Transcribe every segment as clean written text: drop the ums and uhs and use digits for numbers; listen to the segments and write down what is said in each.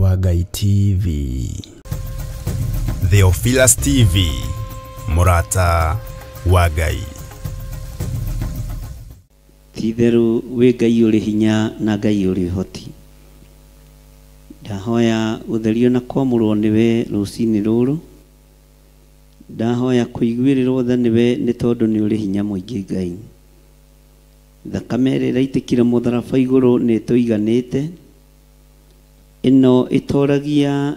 wa Ngai TV. Theophilus TV, Mũrata wa Ngai. Ti-itherũ wĩ Ngai ũrĩ hinya na Ngai ũrĩ ũhoti. Ndahoya gũtherio na kwamũrwo nĩwe rũcinĩ rũrũ. Ndahoya kũiguĩrĩrwo tha nĩwe nĩ tondũ nĩ ũrĩ hinya mũingĩ Ngai. Thakame ĩrĩa ĩraitĩkire mũtharaba igũrũ nĩ ĩtũiganĩte. Ĩno ĩtoragia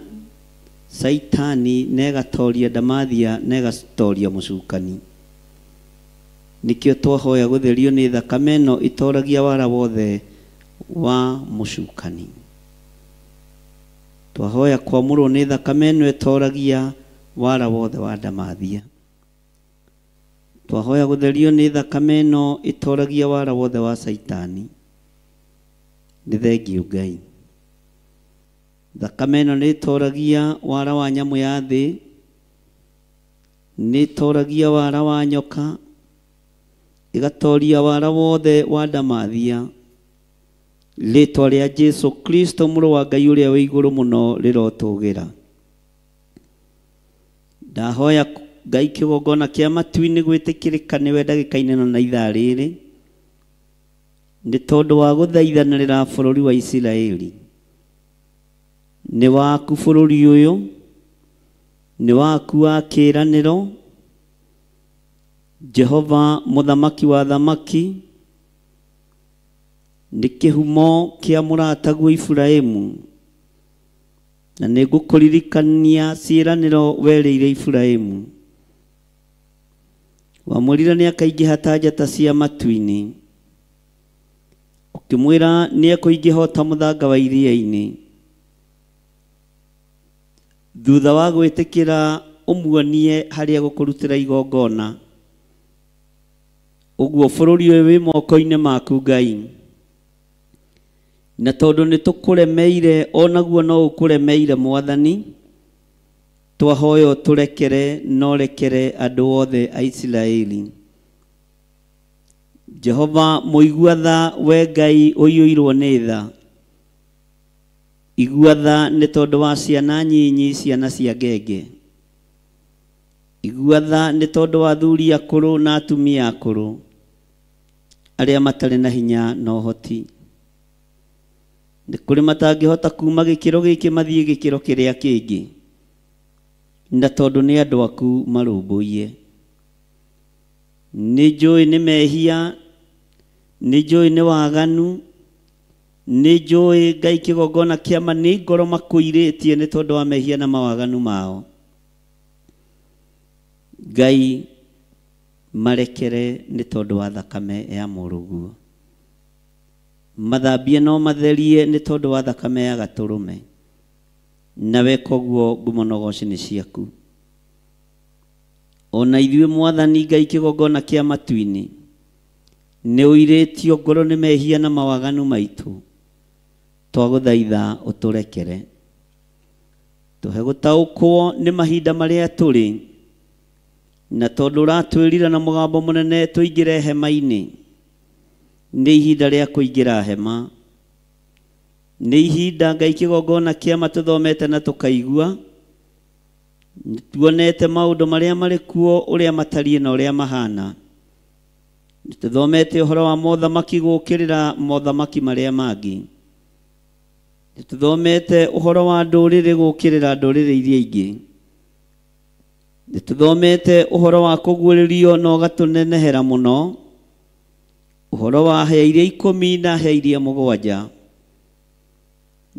Saitani na ĩgatoria ndamathia na ĩgatoria mũcukani. Nĩkĩo twahoya gũtherio nĩ thakame ĩno ĩtoragia wara wothe wa mũcukani. Twahoya kwamũrwo nĩ thakame ĩno ĩtoragia wara wothe wa ndamathia. Twahoya gũtherio nĩ thakame ĩno ĩtoragia wara wothe wa Saitani. Nĩ thengiũ Ngai. Thakame ĩno nĩ ĩtoragia wara wa nyamũ ya thĩ, nĩ ĩtoragia wara wa nyoka, ĩgatoria wara wothe wa ndamathia. Rĩtwa rĩa Jesu Kristo mũrũ wa Ngai ũrĩa wĩ igũrũ mũno rĩrotũgĩra. Ndahoya Ngai kĩgongona kĩa matu-inĩ gwĩtĩkĩrĩka nĩwe ndagĩka-inĩ ĩno na ithaa rĩrĩ, nĩ tondũ wa gũthaithanĩrĩra bũrũri wa Isiraeli. Nĩ waku bũrũri ũyũ, nĩ waku wa kĩĩranĩro. Jehova mũthamaki wa thamaki, nĩ kĩhumo kĩa mũrataguo Iburahĩmu, na nĩ ngũkũririkania ciĩranĩro werĩire Iburahĩmu. Wamwĩrire nĩ akaingĩha ta njata cia matu-inĩ, ũkĩmwĩra nĩ ekũingĩha o ta mũthanga wa iria-inĩ. Thutha wa gwĩtĩkĩra ũmuonie harĩa gũkũrutĩra igongona, ũguo bũrũri ũyũ wĩ moko-inĩ maku Ngai. Na tondũ nĩ tũkũremeire onaguo no ũkũremeire Mwathani, twahoya ũtũrekere na ũrekere andũ othe a Isiraeli. Jehova mũigua tha, we Ngai ũiyũirwo nĩ tha, igua tha nĩ tondũ wa ciana nyinyi, ciana cia ngenge. Igua tha nĩ tondũ wa athuri akũrũ na atumia akũrũ arĩa matarĩ na hinya na ũhoti. Nĩ kũrĩ matangĩhota kuma gĩkĩro gĩkĩ mathiĩ gĩkĩro kĩrĩa kĩngĩ, na tondũ nĩ andũ aku marũmbũiye. Nĩ njũĩ nĩ mehia, nĩ njũĩ nĩ waganu, nĩ njũĩ Ngai kĩgongona kĩama nĩ ngoro makũirĩtie nĩ tondũ wa mehia na mawaganu mao. Ngai marekere nĩ tondũ wa thakame ya mũrũguo. Mathambie no matherie nĩ tondũ wa thakame ya gatũrũme. Na weka ũguo ngumo na ũgoci nĩ ciaku. Ona ithuĩ Mwathani Ngai kĩgongona kĩa matu-inĩ, nĩ ũirĩtio ngoro nĩ mehia na mawaganu maitũ. Twagũthaitha ũtũrekere. Tũhe gũtaũkwo nĩ mahinda marĩa tũrĩ, na tondũ ũratwĩrire na mũgambo mũnene tũingĩre hema-inĩ, nĩ ihinda rĩa kũingĩra hema. Nĩ ihinda Ngai kĩgongona kĩama tũthomete na tũkaigua, tuonete maũndũ marĩa marĩ kuo ũrĩa matariĩ na ũrĩa mahana. Tũthomete ũhoro wa mothamaki gũkĩrĩra mothamaki marĩa mangĩ. Tũthomete ũhoro wa ndũrĩrĩ gũkĩrĩra ndũrĩrĩ iria ingĩ. Tũthomete ũhoro wa kũguũrĩrio na ũgatũnenehera mũno, ũhoro wa hĩa iria 10 na hĩa iria 7.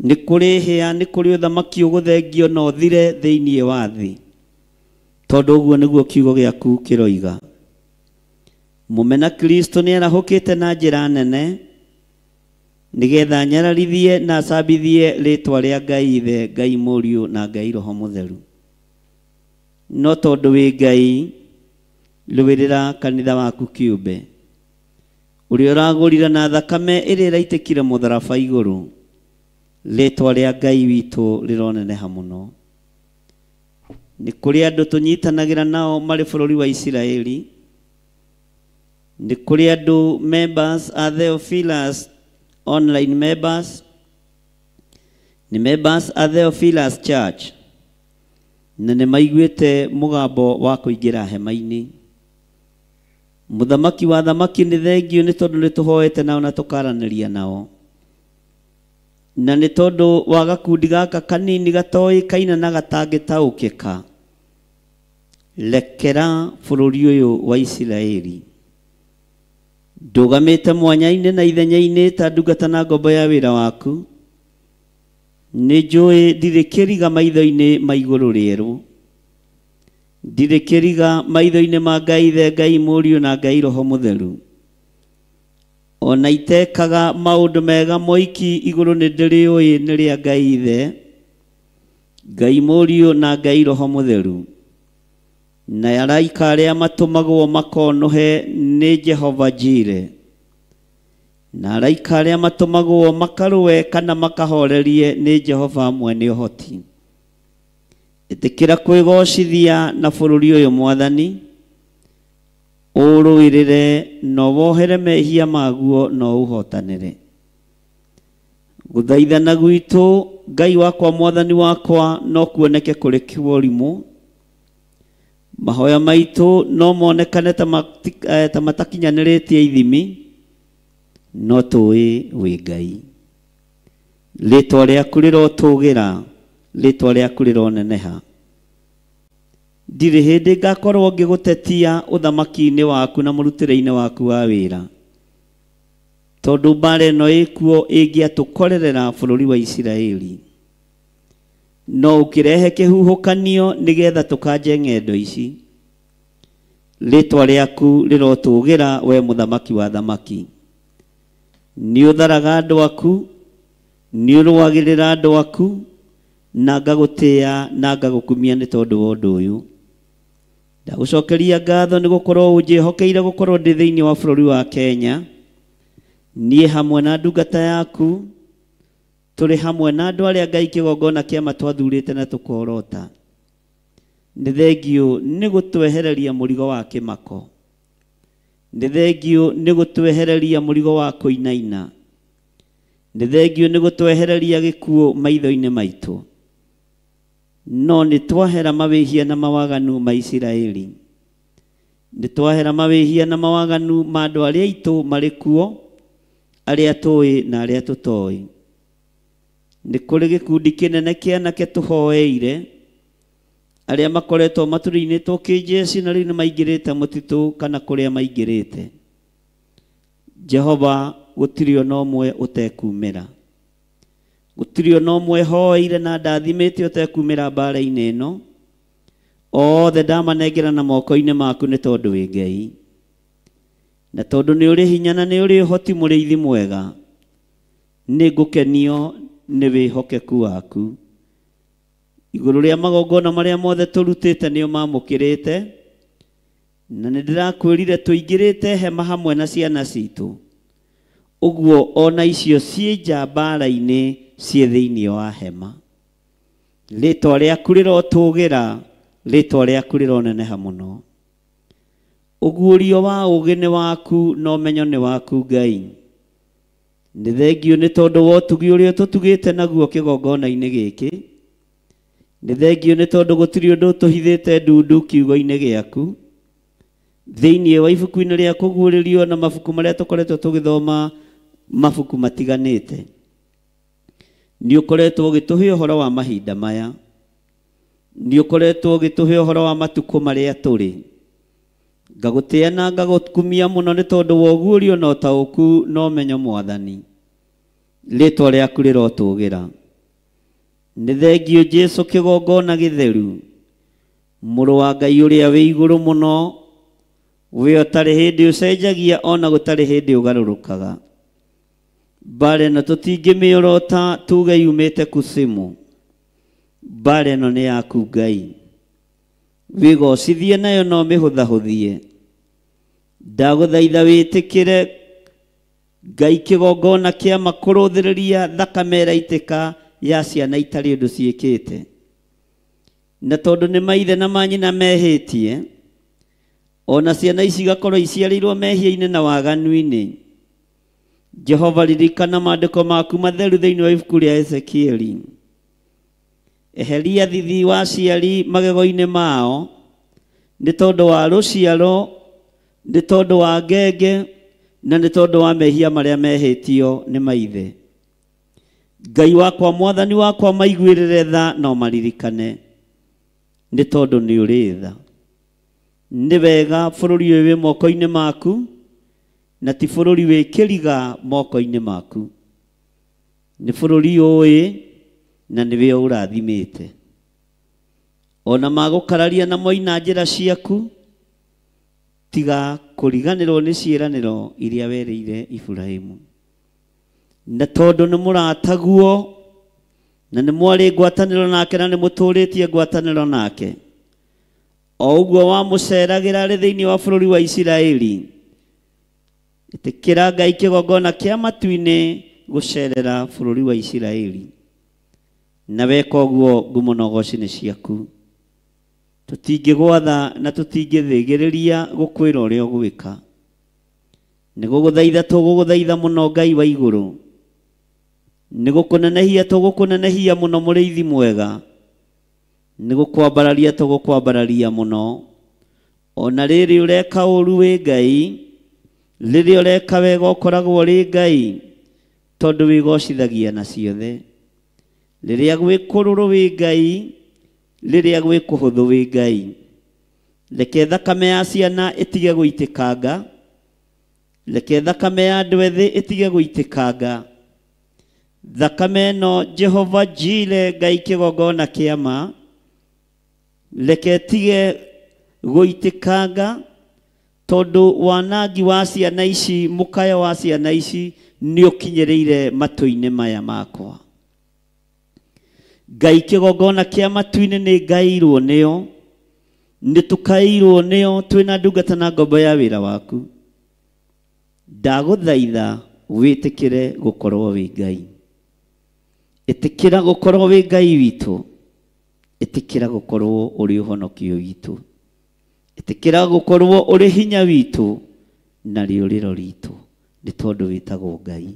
Nĩ kũrĩ hĩa, nĩ kũrĩ ũthamaki ũgũthengio na ũthire thĩinĩ wa thĩ, tondũ ũguo nĩguo kiugo gĩaku kĩroiga. Mũmena Kristo nĩ arahũkĩte na njĩra nene, nĩgetha nyararithie na acambithie rĩtwa rĩa Ngai Ithe, Ngai Mũriũ na Ngai Roho Mũtheru. No tondũ wĩ Ngai, rũĩrĩra kanitha waku kĩũmbe, ũrĩa ũragũrire na thakame ĩrĩa ĩraitĩkire mũtharaba igũrũ. Rĩtwa rĩa Ngai witũ rĩroneneha mũno. Nĩ kũrĩ andũ tũnyitanagĩra nao marĩ bũrũri wa Isiraeli. Nĩ kũrĩ andũ members a Theophilus online members. Nĩ members a Theophilus Church na nĩ maiguĩte mũgambo wa kũingĩra hema-inĩ. Mũthamaki wa thamaki nĩ thengio nĩ tondũ nĩ tũhoete nao na tũkaranĩria nao, na nĩ tondũ wa gakundi gaka kanini gatoĩkaine na gatangĩtaũkĩka. Rekera bũrũri ũyũ wa Isiraeli. Ndũgamĩte mwanya-inĩ na ithenya-inĩ ta ndungata na ngombo ya wĩra waku. Nĩ njũĩ ndirĩ kĩriga maitho-inĩ ma igũrũ rĩerũ, ndirĩ kĩriga maitho-inĩ ma Ngai Ithe, Ngai Mũriũ na Ngai Roho Mũtheru. Ona itekaga maũndũ mega moiki igũrũ nĩ ndĩrĩũĩ nĩ rĩa Ngai Ithe, Ngai Mũriũ na Ngai Roho Mũtheru. Na araika arĩa matũmagwo makonũhe nĩ Jehova Jire, na araika arĩa matũmagwo makarũe kana makahorerie nĩ Jehova mwene ũhoti. Ĩtĩkĩra kwĩgocithia na bũrũri ũyũ Mwathani, ũrũĩrĩre na wohere mehia maguo na ũhotanĩre. Gũthaithana gwitũ Ngai wakwa Mwathani wakwa no kuoneke kũrĩ kĩũrimũ. Mahoya maitũ no monekane ta matakinyanĩrĩtie ithimi, no tũĩ wĩ Ngai. Rĩtwa rĩaku rĩrotũgĩra, rĩtwa rĩaku rĩroneneha. Ndirĩ hĩndĩ ngakorwo ngĩgũtetia ũthamaki-inĩ waku na mũrutĩre-inĩ waku wa wĩra, tondũ mbara ĩno ĩkuo ĩngĩatũkorerera bũrũri wa Isiraeli. No ũkĩrehe kĩhuhũkanio nĩgetha tũkanje ng'endo ici. Rĩtwa rĩaku rĩrotũgĩra we mũthamaki wa thamaki. Nĩ ũtharaga andũ aku, nĩ ũrũagĩrĩra andũ aku, na ngagũtĩĩa na ngagũkumia nĩ tondũ wa ũndũ ũyũ. Ndagũcokeria ngatho nĩ gũkorwo ũnjĩhokeire gũkorwo ndĩ thĩinĩ wa bũrũri wa Kenya. Niĩ hamwe na ndungata yaku tũrĩ hamwe na andũ arĩa Ngai kĩgongona kĩama twathurĩte na tũkorota. Nĩ thengio nĩ gũtwehereria mũrigo wa kĩmako, nĩ thengio nĩ gũtwehereria mũrigo wa kũinaina, nĩ thengio nĩ gũtwehereria gĩkuũ maitho-inĩ maitũ. No nĩ twahera mawĩhia na mawaganu ma Isiraeli, nĩ twahera mawĩhia na mawaganu ma andũ arĩa aitũ marĩ kuo, arĩa tũĩ na arĩa tũtoĩ. Nĩ kũrĩ gĩkundi kĩnene kĩa anake tũhoeire, arĩa makoretwo matũrĩinĩtwo kĩnjeci na rĩu nĩ maingĩrĩte mũtitũ kana kũrĩa maingĩrĩte. Jehova, gũtirĩ ona ũmwe ũtekumĩra, gũtirĩ ona ũmwe hoeire na ndathimĩte ũtekumĩra mbara-inĩ ĩno. Othe ndamanengera na moko-inĩ maku nĩ tondũ wĩ Ngai, na tondũ nĩ ũrĩ hinya na nĩ ũrĩ ũhoti mũrĩithi mwega. Nĩ ngũkenio nĩ wĩhokeku waku. Igũrũ rĩa magongona marĩa mothe tũrutĩte nĩo mamũkĩrĩte, na nĩ ndĩrakwĩrire tũingĩrĩte hema hamwe na ciana citũ, ũguo ona icio ciĩ nja mbara-inĩ ciĩ thĩinĩ wa hema. Rĩtwa rĩaku rĩrotũgĩra, rĩtwa rĩaku rĩroneneha mũno. Ũguũrio wa ũũgĩ nĩ waku na ũmenyo nĩ waku Ngai. Nĩ thengio nĩ tondũ wa ũtugi ũrĩa ũtũtugĩte naguo kĩgongona-inĩ gĩkĩ. Nĩ thengio nĩ tondũ gũtirĩ ũndũ ũtũhithĩte ndundu kiugo-inĩ gĩaku. Thĩinĩ wa ibuku-inĩ rĩa kũguũrĩrio na mabuku marĩa tũkoretwo tũgĩthoma, mabuku matiganĩte, nĩ ũkoretwo ũgĩtũhe ũhoro wa mahinda maya, nĩ ũkoretwo ũgĩtũhe ũhoro wa matukũ marĩa tũrĩ. Ngagũtĩĩa na ngagũkumia mũno nĩ tondũ wa ũguũrio na ũtaũku na ũmenyo Mwathani. Rĩtwa rĩaku rĩrotũgĩra. Nĩ thengio Jesũ kĩgongona gĩtheru, mũrũ wa Ngai ũrĩa wĩ igũrũ mũno, we ũtarĩ hĩndĩ ũcenjagia ona gũtarĩ hĩndĩ ũgarũrũkaga. Mbara ĩno tũtingĩmĩorota tuge yumĩte kusimu. Mbara ĩno nĩ yaku Ngai, wĩgocithie nayo no mĩhũthahũthie. Ndagũthaitha wĩtĩkĩre Ngai kĩgongona kĩama kũrũthĩrĩria thakame ĩraitĩka ya ciana itarĩ ũndũ ciĩkĩte, na tondũ nĩ maithe na manyina mehĩtie, ona ciana ici igakorwo iciarĩirwo mehia-inĩ na waganu-inĩ. Jehova, ririkana maandĩko maku matheru thĩinĩ wa ibuku rĩa Ezekieli. Eheria thithi wa aciari magego-inĩ mao, nĩ tondũ wa rũciaro, nĩ tondũ wa ngenge, na nĩ tondũ wa mehia marĩa mehĩtio nĩ maithe. Ngai wakwa, mwathani wakwa, maiguĩrĩre tha no maririkane, nĩ tondũ nĩ ũrĩ tha. Nĩ wega bũrũri ũyũ wĩ moko-inĩ maku, na ti bũrũri wĩ kĩriga moko-inĩ maku. Nĩ bũrũri ũĩ na nĩwe ũrathimĩte. Ona magũkararia na moina njĩra ciaku, tiga kũriganĩrwo nĩ ciĩranĩro iria werĩire Iburahĩmu. Na tondũ nĩ mũrataguo, na nĩ mwarĩ ngwatanĩro nake, na nĩ mũtũrĩtie ngwatanĩro nake, o ũguo wamũceragĩra arĩ thĩinĩ wa bũrũri wa Isiraeli, ĩtĩkĩra Ngai kĩgongona kĩa matu-inĩ gũcerera bũrũri wa Isiraeli. Na weka ũguo, ngumo na ũgoci nĩ ciaku. Tũtingĩgwatha na tũtingĩthĩgĩrĩria gũkwĩra ũrĩa ũgwĩka. Nĩ gũgũthaitha tũgũgũthaitha mũno Ngai wa igũrũ, nĩ gũkũnenehia tũgũkũnenehia mũno mũrĩithi mwega, nĩ gũkwambararia tũgũkwambararia mũno. Ona rĩrĩ ũreka ũru wĩ Ngai, rĩrĩa ũreka wega ũkoragwo ũrĩ Ngai, tondũ wĩgocithagia na ciothe. Rĩrĩa gwĩ kũrũrũ wĩ Ngai, rĩrĩa gwĩ kũhũthũ wĩ Ngai. Reke thakame ya ciana ĩtige gũitĩkanga, reke thakame ya andũ ethĩ ĩtige gũitĩkanga. Thakame ĩno Jehova Jire Ngai kĩgongona kĩa ma, reke ĩtige gũitĩkanga, tondũ wanangi wa ciana ici, mũkayo wa ciana ici nĩ ũkinyĩrĩire matũ-inĩ maya makwa. Ngai kĩgongona kĩa matu-inĩ nĩ ngairwo nĩo, nĩ tũkairwo nĩo twĩna ndungata na ngombo ya wĩra waku. Ndagũthaitha wĩtĩkĩre gũkorwo wĩ Ngai. Ĩtĩkĩra gũkorwo wĩ Ngai witũ, ĩtĩkĩra gũkorwo ũrĩ ũhonokio witũ, ĩtĩkĩra gũkorwo ũrĩ hinya witũ na rĩũrĩro ritũ, nĩ tondũ wĩtagwo Ngai.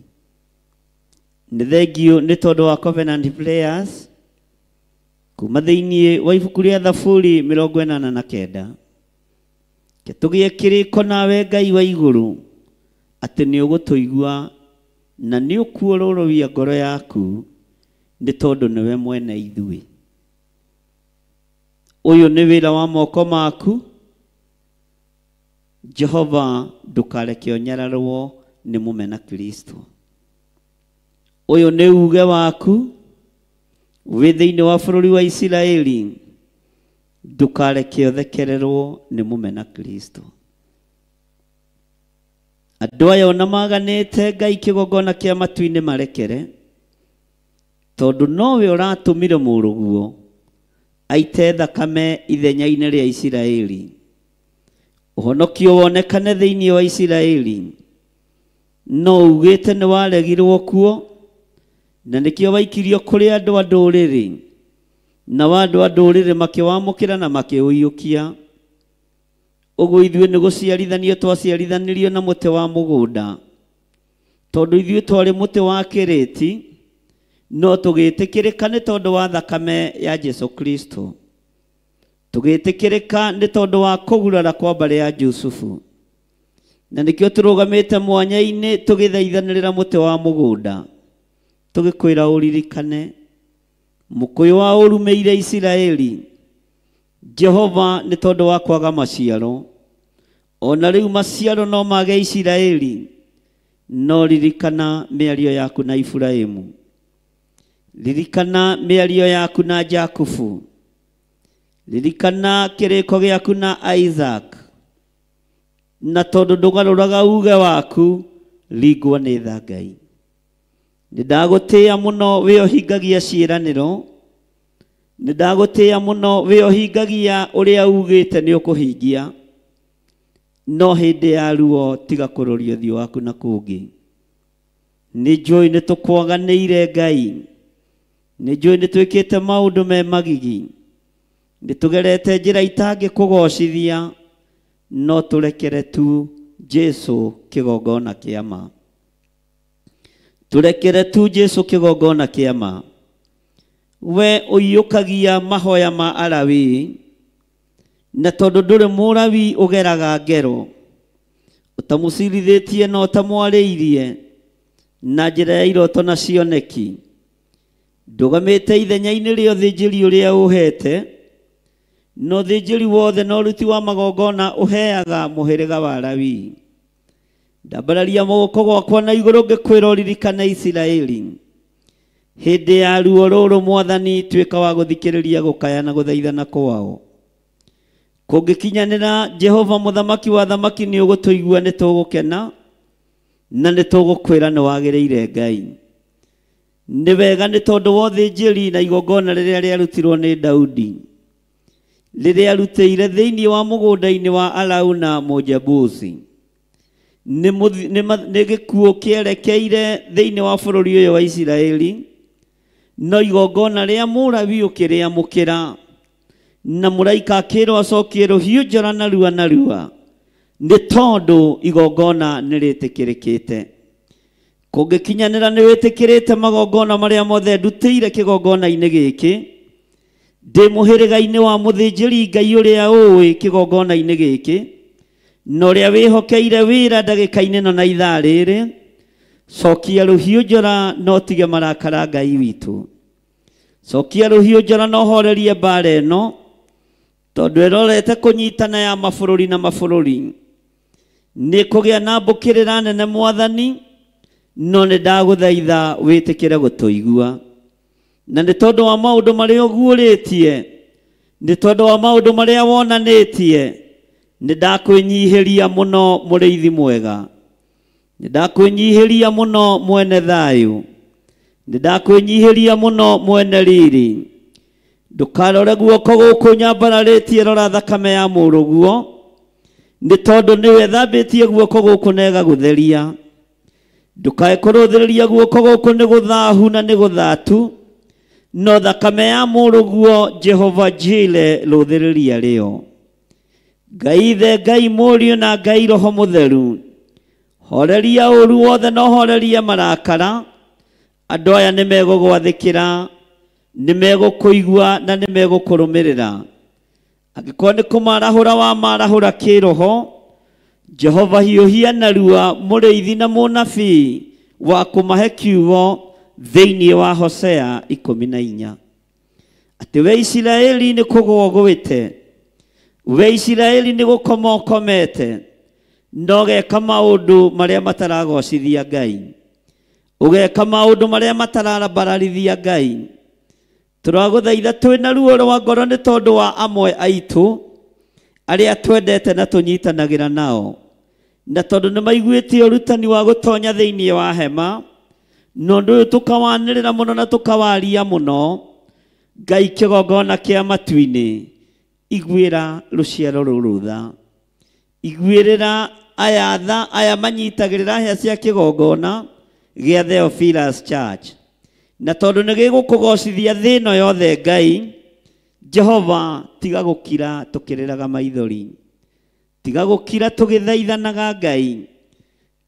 Nĩ thengiũ nĩ tondũ wa Covenant Players kuma thĩinĩ wa ibuku rĩa Thaburi 89. Ke tũgĩe kĩrĩko nawe Ngai wa igũrũ, atĩ nĩ ũgũtũigua na nĩ ũkuororoia ngoro yaku, nĩ tondũ nĩwe mwene ithuĩ. Ũyũ nĩ wĩra wa moko maku Jehova, ndũkareke ũnyararwo nĩ mũmena Kristo. Ũyũ nĩ uge waku wĩ thĩinĩ wa bũrũri wa Isiraeli, ndũkareke ũthekererwo nĩ mũmena Kristo. Andũ aya ona maganĩte Ngai kĩgongona kĩa matu-inĩ marekere, tondũ nowe ũratũmire mũrũguo aite thakame ithenya-inĩ rĩa Isiraeli, ũhonokio wonekane thĩinĩ wa Isiraeli. No ugĩte nĩ waregirwo kuo, na nĩkĩo waikirio kũrĩ andũ a ndũrĩrĩ, na wa andũ a ndũrĩrĩ makĩwamũkĩra na makĩũiyũkia. Ũguo ithuĩ nĩ gũciarithanio twaciarithanirio na mũtĩ wa mũgũnda, tondũ ithuĩ twarĩ mũtĩ wa kĩrĩti, no tũgĩtĩkĩrĩka nĩ tondũ wa thakame ya Jesu Kristo, tũgĩtĩkĩrĩka nĩ tondũ wa kũgurara kwa mbarĩ ya Jusufu. Na nĩkĩo tũrũgamĩte mwanya-inĩ tũgĩthaithanĩrĩra mũtĩ wa mũgũnda, tũgĩkwĩra ũririkane mũkũyũ wa ũrumĩire Isiraeli Jehova, nĩ tondũ wa kwaga maciaro. Ona rĩu maciaro no mage Isiraeli, no ririkana mĩario yaku na Iburahĩmu, ririkana mĩario yaku na Jakubu, ririkana kĩrĩko gĩaku na Isaac. Na tondũ ndũgarũraga uge waku, ringwo nĩ tha Ngai. Nĩ ndagũtĩĩa mũno wĩ ũhingagia ciĩranĩro, nĩ ndagũtĩĩa mũno wĩ ũhingagia ũrĩa ugĩte nĩ ũkũhingia, no hĩndĩ ya ruo tiga kũroria ũthiũ waku na kũngĩ. Nĩ njũĩ nĩ tũkwaganĩire Ngai, nĩ njũĩ nĩ twĩkĩte maũndũ me magigi, nĩ tũgerete njĩra itangĩkũgocithia, no tũrekere tu Jesu kĩgongona kĩa ma. Tũrekere tu Jesu kĩgongona kĩa ma. We ũiyũkagia mahoya ma Alawii, na tondũ ndũrĩ Mũlawi ũgeraga ngero ũtamũcirithĩtie na ũtamwarĩirie na njĩra ya iroto na cioneki. Ndũgamĩte ithenya-inĩ rĩa ũthĩnjĩri ũrĩa ũhete, na ũthĩnjĩri wothe na ũruti wa magongona ũheaga mũhĩrĩga wa Lawi. Ndambararia moko gwakwa na igũrũ ngĩkwĩra ũririkane Isiraeli. Hĩndĩ ya ruo rũrũ Mwathani, tuĩka wa gũthikĩrĩria gũkaya na gũthaithana kwao. Kũngĩkinyanĩra, Jehova mũthamaki wa thamaki, nĩ ũgũtũigua, nĩ tũgũkena na nĩ tũgũkwĩra nĩ wagĩrĩire Ngai. Nĩ wega nĩ tondũ wa ũthĩnjĩri na igongona rĩrĩa rĩarutirwo nĩ Daudi, rĩrĩa arutĩire thĩinĩ wa mũgũnda-inĩ wa Arauna Mũjebusi. Nĩ gĩkuũ kĩerekeire thĩinĩ wa bũrũri ũyũ wa Isiraeli, no igongona rĩa Mũlawi ũkĩrĩamũkĩra, na mũraika akĩrwo acokie rũhiũ njora narua narua, nĩ tondũ igongona nĩ rĩtĩkĩrĩkĩte. Kũngĩkinyanĩra nĩ wĩtĩkĩrĩte magongona marĩa mothe ndutĩire kĩgongona-inĩ gĩkĩ, ndĩ mũhĩrĩga-inĩ wa mũthĩnjĩri Ngai ũrĩa ũĩ kĩgongona-inĩ gĩkĩ, na ũrĩa wĩhokeire wĩra ndagĩka-inĩ ĩno na ithaa rĩrĩ, cokia rũhiũ njora na ũtige marakara Ngai witũ. Cokia rũhiũ njora na ũhorerie mbara ĩno, tondũ ĩrorete kũnyitana ya mabũrũri na mabũrũri. Nĩ kũgĩa na mbũkĩrĩra nene Mwathani, no nĩ ndagũthaitha wĩtĩkĩre gũtũigua. Na nĩ tondũ wa maũndũ marĩa ũguũrĩtie, nĩ tondũ wa maũndũ marĩa wonanĩtie, nĩ ndakwĩnyihĩria mũno mũrĩithi mwega, nĩ ndakwĩnyihĩria mũno mwene thayũ, nĩ ndakwĩnyihĩria mũno mwene riri. Ndũkarore guoko gũkũ nyambararĩtie, rora thakame ya mũrũguo, nĩ tondũ nĩwe thambĩtie guoko gũkũ na ĩgagũtheria. Ndũkae kũrũthĩrĩria guoko gũkũ nĩ gũthahu na nĩ gũthatu, no thakame ya mũrũguo Jehova Jire rũthĩrĩria rĩo. Ngai Ithe, Ngai Mũriũ na Ngai Roho Mũtheru, horeria ũru wothe na ũhorerie marakara. Andũ aya nĩ megũgwathĩkĩra, nĩ megũkũigua na nĩ megũkũrũmĩrĩra. Angĩkorwo nĩ kũmarahũra wamarahũra kĩroho, Jehova hiũhia narua mũrĩithi na mũnabii wa kũmahe kiugo thĩinĩ wa Hosea 14, atĩ we Isiraeli nĩ kũgũa ũgwĩte, we Isiraeli nĩ gũkoma ũkomete, na ũgeka maũndũ marĩa mataragocithia Ngai, ũgeka maũndũ marĩa matarabararithia Ngai. Tũragũthaitha twĩna ruo rwa ngoro nĩ tondũ wa amwe aitũ arĩa twendete na tũnyitanagĩra nao, na tondũ nĩ maiguĩte ũrutani wa gũtonya thĩinĩ wa hema, na ũndũ ũyũ tũkawanĩrĩra mũno na tũkawaria mũno. Ngai kĩgongona kĩa matu-inĩ, iguĩra rũciaro rũrũ tha, iguĩrĩra aya tha, aya manyitagĩrĩra hĩa cia kĩgongona gĩa Theophilus Church, na tondũ nĩ gĩgũkũgocithia thĩ ĩno yothe. Ngai Jehova, tiga gũkira tũkĩrĩraga maithori, tiga gũkira tũgĩthaithanaga Ngai,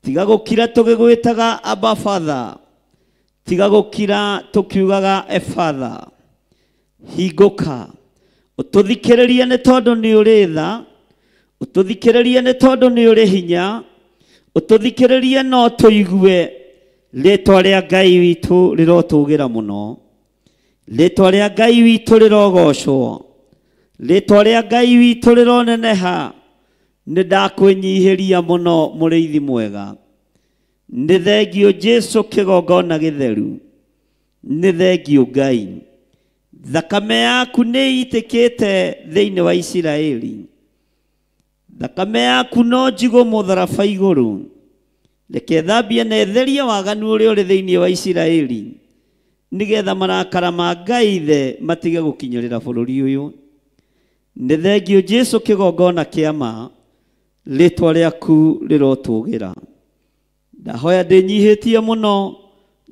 tiga gũkira tũgĩgwĩtaga Abba Father, tiga gũkira tũkiugaga e Father. Hingũka ũtũthikĩrĩrie nĩ tondũ nĩ ũrĩ tha, ũtũthikĩrĩrie nĩ tondũ nĩ ũrĩ hinya, ũtũthikĩrĩrie no tũigue rĩtwa rĩa Ngai witũ rĩrotũgĩra mũno, rĩtwa rĩa Ngai witũ rĩrogocwo, rĩtwa rĩa Ngai witũ rĩroneneha. Nĩ ndakwĩnyihĩria mũno mũrĩithi mwega, nĩ thengio Jesu kĩgongona gĩtheru, nĩ thengio Ngai. Thakame yaku nĩ ĩitĩkĩte thĩinĩ wa Isiraeli, thakame yaku no njigũ mũtharaba igũrũ. Reke thambie na ĩtherie waganu ũrĩa ũrĩ thĩinĩ wa Isiraeli, nĩgetha marakara ma Ngai Ithe matige gũkinyĩrĩra bũrũri ũyũ. Nĩ thengio Jesu kĩgongona kĩa ma, rĩtwa rĩaku rĩrotũgĩra. Ndahoya ndĩnyihĩtie mũno,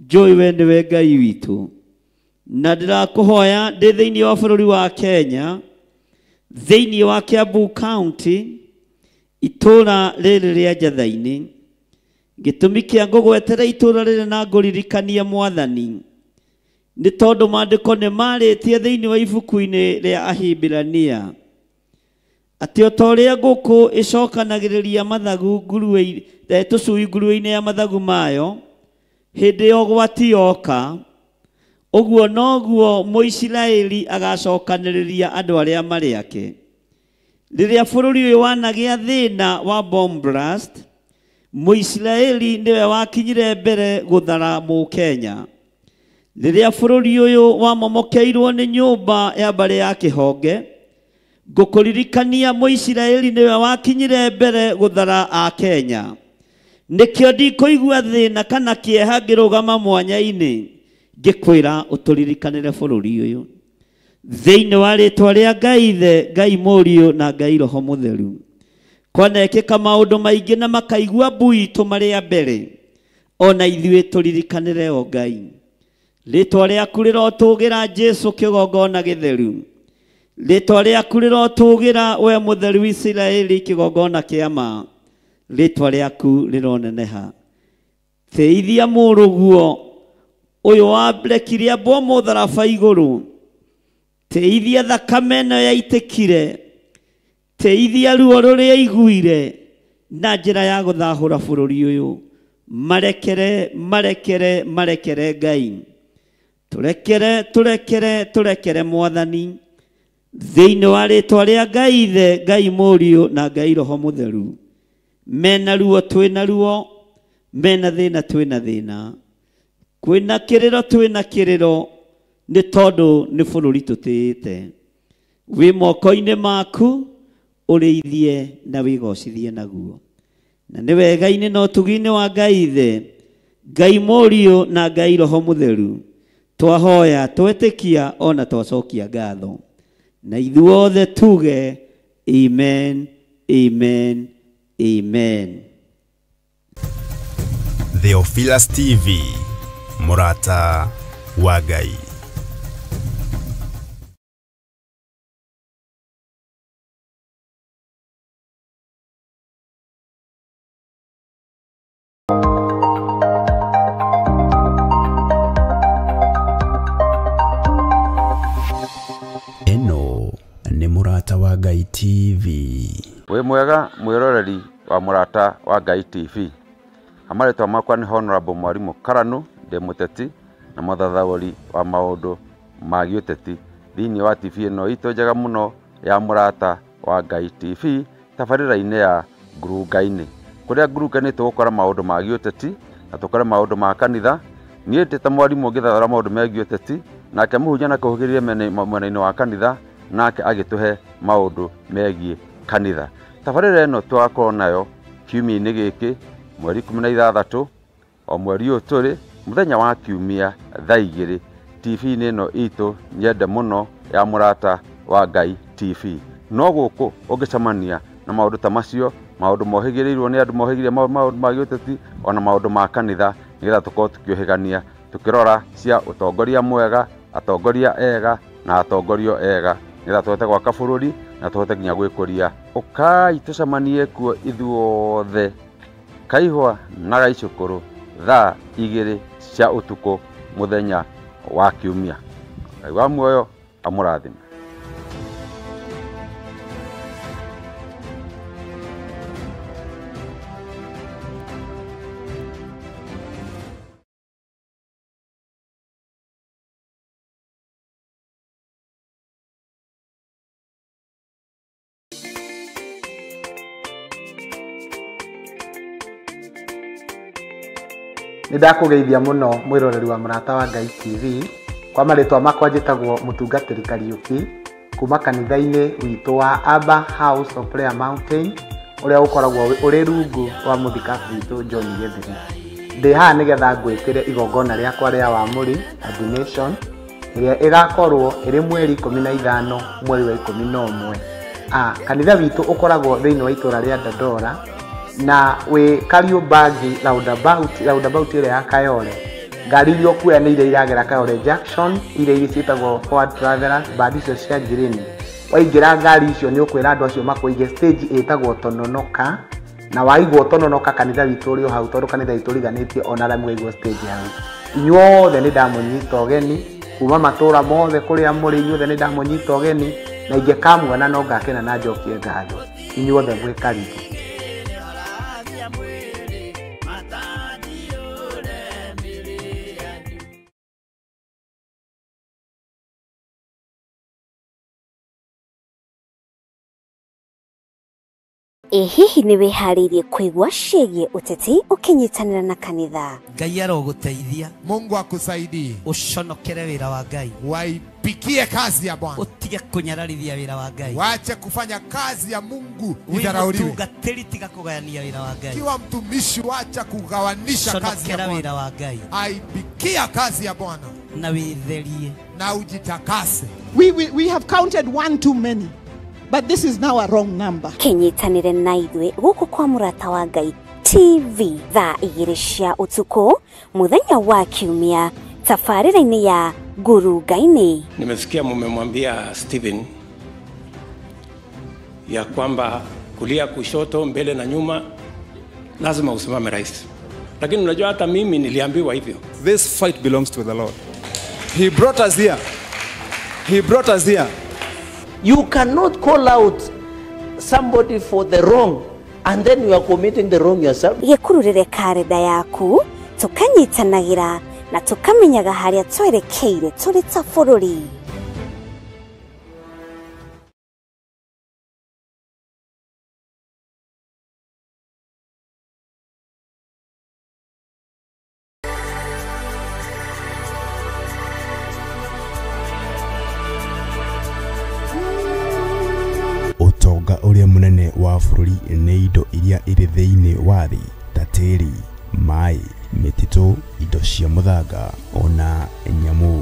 njũĩ we nĩwe Ngai witũ, na ndĩrakũhoya ndĩ thĩinĩ wa bũrũri wa Kenya, thĩinĩ wa Kiambu County, itũũra rĩrĩ rĩa Njatha-inĩ. Gĩtũmi kĩa ngũgwetera itũũra rĩrĩ na ngũririkanie Mwathani Nĩ tondũ maandĩko nĩ marĩtie thĩinĩ wa ibuku-inĩ rĩa Ahibirania atĩ o ta ũrĩa ngũkũ ĩcokanagĩrĩria mathagu nguruwe tũcui nguruwe-inĩ ya mathagu mayo hĩndĩ ya ũgwati yoka, ũguo noguo Mũisiraeli agacokanĩrĩria andũ arĩa marĩ ake. Rĩrĩa bũrũri ũyũ wanagĩa thĩna wa bomb blast, Mũisiraeli nĩwe wakinyire mbere gũthara Mũkenya. Rĩrĩa bũrũri ũyũ wamomokeirwo nĩ nyũmba ya mbarĩ ya Kĩhonge, ngũkũririkania Mũisiraeli nĩwe wakinyire mbere gũthara Akenya. Nĩkĩo ndikũigua thĩna kana kĩeha ngĩrũgama mwanya-inĩ ngĩkwĩra ũtũririkanĩre bũrũri ũyũ. Thĩinĩ wa rĩtwa rĩa Ngai Ithe, Ngai Mũriũ na Ngai Roho Mũtheru. Kwanekĩka maũndũ maingĩ na makaigua mbui itũ marĩ a mbere, ona ithuĩ tũririkanĩre o Ngai. Rĩtwa rĩaku rĩrotũgĩra Jesũ kĩgongona gĩtheru. Rĩtwa rĩaku rĩrotũgĩra we mũtheru Isiraeli kĩgongona kĩa ma. Rĩtwa rĩaku rĩroneneha. Teithia mũrũguo ũyũ warekirie ambwo mũtharaba igũrũ. Teithia thakame ĩno yaitĩkire. Teithia ruo rũrĩa aiguire na njĩra ya gũthahũra bũrũri ũyũ. Marekere, marekere, marekere Ngai. Tũrekere, tũrekere, tũrekere Mwathani. Thĩinĩ wa rĩtwa rĩa Ngai Ithe, Ngai Mũriũ na Ngai Roho Mũtheru. Mena ruo twĩna ruo, mena thĩna twĩna thĩna, kwĩna kĩrĩro twĩna kĩrĩro, nĩ tondũ nĩ bũrũri tũtĩĩte. Wĩ moko-inĩ maku ũrĩithie na wĩgocithie naguo. Na nĩ wega-inĩ na ũtugi-inĩ wa Ngai Ithe, Ngai Mũriũ na Ngai Roho Mũtheru, twahoya twetĩkia ona twacokia ngatho. Na ithuothe tuge amen, amen, amen. Theophilus TV, Mũrata wa Ngai. Ĩno nĩ Mũrata wa Ngai TV. Wĩ mwega mwĩroreri wa Mũrata wa Ngai TV. Marĩtwa makwa nĩ Honorable Mwarimũ Karanu, ndĩ mũteti na mũthathaũri wa maũndũ ma gĩũteti thĩinĩ wa TV ĩno itũ njega mũno ya Mũrata wa Ngai TV, tabarĩra-inĩ ya Ngurunga-inĩ. Kũrĩa Ngurunga-inĩ tũgũkora maũndũ ma gĩũteti na tũkore maũndũ ma kanitha. Niĩ ndĩ ta mwarimũ ngĩthathaũra maũndũ megiĩ ũteti, nake mũhunjia na kũhũgĩrĩria mwena-inĩ wa kanitha, nake agĩtũhe maũndũ megiĩ kanitha. Tabarĩra ĩno tũgakorwo nayo kiumia-inĩ gĩkĩ mweri 16 o mweri ũyũ tũrĩ mũthenya wa kiumia thaa 2 TV-inĩ ĩno itũ nyende mũno ya Mũrata wa Ngai TV. No gũkũ ũngĩcemania na maũndũ ta macio, maũndũ mohĩgĩrĩirwo nĩ andũ mohĩgĩrĩire maũndũ ma gĩũteti ona maũndũ ma kanitha, nĩgetha tũkorwo tũkĩũhĩgania tũkĩrora cia ũtongoria mwega, atongoria ega na atongorio ega, nĩgetha tũhote gwaka bũrũri na tũhote nginya gwĩkũria. Ũkai tũcemanie kuo ithuothe Kaihwa na Gaicũkũrũ thaa 2 cia ũtukũ mũthenya wa kiumia. Ngai wa muoyo amũrathime. Nĩ ndakũgeithia mũno mwĩroreri wa Mũrata wa Ngai TV. Kwa marĩtwa makwa njĩtagwo Mũtungatĩri Kariũki kuma kanitha-inĩ witũ wa Abba House of Prayer Mountain ũrĩa ũkoragwo ũrĩ rungu rwa mũthikabu witũ John Gĩthiri. Ndĩ haha nĩgetha ngwĩtĩre igongona rĩakwa rĩa wamũri ordination ĩrĩa ĩgakorwo ĩrĩ mweri 15 mweri wa 11. Kanitha witũ ũkoragwo thĩinĩ wa itũra rĩa Dandora na wĩ Kariobangi roundabout ĩrĩa ya Kayole. Ngari iria ũkuoya nĩ iria iragera Kayole Junction, iria iria ciĩtagwo Forward Travelers, mbandi icio cia green. Waingĩra ngari icio nĩ ũkwĩra andũ acio makũige stage ĩtagwo Tononoka, na waigwo Tononoka kanitha witũ ũrĩ o hau, tondũ kanitha witũ ũriganĩtie ona arĩa mwaigwo stage hau. Inyuothe nĩ ndamũnyita ũgeni Kuma matũra mothe kũrĩa mũrĩ inyuothe nĩ ndamũnyita ũgeni, na ingĩkamuona no ngakena na njokie ngatho. Inyuothe mwĩ karibu. Ĩ hihi nĩ wĩharĩirie kũigua ciĩgiĩ ũteti ũkĩnyitanĩra na kanitha? Ngai arogũteithia. Mungu akusaidie. Ũconokere wĩra wa Ngai. Waipikie kazi ya Bwana. Ũtige kũnyararithia wĩra wa Ngai. Wache kufanya kazi ya Mungu Wĩ idharauliwe. mũtungatĩri tiga kũgayania wĩra wa Ngai. Kiwa mtumishi wacha kugawanisha kazi ya Conokera Bwana. wĩra wa Ngai. Aipikia kazi ya Bwana Na wĩtherie. na ujitakase. We have counted one too many, but this is now a wrong number. Kĩnyitanĩre na ithuĩ gũkũ kwa Mũrata wa Ngai TV thaa 2 cia ũtukũ mũthenya wa Kiumia tabarĩra-inĩ ya Ngurunga-inĩ. Nimesikia mumemwambia Stephen ya kwamba kulia, kushoto, mbele na nyuma lazima usimame rais. Lakini unajua hata mimi niliambiwa hivyo. This fight belongs to the Lord. He brought us here. He brought us here. You cannot call out somebody for the wrong and then you are committing the wrong yourself. Gĩkururĩre karenda yaku tũkanyitanagĩra na tũkamenyaga harĩa twerekeire tũrĩ ta bũrũri. Ũtonga ũrĩa mũnene wa bũrũri nĩ indo iria irĩ thĩinĩ wa thĩ ta tĩĩri, maĩ, mĩtitũ, indo cia mũthanga ona nyamũ.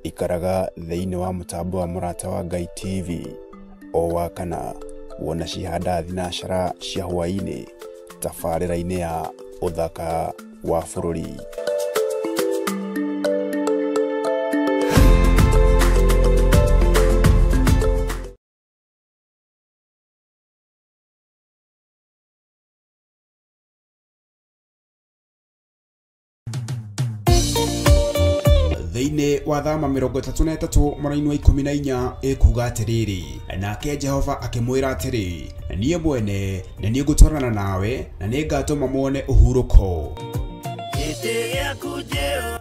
Ikaraga thĩinĩ wa mũtambo wa Mũrata wa Ngai TV o wa kana wona cihanda thinacara cia hwaĩ-inĩ tabarĩra-inĩ ya ũthaka wa bũrũri. Thĩinĩ wa thama 33 mũraini wa 14 ĩkuga atĩrĩrĩ, nake Jehova akĩmwĩra atĩrĩ, niĩ mwene nĩ niĩ ngũtwarana nawe na nĩ ngatũma muone ũhurũko.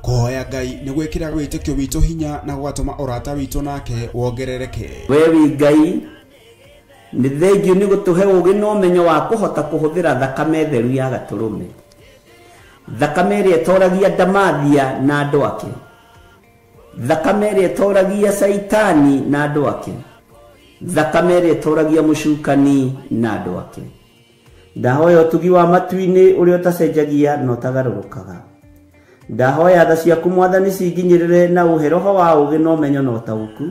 Kũhoya Ngai nĩ gwĩkĩra wĩtĩkio witũ hinya na gũgatũma ũrata witũ nake wongerereke. We wĩ Ngai nĩ thengiũ nĩ gũtũhe ũũgĩ na ũmenyo wa kũhota kũhũthĩra thakame theru ya gatũrũme, thakame ĩrĩa ĩtoragia ndamathia na andũ ake, thakame ĩrĩa ĩtoragia Saitani na andũ ake, thakame ĩrĩa ĩtoragia mũcukani na andũ ake. Ndahoya ũtugi wa matu-inĩ ũrĩa ũtacenjagia na ũtagarũrũkaga. Ndahoya tha ciaku Mwathani cinginyĩrĩre na ũhe roho wa ũũgĩ na ũmenyo na ũtaũku,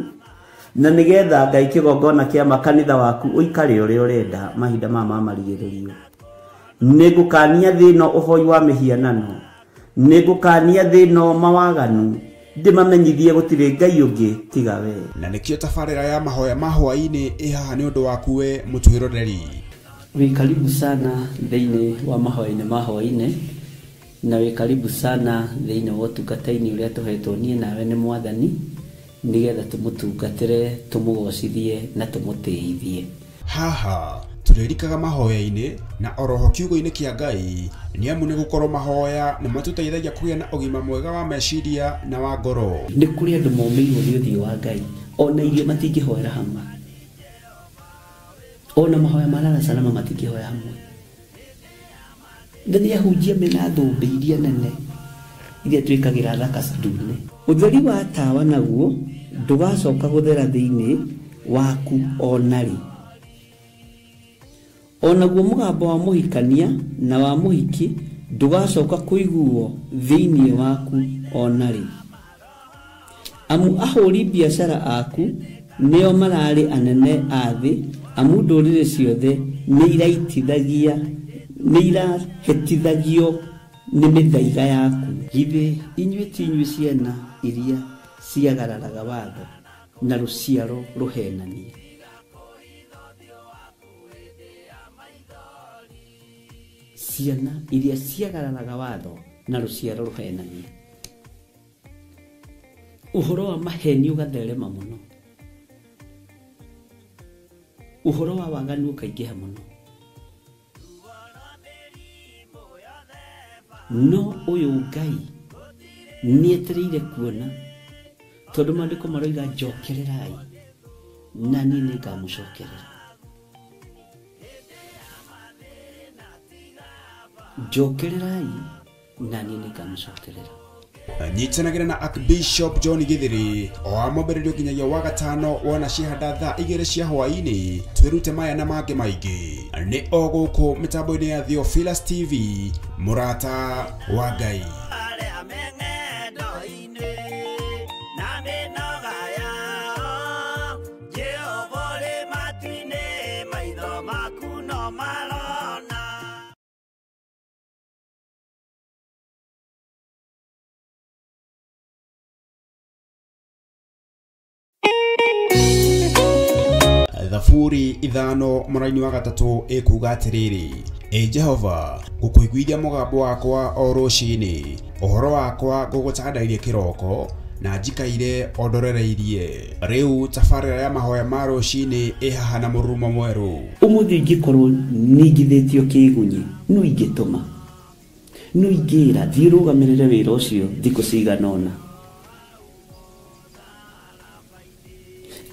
na nĩgetha Ngai kĩgongona kĩa makanitha waku ũikare ũrĩa ũrenda mahinda maya ma marigĩrĩrio. Nĩngũkania thĩ ĩno ũhoi wa mĩhianano, nĩngũkania thĩ ĩno mawaganu, ndĩmamenyithie gũtirĩ Ngai ũngĩ tiga we. Na nĩkĩo tabarĩra ya mahoya ma hwaĩ-inĩ ĩ haha nĩ ũndũ waku we mũtwĩroreri. Wĩ karibu sana thĩinĩ wa mahoya-inĩ ma hwaĩ-inĩ, na wĩ karibu sana thĩinĩ wa ũtungata-inĩ ũrĩa tũhetwo niĩ nawe nĩ Mwathani, nĩgetha tũmũtungatĩre, tũmũgocithie na tũmũtĩithie. Haha tũrĩrikaga mahoya-inĩ na oroho kiugo-inĩ kĩa Ngai, nĩ amu nĩ gũkorwo mahoya nĩ matũteithagia kũgĩa na ũgima mwega wa meciria na wa ngoro. Nĩ kũrĩ andũ momĩirwo nĩ ũthiũ wa Ngai, ona irio matingĩhoera hamwe, ona mahoya ma lala salama matingĩhoya hamwe. Na nĩ ahunjia mena thũmbĩ iria nene, Iria twĩkagĩra thaka ndune. Ũtheri wa tawa naguo ndũgacoka gũthera thĩinĩ waku ona rĩ. Onaguo mũgambo wa mũhikania na wa mũhiki ndũgacoka kũiguo thĩinĩ waku ona rĩ. Amu ahũri biacara aku nĩo mararĩ anene a thĩ, amu ndũrĩrĩ ciothe nĩirahĩtithagio nĩ mĩthaiga yaku. Githĩ inyuĩ ti inyuĩ ciana iria ciagararaga watho na rũciaro rũhenania? Ciana iria ciagararaga watho na rũciaro rũhenania. Ũhoro wa maheni ũgatherema mũno, ũhoro wa waganu ũkaingĩha mũno. No ũyũ Ngai nĩetereire kuona, tondũ maandĩko maroiga njokererai na niĩ nĩngamũcokerera. Njokererai na niĩ nĩngamũcokerera. Nyitanagĩra na Archbishop John Githiri o wa mwambĩrĩrio nginyagia wa gatano wona cihanda thaa 2 cia hwaĩ-inĩ, twĩrute maya na mangĩ maingĩ nĩ o gũkũ mĩtambo-inĩ ya Theophilus TV, mũrata wa Ngai. Thaburi 5 mũraini wa 3 ĩkuga atĩrĩrĩ, ĩ Jehova, ngũkũiguithia mũgambo wakwa o rũcinĩ, ũhoro wakwa ngũgũtandairie kĩroko, na njikaire o ndorereirie. Rĩu tabarĩra ya mahoya ma rũcinĩ ĩ haha na mũrurumo mwerũ. Ũmũthĩ ingĩkorwo ningithĩtio kĩgunyi, no ingĩtũma, no ingĩra thiĩ rũgamĩrĩre wĩra ũcio thikũ cigana ũna.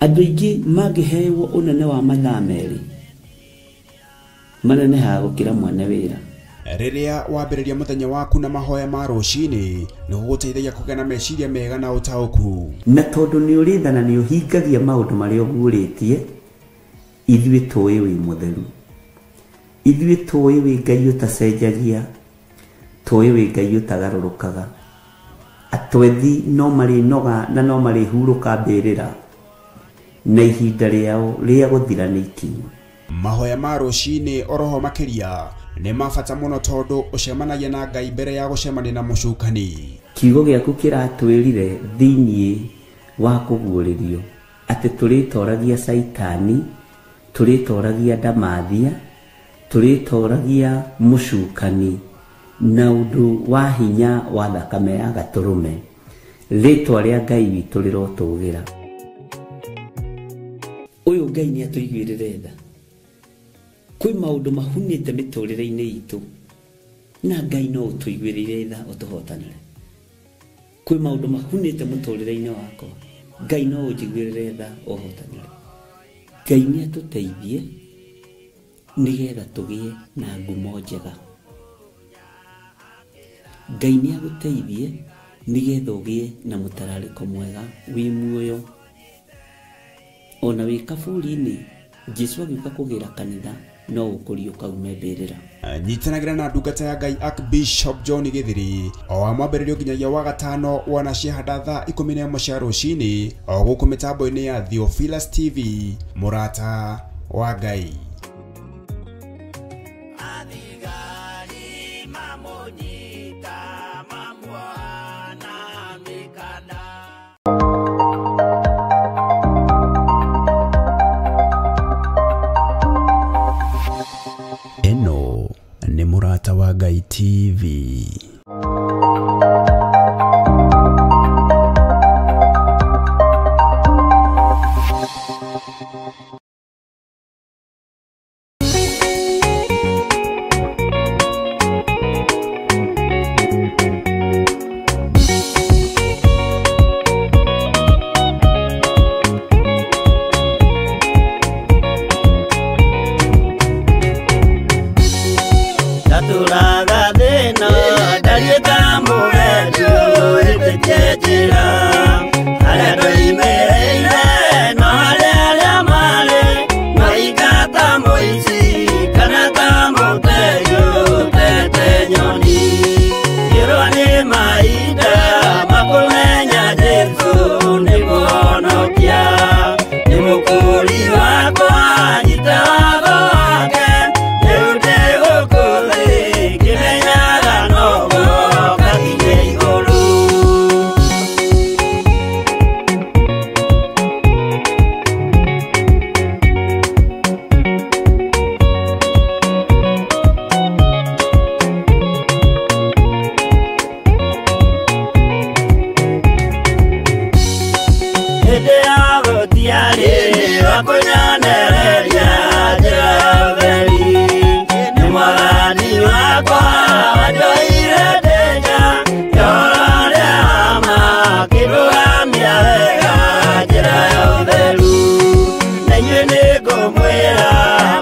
Andũ aingĩ mangĩhewo ũnene wa mathaa 2 manenehaga gũkĩra mwene wĩra. Rĩrĩa wambĩrĩria mũthenya waku na mahoya ma rũcinĩ, nĩ gũgũteithagia kũgĩa na meciria mega na ũtaũku. Na tondũ nĩ ũrĩ tha na nĩ ũhingagia maũndũ marĩa ũguũrĩtie, ithuĩ tũĩ wĩ mũtheru, ithuĩ tũĩ wĩ Ngai ũtacenjagia, tũĩ wĩ Ngai ũtagarũrũkaga. Atwethi no marĩnoga na no marĩhurũka mbĩrĩra, na ihinda rĩao rĩa gũthira nĩ ikinyu. Mahoya ma rũcinĩ oroho makĩria nĩ ma bata mũno tondũ ũcemanagia na Ngai mbere ya gũcemania na mũcukani. Kiugo gĩaku kĩratwĩrire thĩinĩ wa kũguũrĩrio atĩ tũrĩtoragia Caitani, tũrĩtoragia ndamathia, tũrĩtoragia mũcukani na ũndũ wa hinya wa thakame ya gatũrũme. Rĩtwa rĩa Ngai witũ rĩrotũgĩra. Ũyũ Ngai nĩ atũiguĩrĩre tha. Kwĩ maũndũ mahunĩte mĩtũrĩre-inĩ itũ na Ngai no ũtũiguĩrĩire tha ũtũhotanĩre. Kwĩ maũndũ mahunĩte mũtũrĩre-inĩ wakwa, Ngai no ũnjiguĩrĩre tha ũhotanĩre. Ngai nĩ atũteithie nĩgetha tũgĩe na ngumo njega. Ngai nĩ agũteithie nĩgetha ũgĩe na mũtararĩko mwega wĩ muoyo. Ona wĩ kaburi-inĩ, Jesũ agĩũka kũgĩra kanitha no ũkũriũka ume mbĩrĩra. Nyitanagĩra na ndungata ya Ngai Archbishop John Githiri o wa mwambĩrĩrio nginyagia wa gatano wona cihanda thaa 11 cia rũcinĩ o gũkũ mĩtambo-inĩ ya Theophilus TV, mũrata wa Ngai. Ĩno nĩ Mũrata wa Ngai TV. Jesu nĩ mũhonokia nĩ mũkũũri wakwa nyita watho wake rĩu ndĩ gũkũ thĩ ngĩmenyaga no ngoka nginye igũrũ. Hĩndĩ ya gũtiarĩ wa kũnyonereria njĩra ya ũtheri nĩ mwathani wakwa wanjoire ndĩ nja ya ũhoro ũrĩa wa ma akĩndũgamia wega njĩra ya ũtheru na inyuĩ nĩngũmwĩra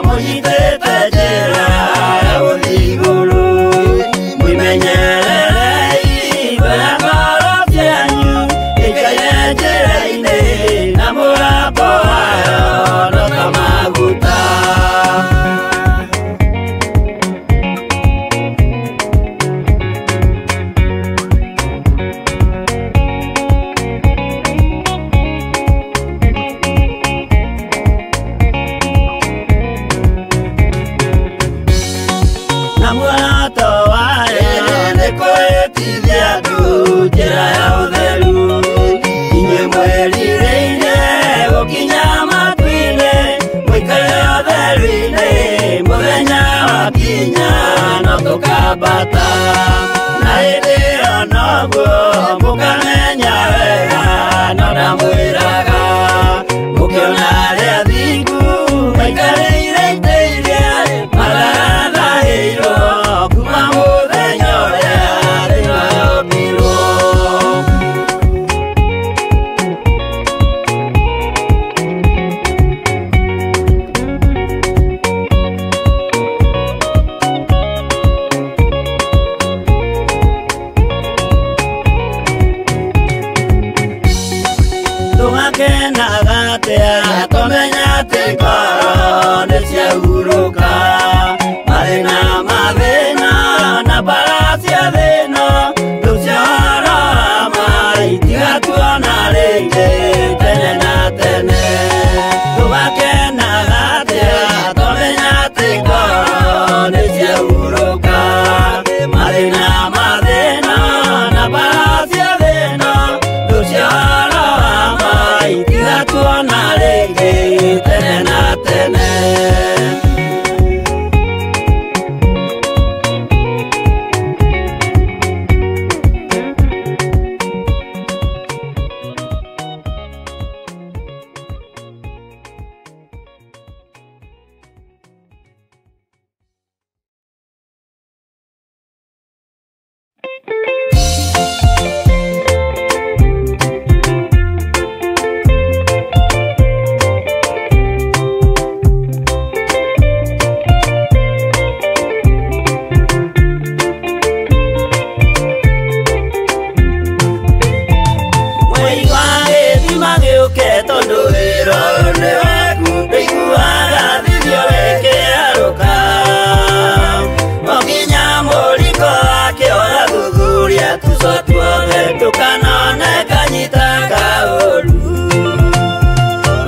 mũnyitĩte njĩra ya gũthiĩ igũrũ mwĩmenyererei mbere ngoro cianyu ikaire njĩra-inĩ na mũgambo wayo no ta maguta. Na muoroto wayo nĩ kwĩtithia andũ njĩra ya ũtheru inyuĩ mwĩrirĩire gũkinya matu-inĩ mũikare ũtheru-inĩ mũthenya wakinya no tũkambata na hĩndĩ ĩyo noguo mũkamenya wega no ndamwĩraga mũkĩona arĩa athingu maikarĩire itĩ iria matarathahĩirwo kuma mũthenya ũrĩa thĩ yombirwo. Tũgakenaga atĩa tũmenya atĩ ngoro nĩ ciahurũka mathĩna mathĩna na mbara cia thĩna rĩu cia ũhoro wa ma itigatuona rĩngĩ tene na tene. Tũgakenaga atĩa tũmenya atĩ ngoro nĩ ciahurũka mathĩna mathĩna na mbara cia thĩna rĩu cia ũhoro wa ma itigatuona rĩngĩ tene na tene. Mũigua gĩthima gĩũke tondũ wĩra ũyũ nĩ waku ndĩiguaga thithio rĩkĩarũka o nginya mũriko wake ũgathuthuria tuco tuothe ndũkanone kanyita kaũru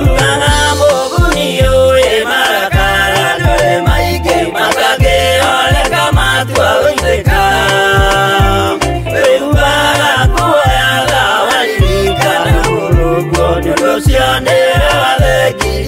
ugaga mũguni ũĩ marakara ndũrĩ maingĩ matangĩoleka matua gũitĩka wĩhubaga kuoyaga waririkana mũrũguo nĩ ũndũ ũcio nĩwe wathengire.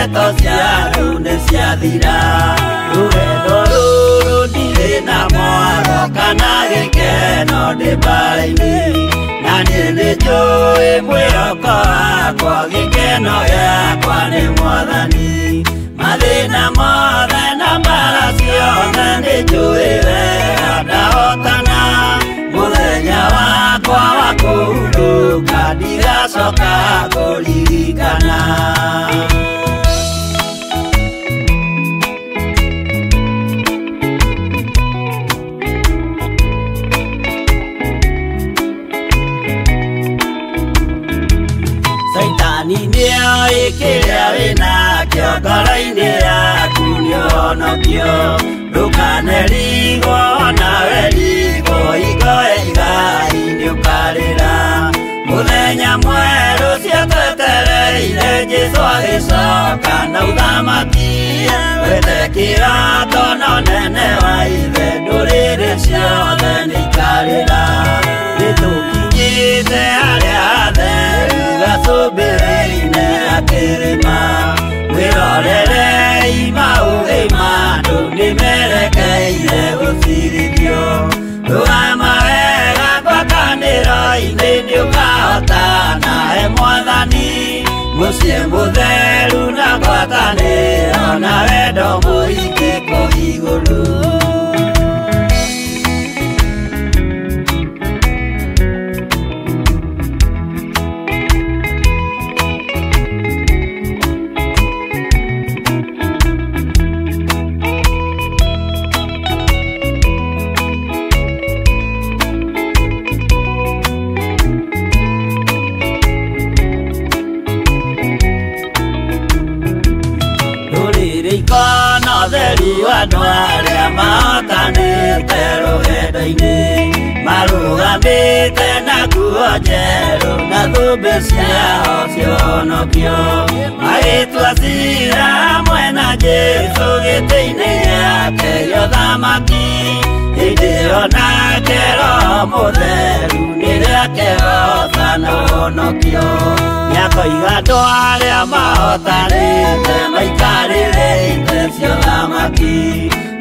ndeto cia andũ nĩ ciathira rũgendo rũrũ ndirĩ na mwaro kana gĩkeno ndĩ mbara-inĩ na niĩ nĩnjũĩ mwĩhoko wakwa gĩkeno gĩakwa nĩ mwathani mathĩna mothe na mbara ciothe nĩnjũĩ wega ndahotana mũthenya wakwa wa kũhurũka ndigacoka kũririkana. Saitani nĩoĩ kĩrĩa wĩnakĩo ngoro-inĩ yaku nĩũhonokio ndũkanerigwo nawe rigwo hingo ya igai nĩũkarĩra mũthenya mwerũ ciatwetereire Jesũ agĩcoka na ũthamaki wethe kĩrato na ũnene wa ithe ndũrĩrĩ ciothe nĩikarĩra nĩtũkinyĩte harĩa hatheru gacũmbĩrĩ-inĩ ga kĩrĩma mwĩrorerei maũthĩ ma andũ nĩmerekeire gũcirithio rũgama wega ngwatanĩro-inĩ nĩũkahotana he mwathani mũciĩ mũtheru na ngwatanĩro na wendo mũingĩ kũu igũrũ. Andũ arĩa mahotanĩte rũgendo-inĩ marũgamĩte na nguo njerũ na thũmbĩ ciao cionokio magĩtua ciira hamwe na Jesũ gĩtĩ-inĩ gĩake gĩa ũthamaki hĩndĩ ĩyo nake Roho Mũtheru nĩrĩakehoca na ũhonokio nĩakoiga andũ arĩa mahotanĩte maikarĩre itĩ cia ũthamaki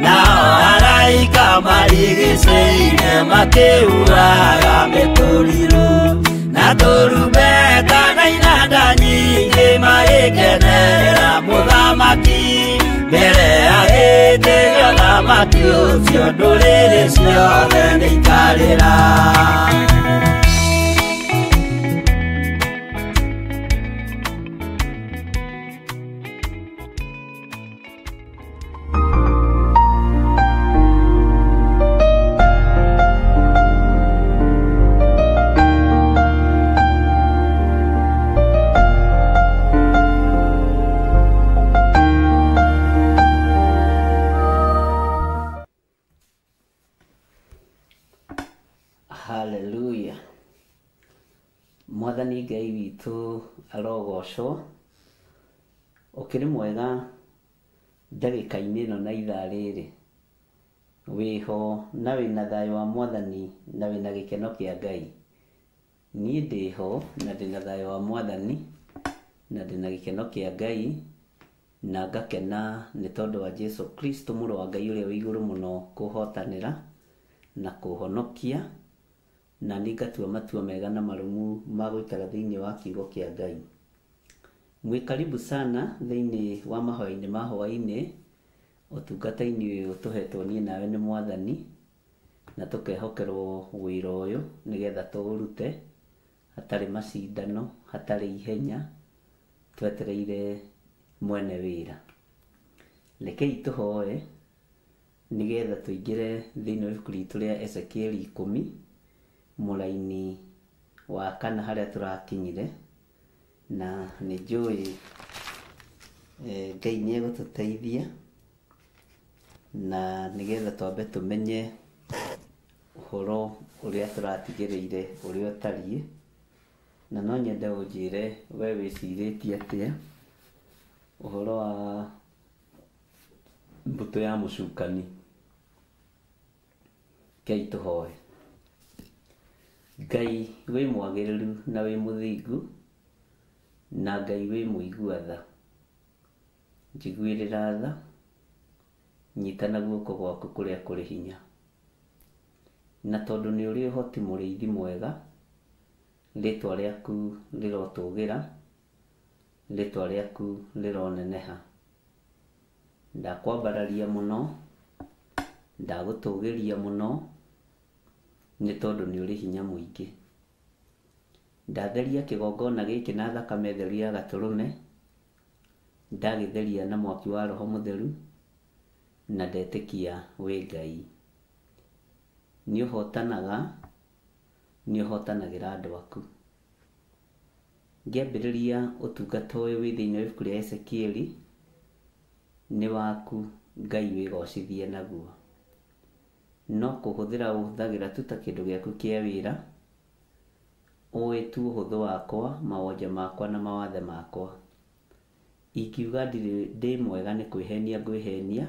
nao araika marigicĩire makĩhuhaga mĩtũrirũ na tũrumbeta na inanda nyingĩ magĩkenera mũthamaki mbere ya gĩtĩ gĩa ũthamaki ũcio ndũrĩrĩ ciothe nĩikarĩra. Hallelujah. Mwathani Ngai witũ arogocwo ũkĩrĩ mwega ndagĩka-inĩ ĩno na ithaa rĩrĩ wĩho na wĩna thayũ wa mwathani na wĩna gĩkeno kĩa Ngai. Niĩ ndĩho na ndĩna thayũ wa mwathani na ndĩna gĩkeno kĩa Ngai na ngakena nĩ tondũ wa Jesu Kristo mũrũ wa Ngai ũrĩa wĩ igũrũ mũno kũhotanĩra na kũhonokia na nĩ ngatua matua mega na marũmu ma gũikara thĩinĩ wa kiugo kĩa Ngai. Mwĩ karibu sana thĩinĩ wa mahoya-inĩ ma hwaĩ-inĩ ũtungata-inĩ ũyũ tũhetwo niĩ nawe nĩ mwathani na tũkehokerwo wĩra ũyũ nĩgetha tũũrute hatarĩ macindano hatarĩ ihenya twetereire mwene wĩra. Rekei tũhoe nĩgetha tũingĩre thĩinĩ wa ibuku ritũ rĩa Ezekieli 10 mũraini wa kana harĩa tũrakinyire na nĩ njũĩ Ngai nĩ egũtũteithia na nĩgetha twambe tũmenye ũhoro ũrĩa tũratigĩrĩire ũrĩa ũtariĩ na no nyende ũnjĩre we wĩcirĩtie atĩa ũhoro wa mbũtũ ya mũcukani. Ngai tũhoe. Ngai wĩ mwagĩrĩru na wĩ mũthingu na Ngai wĩ mũigua tha. Njiguĩrĩra tha, nyita na guoko gwaku kũrĩa kũrĩ hinya. Na tondũ nĩ ũrĩ ũhoti mũrĩithi mwega, rĩtwa rĩaku rĩrotũgĩra, rĩtwa rĩaku rĩroneneha. Ndakwambararia mũno, ndagũtũgĩria mũno, nĩ tondũ nĩ ũrĩ hinya mũingĩ. Ndatheria kĩgongona gĩkĩ na thakame theru ya gatũrũme, ndagĩtheria na mwaki wa Roho Mũtheru, na ndetĩkia wĩ Ngai. Nĩ ũhotanaga, nĩ ũhotanagĩra andũ aku. Ngĩambĩrĩria ũtungata ũyũ wĩ thĩinĩ wa ibuku rĩa Ezekieli, nĩ waku Ngai wĩgocithie naguo. No kũhũthĩra ũhũthagĩra tu ta kĩndũ gĩaku kĩa wĩra, ũĩ tu ũhũthũ wakwa, mawonje makwa na mawathe makwa. Ingiuga ndĩ mwega nĩ kwĩhenia ngwĩhenia,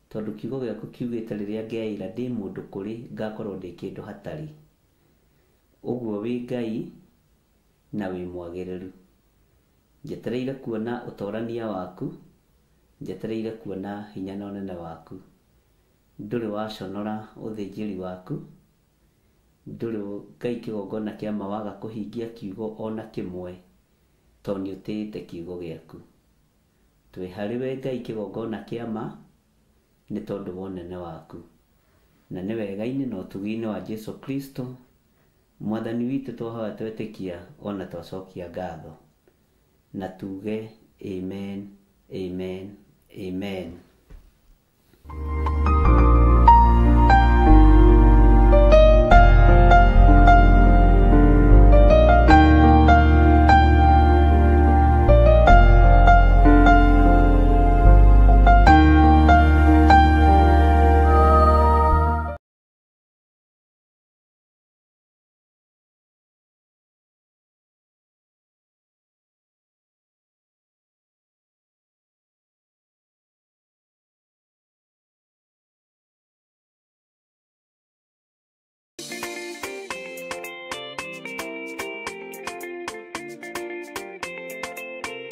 tondũ kiugo gĩaku kiugĩte rĩrĩa ngeĩra ndĩ mũndũ kũrĩ ngakorwo ndĩ kĩndũ hatarĩ. Ũguo wĩ Ngai na wĩ mwagĩrĩru. Njetereire kuona ũtorania waku, njetereire kuona hinya na ũnene waku. Ndũrĩ waconora ũthĩnjĩri waku, ndũrĩ Ngai kĩgongona kĩa ma waga kũhingia kiugo ona kĩmwe, tondũ nĩ ũtĩĩte kiugo gĩaku. Twĩ harĩ we Ngai kĩgongona kĩa ma, nĩ tondũ wa ũnene waku. Na nĩ wega-inĩ na ũtugi-inĩ wa Jesu Kristo, Mwathani witũ twahoya twetĩkia ona twacokia ngatho. Na tuge amen, amen, amen.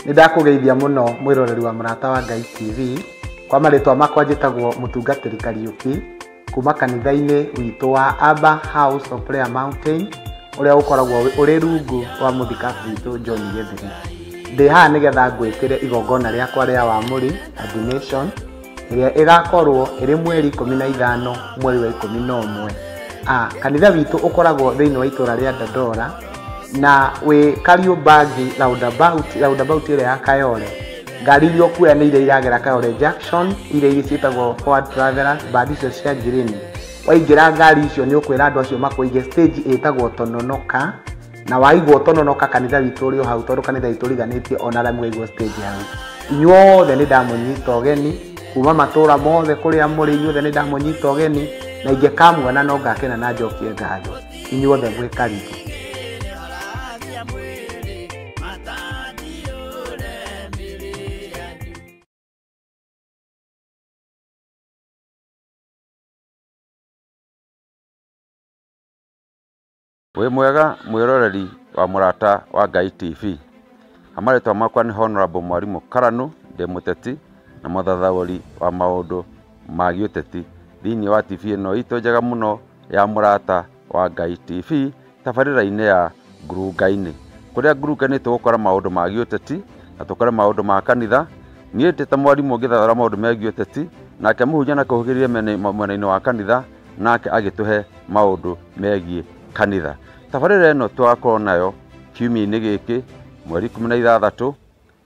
Nĩ ndakũgeithia mũno mwĩroreri wa Mũrata wa Ngai TV. Kwa marĩtwa makwa njĩtagwo Mũtungatĩri Kariũki kuma kanitha-inĩ witũ wa Abba House of Prayer Mountain, ũrĩa ũkoragwo ũrĩ rungu rwa mũthikabu witũ John Gĩthiri. Ndĩ haha nĩgetha ngwĩtĩre igongona rĩakwa rĩa wamũri ordination, ĩrĩa ĩgakorwo ĩrĩ mweri 15 mweri wa 11. Kanitha witũ ũkoragwo thĩinĩ wa itũra rĩa Dandora na wĩ Kariobangi roundabout ĩrĩa ya Kayole. Ngari iria ũkuoya nĩ iria iragera Kayole Junction, iria iria ciĩtagwo Forward Travelers, mbathi icio cia ngirini. Waingĩra ngari icio nĩ ũkwĩra andũ acio makũige stage ĩtagwo Tononoka, na waigwo Tononoka kanitha witũ ũrĩ o hau, tondũ kanitha witũ ũriganĩtie ona arĩa mwaigwo stage hau. Inyuothe nĩ ndamũnyita ũgeni kuma matũra mothe kũrĩa mũrĩ, inyuothe nĩ ndamũnyita ũgeni, na ingĩkamuona no ngakena na njokie ngatho. Inyuothe mwĩ karibu. Wĩ mwega mwĩroreri wa Mũrata wa Ngai TV. Marĩtwa makwa nĩ Honorable Mwarimũ Karanu, ndĩ mũteti na mũthathaũri wa maũndũ ma gĩũteti thĩinĩ wa TV ĩno itũ njega mũno ya Mũrata wa Ngai TV, tabarĩra-inĩ ya Ngurunga-inĩ, kũrĩa ngurunga-inĩ tũgũkora maũndũ ma gĩũteti na tũkore maũndũ ma kanitha. Niĩ ndĩ ta mwarimũ ngĩthathaũra maũndũ megiĩ ũteti, nake mũhunjia na kũhũgĩrĩria mwena-inĩ wa kanitha, nake agĩtũhe maũndũ megiĩ kanitha. Tabarĩra ĩno tũgakorwo nayo kiumia-inĩ gĩkĩ mweri 16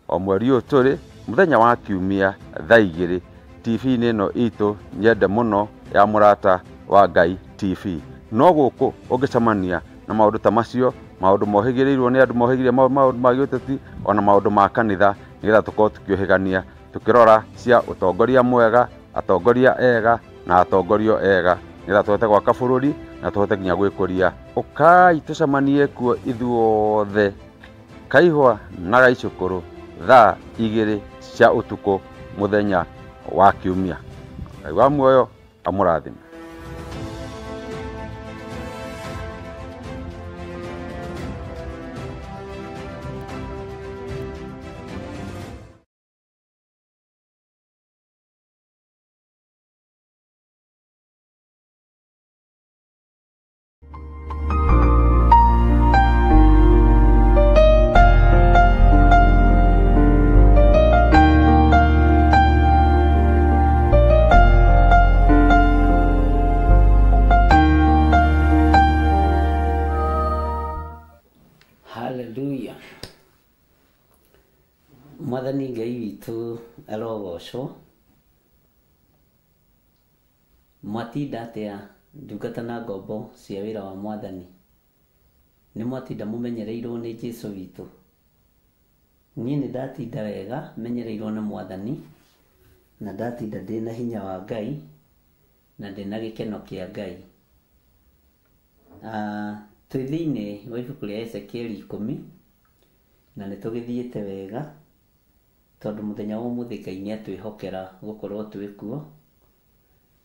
o mweri ũyũ tũrĩ mũthenya wa kiumia thaa 2 TV-inĩ ĩno itũ nyende mũno ya Mũrata wa Ngai TV. No gũkũ ũngĩcemania na maũndũ ta macio, maũndũ mohĩgĩrĩirwo nĩ andũ mohĩgĩrĩire maũndũ ma gĩũteti ona maũndũ ma kanitha, nĩgetha tũkorwo tũkĩũhĩgania tũkĩrora cia ũtongoria mwega, atongoria ega na atongorio ega, nĩgetha tũhote gwaka bũrũri na tũhote nginya gwĩkũria. Ũkai tũcemanie kuo ithuothe Kaihwa na Gaicũkũrũ thaa 2 cia ũtukũ mũthenya wa kiumia. Ngai wa muoyo amũrathime. Haleluya. Mwathani Ngai witũ arogocwo. Mwatinda atĩa ndungata na ngombo cia wĩra wa Mwathani? Nĩ mwatinda mũmenyereirwo nĩ Jesũ witũ? Niĩ nĩ ndatinda wega menyereirwo nĩ Mwathani, na ndatinda ndĩna hinya wa Ngai na ndĩna gĩkeno kĩa Ngai. Twĩ thĩinĩ wa ibuku rĩa Ezekieli 10 na nĩ tũgĩthiĩte wega tondũ mũthenya wa ũmũthĩ Ngai nĩ atwĩhokera gũkorwo twĩ kuo,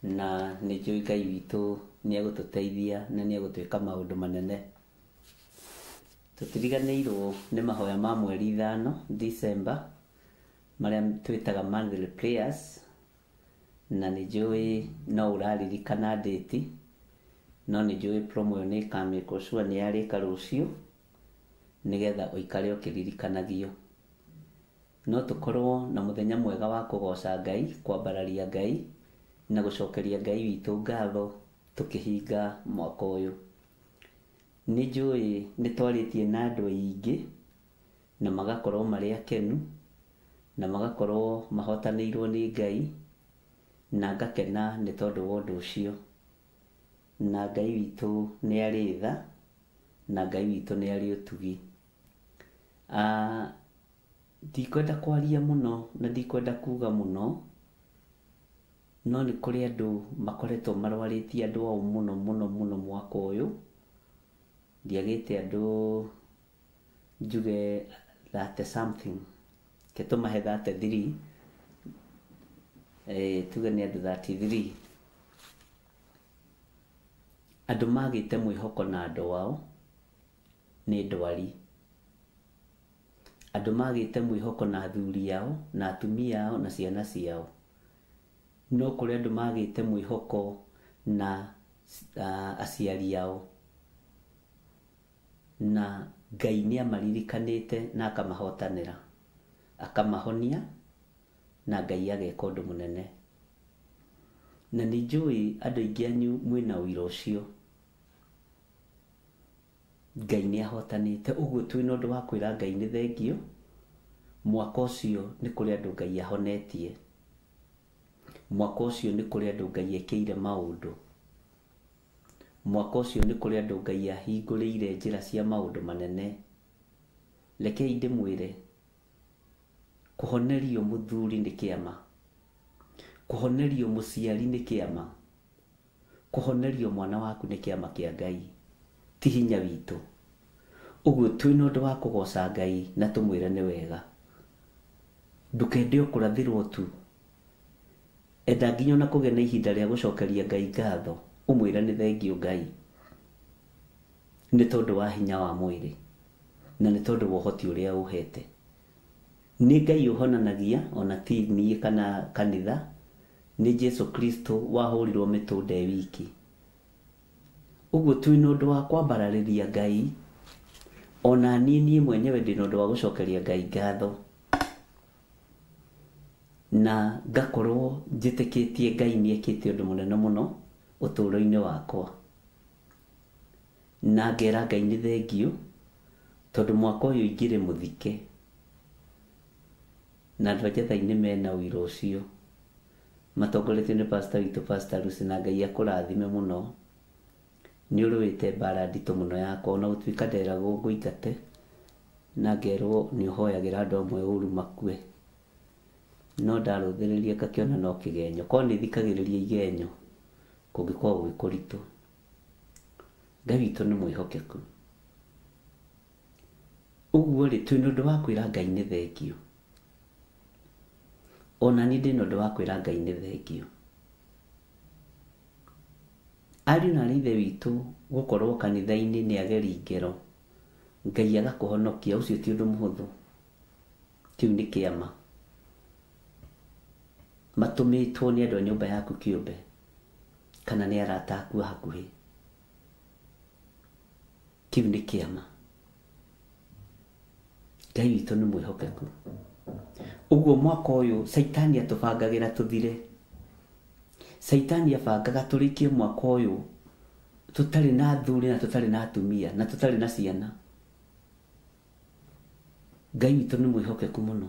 na nĩ njũĩ Ngai witũ nĩ egũtũteithia na nĩ egũtwĩka maũndũ manene. Tũtiriganĩirwo nĩ mahoya ma mweri 5 December marĩa twĩtaga monthly prayers, na nĩ njũĩ no ũraririkana date, no nĩ njũĩ promo ĩyo nĩ ĩkamĩkwo sure nĩ yarĩka rũciũ nĩgetha ũikare ũkĩririkanagio. No tũkorwo na mũthenya mwega wa kũgoca Ngai, kwambararia Ngai na gũcokeria Ngai witũ ngatho tũkĩhinga mwaka ũyũ. Nĩ njũĩ nĩ twarĩtie na andũ aingĩ na magakorwo marĩ akenu na magakorwo mahotanĩirwo nĩ Ngai, na ngakena nĩ tondũ wa ũndũ ũcio. Na Ngai witũ nĩ arĩ tha na Ngai witũ nĩ arĩ ũtugi. Ndikwenda kwaria mũno na ndikwenda kuga mũno, no nĩ kũrĩ andũ makoretwo marwarĩtie andũ ao mũno mũno mũno mwaka ũyũ. Ndiagĩte andũ njuge 30 something, ke tũmahe 33, tuge nĩ andũ 33 andũ magĩte mwĩhoko na andũ ao nĩ ndwari, andũ magĩte mwĩhoko na athuri ao na atumia ao na ciana ciao. No kũrĩ andũ magĩte mwĩhoko na aciari ao, na Ngai nĩ amaririkanĩte na akamahotanĩra, akamahonia, na Ngai ageka ũndũ mũnene. Na nĩ njũĩ andũ aingĩ anyu mwĩna ũira ũcio, Ngai nĩ ahotanĩte. Ũguo twĩna ũndũ wa kwĩra Ngai nĩ thengio. Mwaka ũcio nĩ kũrĩ andũ Ngai ahonetie, mwaka ũcio nĩ kũrĩ andũ Ngai ekĩire maũndũ, mwaka ũcio nĩ kũrĩ andũ Ngai ahingũrĩire njĩra cia maũndũ manene. Rekei ndĩmwĩre, kũhonerio mũthuri nĩ kĩama, kũhonerio mũciari nĩ kĩama, kũhonerio mwana waku nĩ kĩama kĩa Ngai, ti hinya witũ. Ũguo twĩna ũndũ wa kũgoca Ngai na tũmwĩre nĩ wega. Ndũkende o kũrathĩrwo tu, enda nginya ona kũgĩa na ihinda rĩa gũcokeria Ngai ngatho, ũmwĩre nĩ thengio Ngai nĩ tondũ wa hinya wa mwĩrĩ na nĩ tondũ wa ũhoti ũrĩa ũhete. Nĩ Ngai ũhonanagia, ona ti niĩ kana kanitha, nĩ Jesu Kristo wahũrirwo mĩtũnda e wiki. Ũguo twĩna ũndũ wa kwambararĩria Ngai, ona niĩ niĩ mwenyewe ndĩna ũndũ wa gũcokeria Ngai ngatho, na ngakorwo njĩtĩkĩtie Ngai nĩ ekĩte ũndũ mũnene mũno ũtũũro-inĩ wakwa, na ngera Ngai nĩ thengio tondũ mwaka ũyũ ingĩrĩ mũthike, na andũ a Njetha-inĩ mena ũira ũcio matongoretio nĩ pastor witũ, Pastor Lucy, na Ngai akũrathime mũno. Nĩ ũrũĩte mbara nditũ mũno yakwa, ona gũtuĩka nderagwo ngũingate na ngerwo nĩ ũhoyagĩra andũ amwe ũru makue, no ndarũthĩrĩria ngakĩona no kĩgenyo. Korwo nĩ thikagĩrĩria igenyo kũngĩkorwo gwĩ kũritũ. Ngai witũ nĩ mwĩhokeku. Ũguo rĩ, twĩna ũndũ wa kwĩra Ngai nĩ thengio. Ona niĩ ndĩna ũndũ wa kwĩra Ngai nĩ thengio. Ariũ na aarĩ a Ithe witũ gũkorwo kanitha-inĩ nĩ ageri ngero, Ngai agakũhonokia, ũcio ti ũndũ mũhũthũ. Kĩu nĩ kĩama. Matũmĩtwo nĩ andũ a nyũmba yaku kĩũmbe kana nĩ arata aku a hakuhĩ. Kĩu nĩ kĩama. Ngai witũ nĩ mwĩhokeku. Ũguo mwaka ũyũ Caitani atũbangagĩra tũthire. Caitani abangaga tũrĩkie mwaka ũyũ tũtarĩ na athuri na tũtarĩ na atumia na tũtarĩ na ciana. Ngai witũ nĩ mwĩhokeku mũno.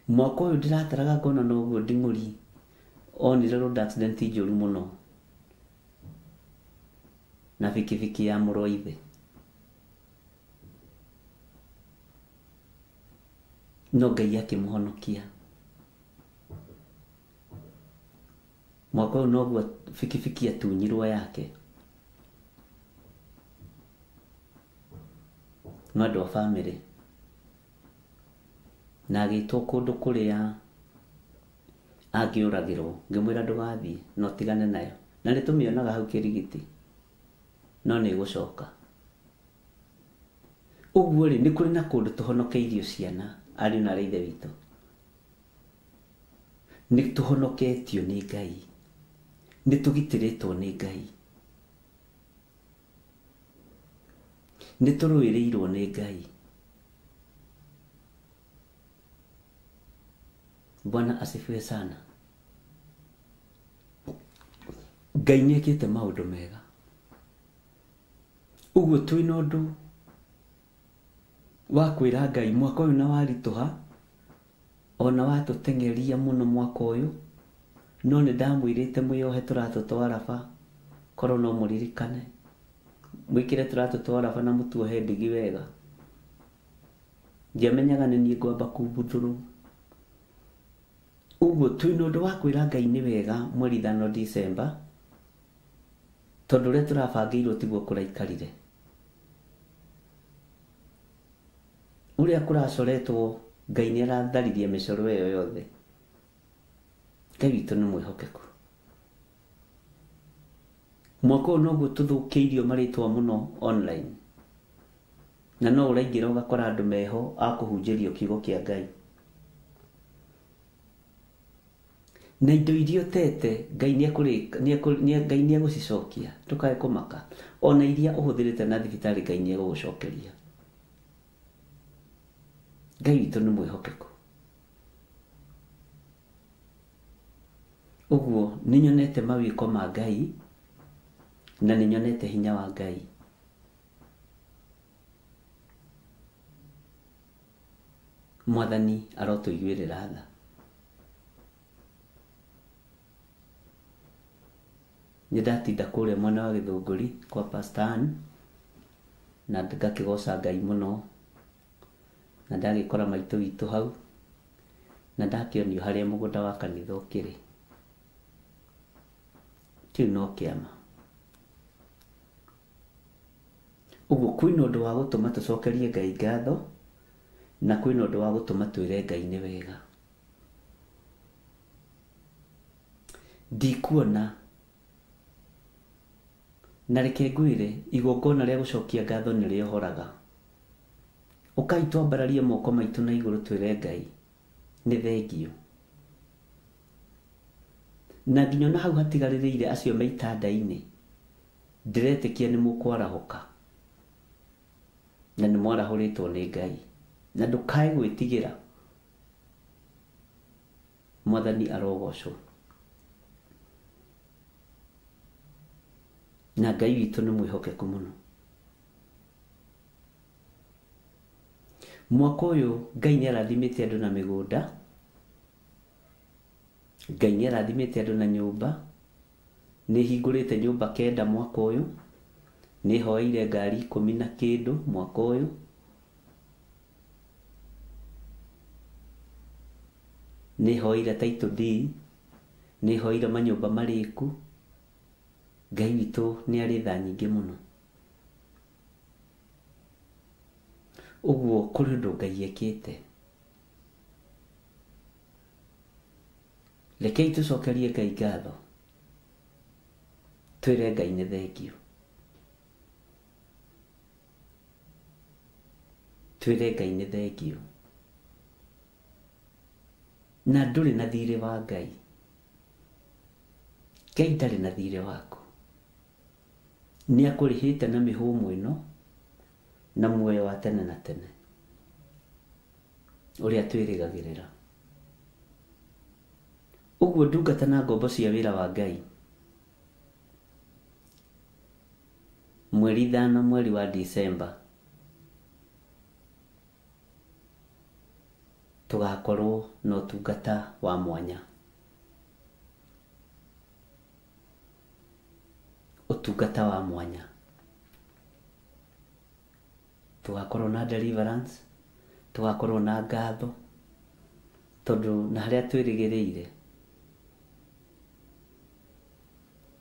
Mwaka ũyũ ndĩrataraga ngona noguo nding'ũri onire road accident njũru mũno na bikibiki ya mũrũ wa ithe. No Ngai akĩmũhonokia. Mwaka ũyũ noguo bikibiki atunyirwo yake nĩ andũ a bamĩrĩ na agĩtwo kũndũ kũrĩa angĩũragĩrwo. Ngĩmwĩra ndũgathiĩ no tigane nayo, na nĩ tũmĩonaga hau kĩrigiti no nĩ ĩgũcoka. Ũguo rĩ, nĩ kũrĩ na kũndũ tũhonokeirio ciana ariũ na arĩa ithe witũ. Nĩ tũhonoketio nĩ Ngai, nĩ tũgitĩrĩtwo nĩ Ngai, nĩ tũrũĩrĩirwo nĩ Ngai. Bwana asifiwe sana. Ngai nĩ ekĩte maũndũ mega. Ũguo twĩna ũndũ wa kwĩra Ngai mwaka ũyũ na waritũha ona watũteng'eria mũno mwaka ũyũ, no nĩ ndamwĩrĩte mwĩyohe tũratũ twa raba, korwo no mũririkane mwĩkĩre tũratũ twa raba na mũtuohe ndigi wega. Ndiamenyaga nĩ niĩ ngwamba kumbuthũrwo. Ũguo twĩna ũndũ wa kwĩra Ngai nĩ wega mweri 5 December, tondũ ũrĩa tũrabangĩirwo tiguo kũraikarire. Ũrĩa kũracoretwo Ngai nĩ aratharirie mĩcoro ĩyo yothe. Ngai witũ nĩ mwĩhokeku. Mwaka ũyũ noguo tũthũkĩirio marĩtwa mũno online, na no ũraingĩra ũgakora andũ meho a kũhunjĩrio kiugo kĩa Ngai. Na indo iria ũtete Ngai nĩ egũcicokia, ndũkae kũmaka. Ona iria ũhũthĩrĩte na thibitarĩ Ngai nĩ egũgũcokeria. Ngai witũ nĩ mwĩhokeku. Ũguo nĩ nyonete mawĩko ma Ngai na nĩ nyonete hinya wa Ngai. Mwathani arotũiguĩrĩra tha. Nĩ ndatinda kũrĩa mwena wa Gĩthũngũri kwa Pastor Ann na ngakĩgoca Ngai mũno, na ndagĩkora maitũ witũ hau, na ndakĩonio harĩa mũgũnda wa kanitha ũkĩrĩ. Kĩu no kĩama. Ũguo kwĩna ũndũ wa gũtũma tũcokerie Ngai ngatho, na kwĩna ũndũ wa gũtũma twĩre Ngai nĩ wega. Ndikuona na reke ngwĩre igongona rĩa gũcokia ngatho nĩ rĩohoraga. Ũkai twambararie moko maitũ na igũrũ twĩre Ngai nĩ thengio. Na nginya ona hau hatigarĩrĩire acio me itanda-inĩ, ndĩretĩkia nĩ mũkwarahũka na nĩ mwarahũrĩtwo nĩ Ngai, na ndũkae gwĩtigĩra. Mwathani arogocwo. Na Ngai witũ nĩ mwĩhokeku mũno. Mwaka ũyũ Ngai nĩ arathimĩte andũ na mĩgũnda, Ngai nĩ arathimĩte andũ na nyũmba. Nĩ hingũrĩte nyũmba 9 mwaka ũyũ, nĩ hoeire ngari 10 na kĩndũ mwaka ũyũ. Nĩ hoeire title deed, nĩ hoeire manyũmba marĩku. Ngai witũ nĩ arĩ tha nyingĩ mũno. Ũguo kũrĩ ũndũ Ngai ekĩte. Rekei tũcokerie Ngai ngatho, twĩre Ngai nĩ thengio, twĩre Ngai nĩ thengio. Na ndũrĩ na thirĩ wa Ngai. Ngai ndarĩ na thirĩ waku. Nĩ akũrĩhĩte na mĩhũmũ ĩno na muoyo wa tene na tene ũrĩa twĩrĩgagĩrĩra. Ũguo ndungata na ngombo cia wĩra wa Ngai, mweri 5 mweri wa December Tũgakorwo na ũtungata wa mwanya. Ũtungata wa mwanya. Tũgakorwo na deliverance, tũgakorwo na ngatho, tondũ na harĩa twĩrĩgĩrĩire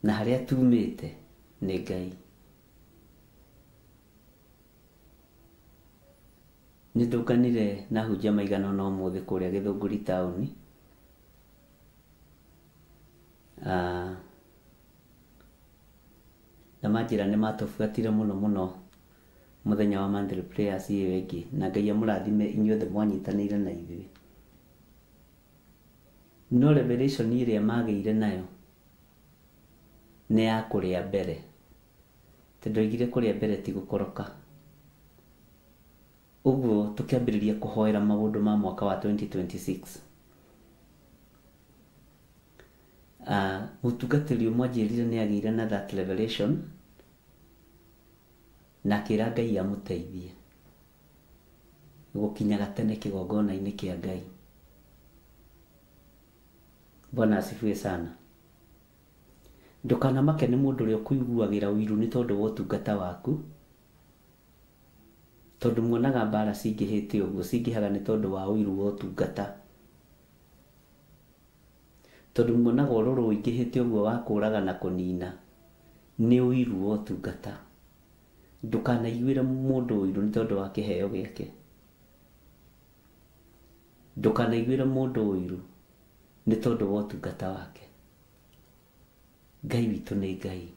na harĩa tumĩte nĩ Ngai. Nĩ ndũnganire na ahunjia maigana ũna ũmũthĩ kũrĩa Gĩthũngũri taũni. Na manjĩra nĩ matũbuatire mũno mũno mũthenya wa monthly prayers ĩyo ĩngĩ, na Ngai amũrathime inyuothe mwanyitanĩire na ithuĩ. No revelation ĩrĩa magĩire nayo nĩ ya kũrĩa mbere, tondũ oigire kũrĩa mbere ti gũkoroka. Ũguo tũkĩambĩrĩria kũhoera maũndũ ma mwaka wa 2026. Mũtungatĩri ũmwe anjĩrire nĩ agĩire na that revelation na akĩra Ngai amũteithie gũkinyaga tene kĩgongona-inĩ kĩa Ngai. Bwana asifiwe sana. Ndũkanamake nĩ mũndũ ũrĩa ũkũiguagĩra ũiru nĩ tondũ wa ũtungata waku, tondũ muonaga mbara cingĩhĩte ũguo cingĩhaga nĩ tondũ wa ũiru wa ũtungata, tondũ muonaga ũrũrũ ũingĩhĩte ũguo wa kũraga na kũnina nĩ ũiru wa ũtungata. Ndũkanaiguĩre mũndũ ũiru nĩ tondũ wa kĩheo gĩake. Ndũkanaiguĩre mũndũ ũiru nĩ tondũ wa ũtungata wake. Ngai witũ nĩ Ngai,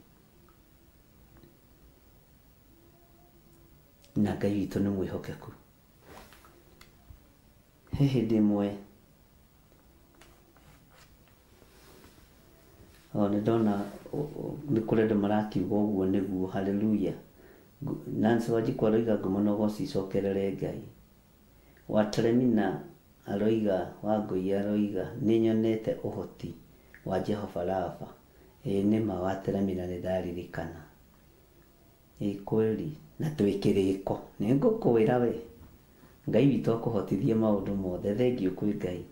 na Ngai witũ nĩ mwĩhokeku. He hĩndĩ ĩmwe o nĩ ndona nĩ kũrĩ andũ marakiuga ũguo nĩguo, haleluya. Nancy Wanjikũ aroiga ngumo na ũgoci icokerere Ngai. Wateremina aroiga, Wangũi aroiga nĩ nyonete ũhoti wa Jehova Rafa. Ĩĩ nĩma Wateremina nĩ ndaririkana. Ĩĩ kweli, na twĩ kĩrĩko nĩ ngũkwĩra we, Ngai witũ akũhotithie maũndũ mothe. Thengiũ kwĩ Ngai.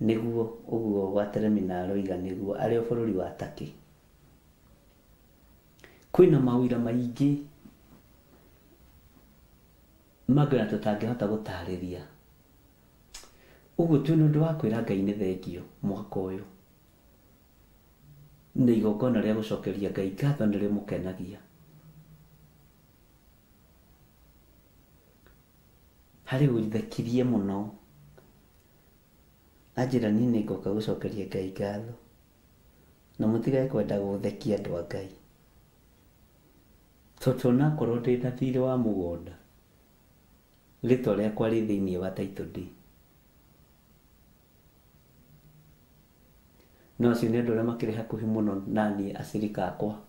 Nĩguo ũguo Wateremina aroiga nĩguo arĩ o bũrũri wa Turkey. Kwĩna mawĩra maingĩ mangĩ na tũtangĩhota gũtarĩria. Ũguo twĩna ũndũ wa kwĩra Ngai nĩ thengiũ mwaka ũyũ. Nĩ igongona rĩa gũcokeria Ngai ngatho nĩ rĩmũkenagia. Harĩ ũthekirie mũno anjĩra niĩ nĩ ngoka gũcokeria Ngai ngatho, na mũtigage kwenda gũthekia andũ a Ngai, tondũ onakorwo ndĩ na thirĩ wa mũgũnda, rĩtwa rĩakwa rĩ thĩinĩ wa title deed. No acio nĩ andũ arĩa makĩrĩ hakuhĩ mũno na niĩ, acirika akwa,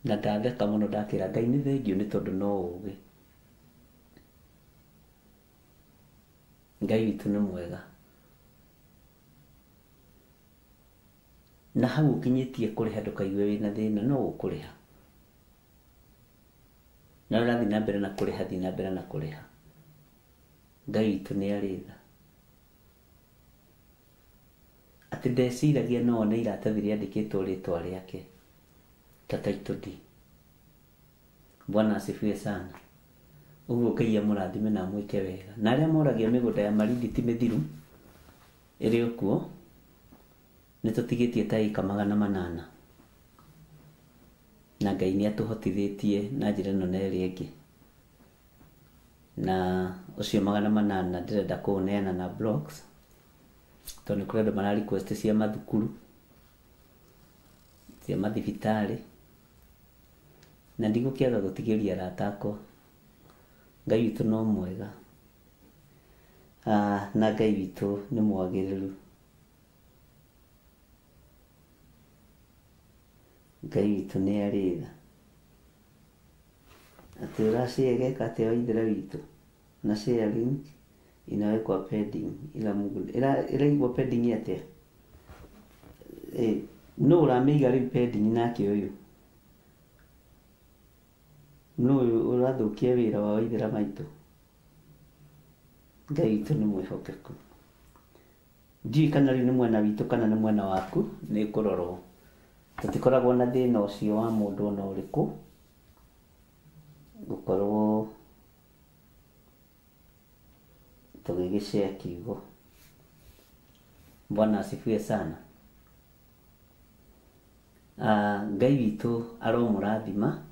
na ndatheka mũno ndakĩra Ngai nĩ thengiũ nĩ tondũ no ũgĩ. Ngai witũ nĩ mwega. Na hau ũkinyĩtie kũrĩha ndũkaigue wĩna thĩna, no ũkũrĩha. Na ũrathiĩ na mbere na kũrĩha, thiĩ na mbere na kũrĩha. Ngai witũ nĩ arĩ tha. Atĩ ndeciragia no one iratathi rĩandĩkĩtwo rĩtwa rĩake ta title deed. Bwana asifiwe sana. Ũguo Ngai amũrathime na amwĩke wega. Na arĩa moragia mĩgũnda ya Malindi ti mĩthiru ĩrĩ o kuo, nĩ tũtigĩtie ta ĩka 800. Na Ngai nĩ atũhotithĩtie na njĩra ĩno na ĩrĩa ĩngĩ. Na ũcio 800 ndĩrenda kũũneana na blocks, tondũ nĩ kũrĩ andũ mara request cia mathukuru, cia mathibitarĩ, na ndigũkĩaga gũtigĩria arata akwa. Ngai witũ no mwega, na Ngai witũ nĩ mwagĩrĩru. Ngai witũ nĩ arĩ tha. Atĩ ũrashare geka atĩa Waithera witũ? Na share link inawekwa pending, ila Mungu ĩraigwo pending atĩa? No ũramĩiga rĩu pending nake ũyũ? No ũyũ ũrathũkia wĩra wa Waithera maitũ? Ngai witũ nĩ mwĩhokeku. Ndiũĩ kana rĩu nĩ mwena witũ kana nĩ mwena waku, nĩ kũrorwo. Tũtikoragwo na thĩna ũcio wa mũndũ ona ũrĩkũ gũkorwo tũgĩgĩshare kiugo. Bwana asifiwe sana. Ngai witũ aromũrathima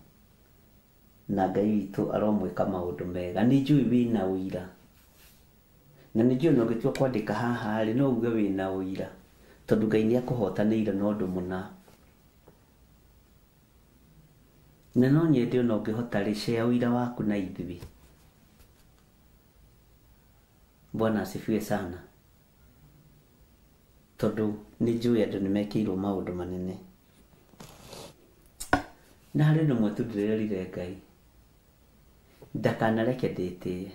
na Ngai witũ aromwĩka maũndũ mega. Nĩ njũĩ wĩna ũira, na nĩ njũĩ ona ũngĩtua kwandĩka haha rĩ, no uge wĩna ũira, tondũ Ngai nĩ akũhotanĩire na ũndũ mũna. Na no nyende ona ũngĩhota rĩ, share ũira waku na ithuĩ. Bwana asifiwe sana. Tondũ nĩ njũĩ andũ nĩ mekĩirwo maũndũ manene. Na harĩ ũndũ ũmwe tu ndĩrerire Ngai, ndakanareke ndĩtĩe.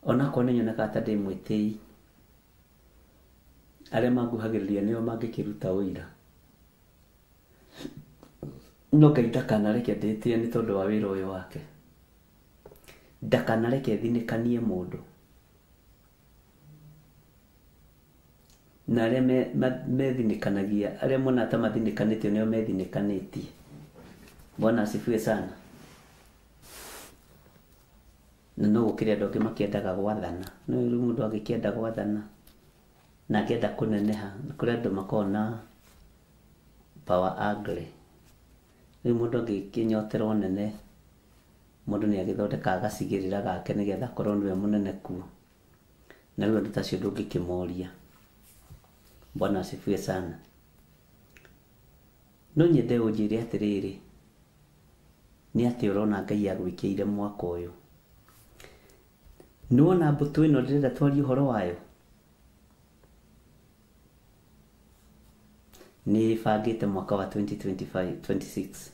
Onakorwo nĩ nyonaga ta ndĩ mwĩtĩi, arĩa manguhagĩrĩria nĩo mangĩkĩruta ũira. No Ngai ndakanareke ndĩtĩe nĩ tondũ wa wĩra ũyũ wake. Ndakanareke thinĩkanie mũndũ. Na arĩa methinĩkanagia, arĩa monaga ta mathinĩkanĩtio nĩo methinĩkanĩtie. Bwana asifiwe sana. Na no gũkĩrĩ andũ angĩ makĩendaga gwathana. No rĩu mũndũ angĩkĩenda gwathana na angĩenda kũneneha, kũrĩ andũ makoragwo na power ugly. Rĩu mũndũ angĩkĩnyotera ũnene, mũndũ nĩ agĩthondekaga gacigĩrĩra gake nĩgetha akorwo nĩwe mũnene kuo. Na rĩu andũ ta acio ndũngĩkĩmoria. Bwana asifiwe sana. No nyende ũnjĩre atĩrĩrĩ, nĩ atĩa ũrona Ngai agwĩkĩire mwaka ũyũ? Nĩ wona mbũtũ ĩno ndĩrenda twarie ũhoro wayo? Nĩ ĩbangĩte mwaka wa 2025 26.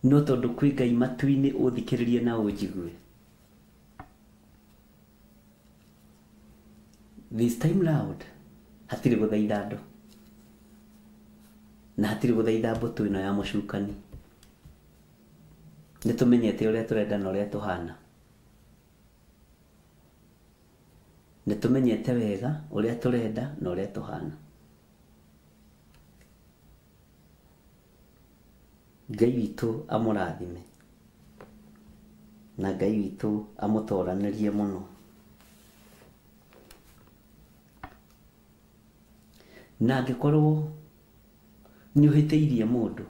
No tondũ kwĩ Ngai matu-inĩ ũthikĩrĩrie na ũnjigue. This time round hatirĩ gũthaitha andũ na hatirĩ gũthaitha mbũtũ ĩno ya mũcukani. Nĩ tũmenyete ũrĩa tũrenda na ũrĩa tũhana. Nĩ tũmenyete wega ũrĩa tũrenda na ũrĩa tũhana. Ngai witũ amũrathime na Ngai witũ amũtoranĩrie mũno. Na angĩkorwo nĩ ũhĩtĩirie mũndũ,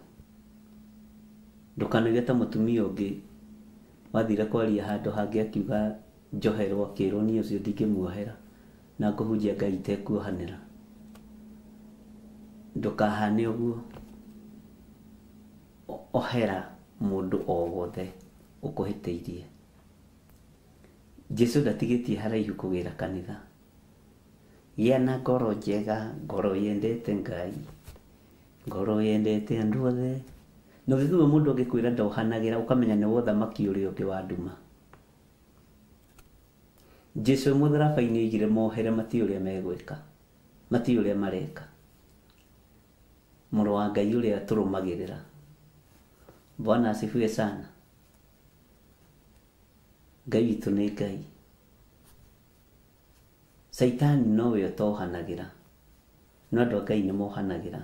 ndũkanoige ta mũtumia ũngĩ wathire kwaria handũ hangĩ akiuga njoherwo, akĩrwo niĩ ũcio ndingĩmuohera na ngũhunjia Ngai itekuohanĩra. Ndũkahane ũguo. Ohera mũndũ o wothe ũkũhĩtĩirie. Jesu ndatigĩtie haraihu kũgĩra kanitha. Gĩa na ngoro njega, ngoro yendete Ngai, ngoro yendete andũ othe. Na ũngĩigua mũndũ angĩkwĩra ndohanagĩra, ũkamenya nĩ wothamaki ũrĩa ũngĩ wa nduma. Jesu mũtharaba-inĩ oigire mohere matiũĩ ũrĩa megwĩka, matiũĩ ũrĩa mareka. Mũrũ wa Ngai ũrĩa tũrũmagĩrĩra. Bwana asifiwe sana. Ngai witũ nĩ Ngai. Caitani nowe ũtohanagĩra, no andũ a Ngai nĩ mohanagĩra.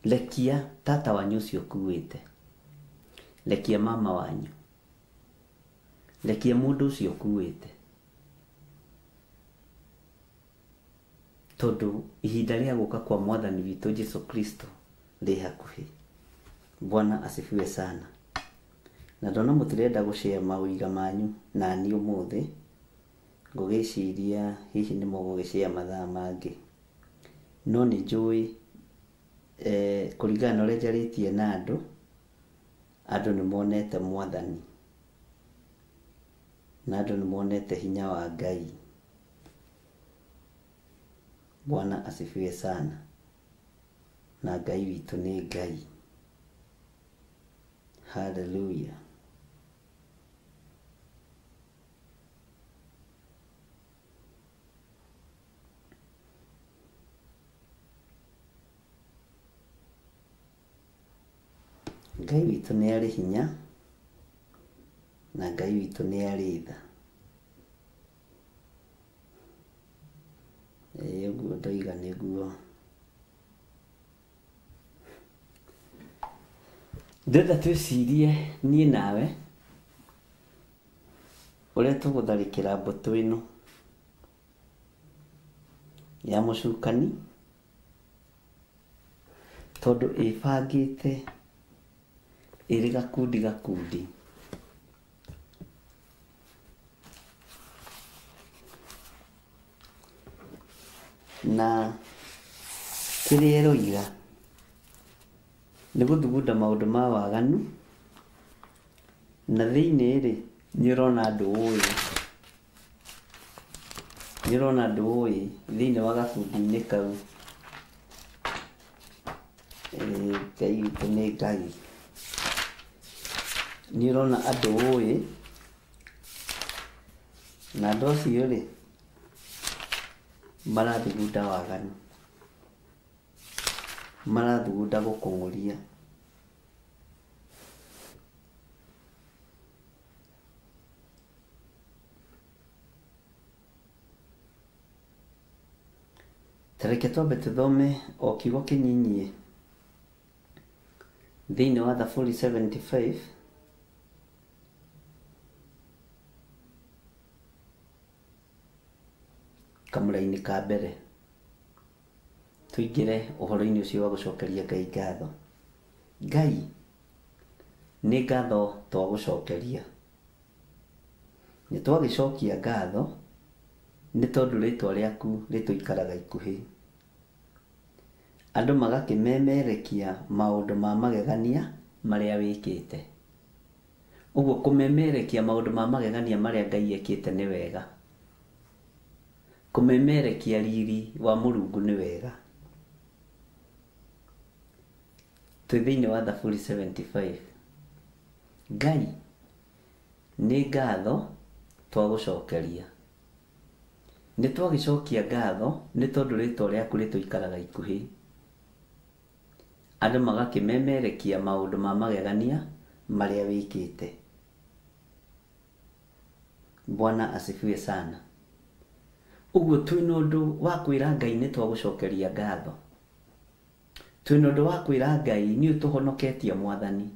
Rekia tata wanyu ũcio ũkuĩte, rekia mama wanyu, rekia mũndũ ũcio ũkuĩte, tondũ ihinda rĩa gũka kwa mwathani witũ Jesu Kristo rĩ hakuhĩ. Bwana asifiwe sana. Na ndona mũtirenda gũshare maũira manyu nani ũmũthĩ, ngũgĩciria hihi nĩ mũgũgĩshare mathaa mangĩ. No nĩ njũĩ kũringana na ũrĩa njarĩtie na andũ, andũ nĩ monete mwathani na andũ nĩ monete hinya wa Ngai. Bwana asifiwe sana. Na Ngai witũ nĩ Ngai. Hallelujah. Ngai witũ nĩ arĩ hinya Na Ngai witũ nĩ arĩ tha. Ĩĩ ũguo ndoiga nĩguo. Ndĩrenda twĩcirie niĩ nawe ũrĩa tũgũtharĩkĩra mbũtũ ĩno ya mũcukani, tondũ ĩbangĩte ĩrĩ gakundi gakundi. Na kĩrĩa ĩroiga nĩ gũthugunda maũndũ ma waganu, na thĩinĩ rĩ nĩ ũrona andũ ũĩ, nĩ ũrona andũ ũĩ thĩinĩ wa gakundi-inĩ kau. Ngai witũ nĩ Ngai. Nĩ ũrona andũ ũĩ, na andũ acio rĩ marathugunda waganu, marathugunda gũkũng'ũria. Ta reke twambe tũthome o kiugo kĩnyinyie thĩinĩ wa Thaburi 75 kamũraini ka mbere, tũingĩre ũhoro-inĩ ũcio wa gũcokeria Ngai ngatho. Ngai, nĩ ngatho twagũcokeria. Nĩ twagĩcokia ngatho nĩ tondũ rĩtwa rĩaku rĩtũikaraga ikuhĩ. Andũ magakĩmemerekia maũndũ ma magegania marĩa wĩkĩte. Ũguo kũmemerekia maũndũ ma magegania marĩa Ngai ekĩte nĩ wega. Kũmemerekia riri wa Mũrungu nĩ wega. Twĩ thĩinĩ wa Thaburi 75. Ngai, nĩ ngatho twagũcokeria. Nĩ twagĩcokia ngatho nĩ tondũ rĩtwa rĩaku rĩtũikaraga ikuhĩ. Andũ magakĩmemerekia maũndũ ma magegania marĩa wĩkĩte. Bwana asifiwe sana. Ũguo twĩna ũndũ wa kwĩra Ngai nĩ twagũcokeria ngatho. Twĩna ũndũ wa kwĩra Ngai nĩ ũtũhonoketie Mwathani.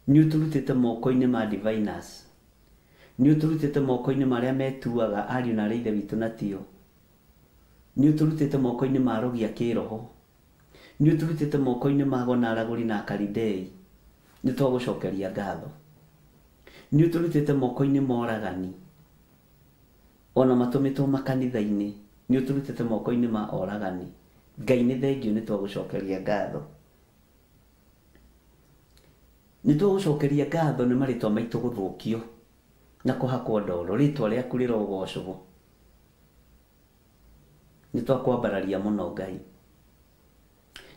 Nĩ ũtũrutĩte moko-inĩ ma diviners. Nĩ ũtũrutĩte moko-inĩ marĩa metuaga ariũ na aarĩ a Ithe witũ na tio. Nĩ ũtũrutĩte moko-inĩ ma arogi a kĩroho. Nĩ ũtũrutĩte moko-inĩ ma ago na aragũri na akaridei. Nĩ twagũcokeria ngatho. Nĩ ũtũrutĩte moko-inĩ ma oragani, ona matũmĩtwo makanitha-inĩ. Nĩ ũtũrutĩte moko-inĩ ma oragani. Ngai nĩ thengio, nĩ twagũcokeria ngatho. Nĩ twagũcokeria ngatho nĩ marĩtwa maitũ gũthũkio na kũhakwo ndoro. Rĩtwa rĩaku rĩrogocwo. Nĩ twakwambararia mũno Ngai.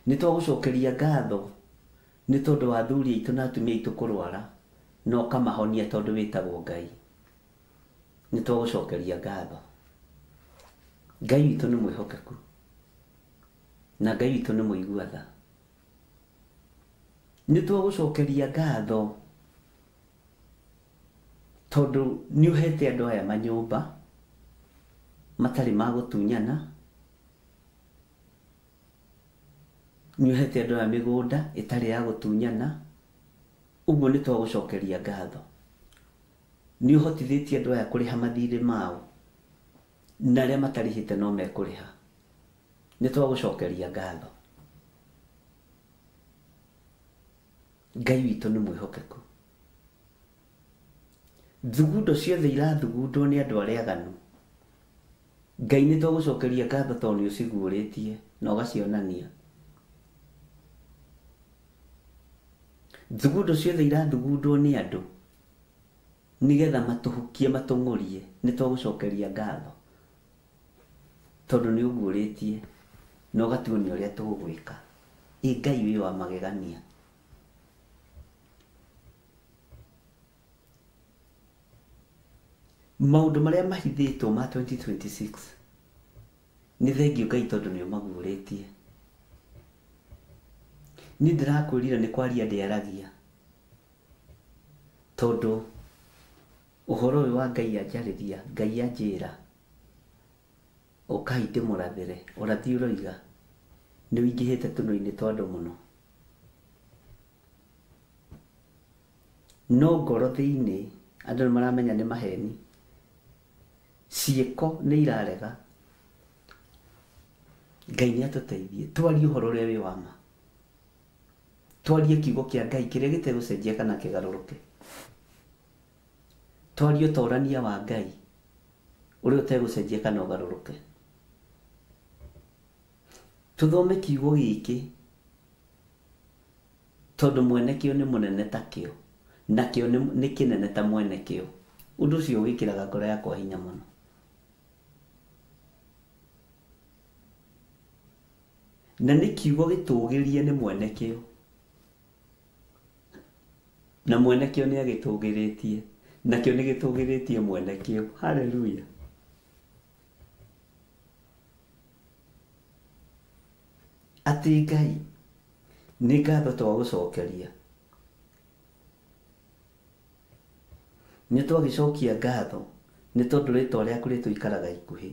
Nĩ twagũcokeria ngatho nĩ tondũ wa athuri aitũ na atumia aitũ kũrwara na ũkamahonia tondũ wĩtagwo Ngai. Nĩ twagũcokeria ngatho. Ngai witũ nĩ mwĩhokeku na Ngai witũ nĩ mũigua tha. Nĩ twagũcokeria ngatho tondũ nĩ ũhete andũ aya manyũmba matarĩ ma gũtunyana. Nĩ ũhete andũ aya mĩgũnda ĩtarĩ ya gũtunyana. Ũguo nĩ twagũcokeria ngatho. Nĩ ũhotithĩtie andũ aya kũrĩha mathirĩ mao, na arĩa matarĩhĩte no mekũrĩha. Nĩ twagũcokeria ngatho. Ngai witũ nĩ mwĩhokeku. Thugundo ciothe irathugundwo nĩ andũ arĩa aganu, Ngai nĩ twagũcokeria ngatho tondũ nĩ ũciguũrĩtie na ũgacionania. Thugundo ciothe irathugundwo nĩ andũ nĩgetha matũhukie matũng'ũrie, nĩ twagũcokeria ngatho tondũ nĩ ũguũrĩtie na ũgatuonia ũrĩa tũgwĩka. Ĩ Ngai wĩ wa magegania. Maũndũ marĩa mahithĩtwo ma 2026 nĩ thengio Ngai tondũ nĩ ũmaguũrĩtie. Niĩ ndĩrakwĩrire nĩ kwaria ndĩaragia. Tondũ ũhoro ũyũ wa Ngai anjarĩria, Ngai anjĩra, ũkai ndĩmũrathĩre, ũrathi ũroiga nĩ ũingĩhĩte tũnua-inĩ twa andũ mũno. No ngoro thĩinĩ andũ nĩ maramenya nĩ maheni, ciĩko nĩ irarega. Ngai nĩ atũteithie twarie ũhoro ũrĩa wĩ wa ma, twarie kiugo kĩa Ngai kĩrĩa gĩtegũcenjia kana kĩgarũrũke, twarie ũtorania wa Ngai ũrĩa ũtegũcenjia kana ũgarũrũke. Tũthome kiugo gĩkĩ tondũ mwene kĩo nĩ mũnene ta kĩo, na kĩo nĩ kĩnene ta mwene kĩo. Ũndũ ũcio wĩkĩraga ngoro yakwa hinya mũno. Na nĩ kiugo gĩtũgĩrie nĩ mwene kĩo, na mwene kĩo nĩ agĩtũgĩrĩtie, nakĩo nĩ gĩtũgĩrĩtie mwene kĩo. Haleluya. Atĩ Ngai nĩ ngatho twagũcokeria, nĩ twagĩcokia ngatho nĩ tondũ rĩtwa rĩaku rĩtũikaraga ikuhĩ.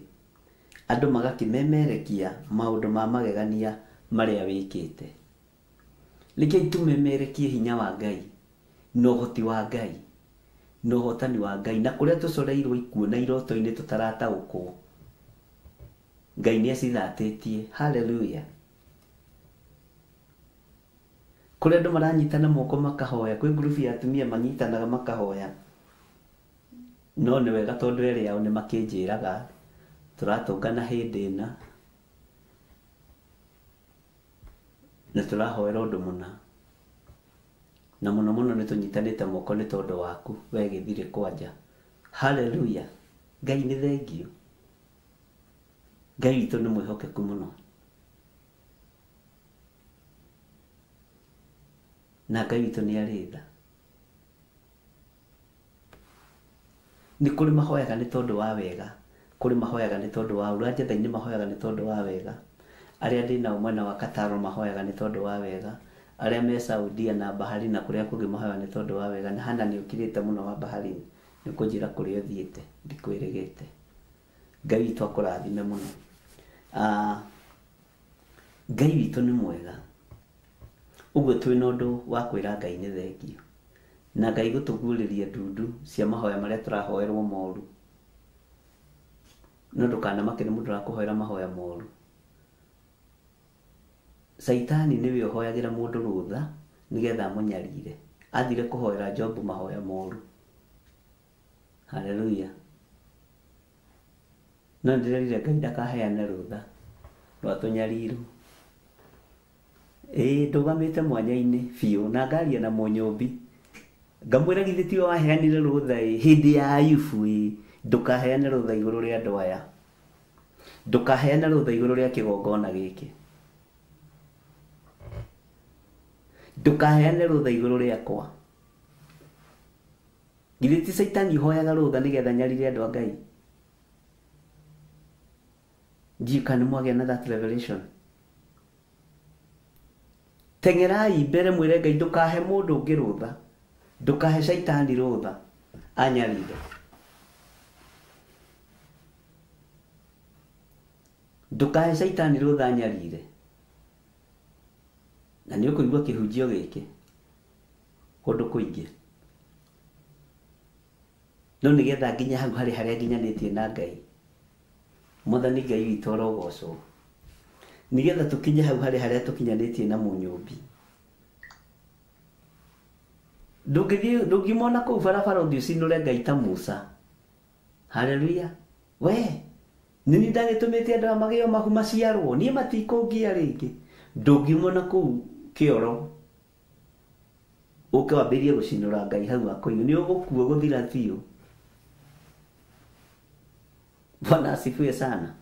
Andũ magakĩmemerekia maũndũ ma magegania marĩa wĩkĩte. Rekei tũmemerekie hinya wa Ngai na ũhoti wa Ngai na ũhotani wa Ngai, na kũrĩa tũcoreirwo ikuũ na iroto-inĩ tũtarataũkwo, Ngai nĩ acithatĩtie. Haleluya. Kũrĩa andũ maranyitana moko makahoya, kwĩ ngurubu ya atumia manyitanaga makahoya, no nĩ wega tondũ erĩ ao nĩ makĩnjĩraga tũratũngana hĩndĩ ĩna na tũrahoera ũndũ mũna, na mũno mũno nĩ tũnyitanĩte moko nĩ tondũ waku we gĩthirĩ kwanja. Haleluya. Ngai nĩ thengio. Ngai witũ nĩ mwĩhokeku mũno, na Ngai witũ nĩ arĩ tha. Nĩ kũrĩ mahoyaga nĩ tondũ wa wega, kũrĩ mahoyaga nĩ tondũ wa ũru, anjetha-inĩ mahoyaga nĩ tondũ wa wega, arĩa ndĩ nao mwena wa Kataro mahoyaga nĩ tondũ wa wega, arĩa me Saudia na Bahari na kũrĩa kũngĩ mahoyaga nĩ tondũ wa wega. Na Hana nĩ ũkirĩte mũno wa Bahari, nĩ kũnjĩra kũrĩa ũthiĩte, ndikwĩrĩgĩte. Ngai witũ akũrathime mũno. Ngai witũ nĩ mwega. Ũguo twĩna ũndũ wa kwĩra Ngai nĩ thengio, na Ngai gũtũguũrĩria ndundu cia mahoya marĩa tũrahoerwo moru. No ndũkanamake nĩ mũndũ ũrakũhoera mahoya moru. Caitani nĩwe ũhoyagĩra mũndũ rũtha nĩgetha amũnyarire. Athire kũhoera Jobu mahoya moru. Haleluya. No ndĩrerire Ngai ndakaheane rũtha rwa tũnyarirwo. Ĩĩ ndũgamĩte mwanya-inĩ biũ na ngaria na mũnyũmbi, ngamwĩra githĩ tiwe waheanire rũtha ĩ hĩndĩ ya Ayubu ĩ, ndũkaheane rũtha igũrũ rĩa andũ aya, ndũkaheane rũtha igũrũ rĩa kĩgongona gĩkĩ, ndũkaheane rũtha igũrũ rĩakwa. Githĩ ti Caitani ũhoyaga rũtha nĩgetha nyarire andũ a Ngai? Ndiũĩ kana nĩ mwagĩa na that revelation. Teng'erai mbere mwĩre Ngai ndũkahe mũndũ ũngĩ rũtha, ndũkahe Caitani rũtha anyarire, ndũkahe Caitani rũtha anyarire. Na nĩ ũkũigua kĩhunjio gĩkĩ kũndũ kũingĩ, no nĩgetha nginya hau harĩ harĩa nginyanĩtie na Ngai, Mwathani Ngai witũ arogocwo, nĩgetha tũkinye hau harĩ harĩa tũkinyanĩtie na mũnyũmbi. Ndũngĩthiĩ, ndũngiumona kũu barabara ũthiĩ ũcinũre Ngai ta Musa. Haleluya. We nĩ niĩ ndagĩtũmĩte andũ aya magĩo mahu maciarwo, niĩ matikũngia rĩngĩ. Ndũngiumona kũu kĩoro ũke wambĩrĩrie gũcinũra Ngai hau akũigua, nĩ ũgũkua gũthira biũ. Bwana asifiwe sana.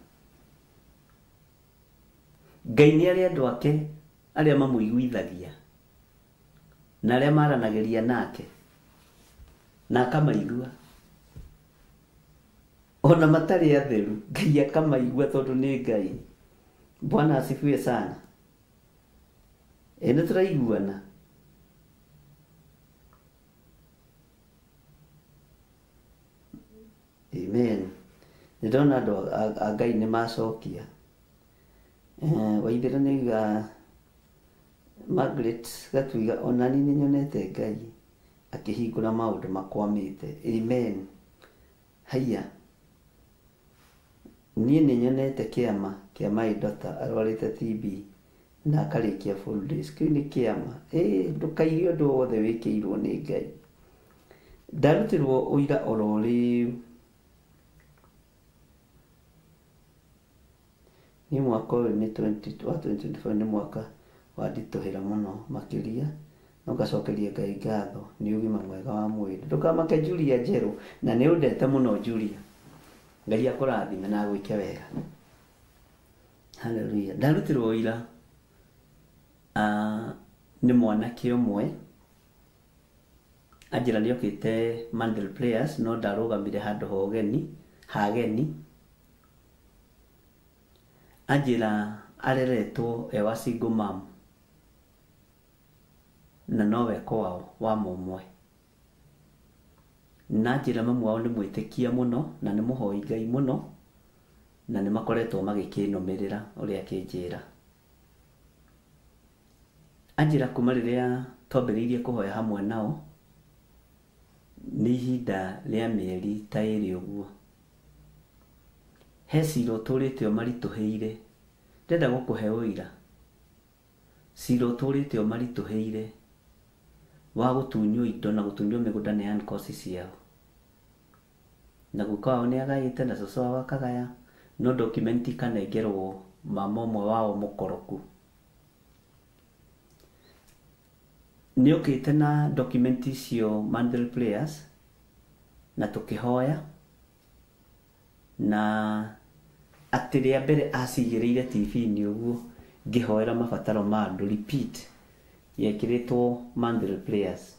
Ngai nĩ arĩ andũ ake arĩa mamũiguithagia na arĩa maranagĩria nake na akamaigua ona matarĩ atheru, Ngai akamaigua tondũ nĩ Ngai. Bwana asifiwe sana. Ĩ nĩ tũraiguana. Amen. Nĩ ndona andũ a Ngai nĩ macokia. Waithĩra nĩ auga Margaret Gatuiga onani nĩ nyonete Ngai akĩhingũra maũndũ makwamĩte. Amen. Haiya, niĩ nĩ nyonete kĩama kĩa my daughter arwarĩte TB na akarĩkia full days. Kĩu nĩ kĩama. Ndũkairie ũndũ wothe wĩkĩirwo nĩ Ngai. Ndarutirwo ũira oro rĩu. Niĩ mwaka ũyũ nĩ 20 wa 2024 nĩ mwaka wanditũhĩra mũno makĩria, no ngacokeria Ngai ngatho nĩ ũgima mwega wa mwĩrĩ. Ndũkamake Julia Njerũ, na nĩ ũndete mũno Julia. Ngai akũrathime na agwĩke wega. Hallelujah. Ndarutirwo ũira nĩ mwanake ũmwe anjĩra nĩ okĩte Mandel Players no ndarũgamire handũ ha ũgeni hageni. Anjĩra areretwo e wa single mom na nowe kwao wa mũmwe. Na anjĩra mamu wao nĩ mwĩtĩkia mũno na nĩ mũhoi Ngai mũno na nĩ makoretwo magĩkĩnũmĩrĩra ũrĩa akĩnjĩra. Anjĩra kuma rĩrĩa twambĩrĩirie kũhoya hamwe nao nĩ ihinda rĩa mĩeri ta ĩrĩ ũguo. He cira ũtũrĩte ũmaritũhĩire. Ndĩrenda gũkũhe ũira. Cira ũtũrĩte ũmaritũhĩire wa gũtunywo indo na gũtunywo mĩgũnda nĩ uncles ciao. Na guka wao nĩ agaĩte na cũcũ wao akagaya, no document ikanengerwo mama ũmwe wao mũkoroku. Nĩ okĩte na document icio Mandel Players na tũkĩhoya na atĩ rĩa mbere acigĩrĩire TV-inĩ ũguo ngĩhoera mabataro ma andũ repeat yekĩrĩtwo Mandel Players.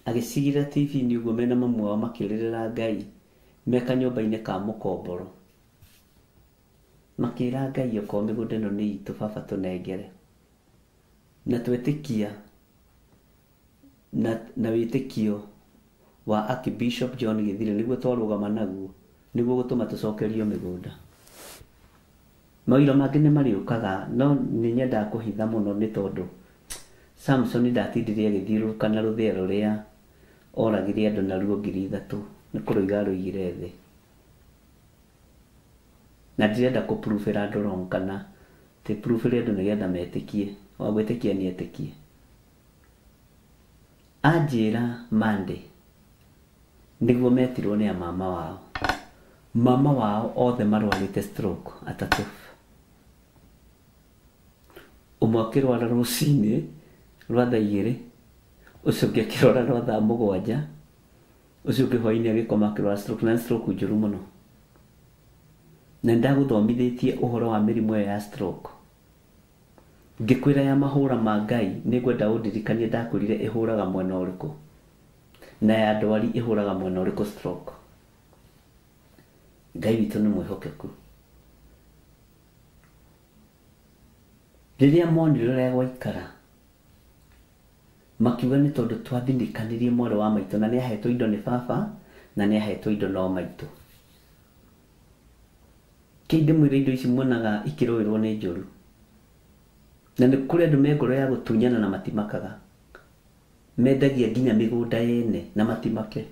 Agĩcigĩrĩra TV-inĩ ũguo mena mamu wao makĩrĩrĩra Ngai me kanyũmba-inĩ ka mũkomboro. Makĩra Ngai okorwo mĩgũnda ĩno nĩ itũ baba tũnengere. Na twetĩkia na wĩtĩkio wa Archbishop John Gĩthire nĩguo twarũgama naguo nĩguo gũtũma tũcokerio mĩgũnda. Maũira mangĩ nĩ marĩũkaga no nĩ nyendaga kũhitha mũno nĩ tondũ Samson ndatindire agĩthiũrũrũka na rũthĩa rũrĩa oragire andũ naruo 3,000 nĩ kũrũiga arũigire thĩ. Na ndirenda kũ-prove-ĩra andũ wrong kana ti prove-ĩre andũ nĩgetha metĩkie. Wa gwĩtĩkia nĩ etĩkie. Anjĩra Monday nĩguo metirwo nĩ a mama wao. Mama wao othe marwarĩte stroke atatũ. Ũmwe akĩrwara rũcinĩ rwa thaa 2, ũcio ũngĩ akĩrwara rwa thaa 7, ũcio ũngĩ hwainĩ agĩkoma akĩrwara stroke, na stroke njũru mũno. Na nĩndagũthomithĩtie ũhoro wa mĩrimũ ĩyo ya stroke. Ngĩkwĩra ya mahũra ma Ngai nĩngwenda ũndirikanie ndakwĩrire ĩhũraga mwena ũrĩkũ na ya ndwari ĩhũraga mwena ũrĩkũ stroke. Ngai witũ nĩ mwĩhokeku. Rĩrĩa monire ũrĩa gwaikara makiuga nĩ tondũ twathinĩkanirie mwarĩ wa maitũ na nĩahetwo indo nĩ baba na nĩahetwo indo no maitũ. Kĩi ndĩmwĩre indo ici muonaga ikĩrũĩrwo nĩ njũru. Na nĩ kũrĩ andũ me ngoro ya gũtunyana na matimakaga. Mendagia nginya mĩgũnda yene na matimake.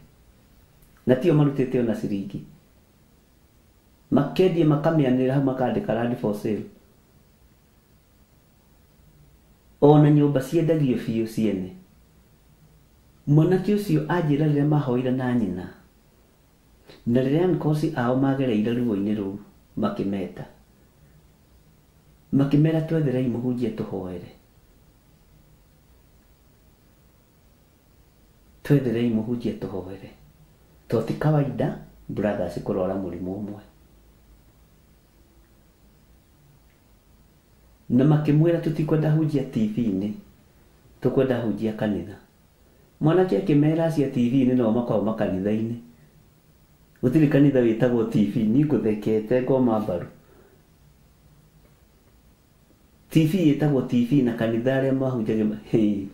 Na tio marutĩte ona ciringi. Makendia makamĩanĩrĩra hau makandĩka land for sale. Ona nyũmba ciendagio biũ ciene. Mwanake ũcio anjĩra rĩrĩa mahoire na nyina. Na rĩrĩa uncles ao magereire ruo-inĩ rũu makĩmeta. Makĩmera twetherei mũhunjia tũhoere. Twetherei mũhunjia tũhoere. To ti kawaida brothers kũrwara mũrimũ ũmwe. Na makĩmwĩra tũtikwenda hunjia TV-inĩ, tũkwenda hunjia kanitha. Mwanake akĩmera acio TV-inĩ nao makoragwo makanitha-inĩ. Gũtirĩ kanitha wĩtagwo TV, niĩ ngũthekete ngoma mbaru. TV ĩtagwo TV na kanitha arĩa mahunjagia, hey,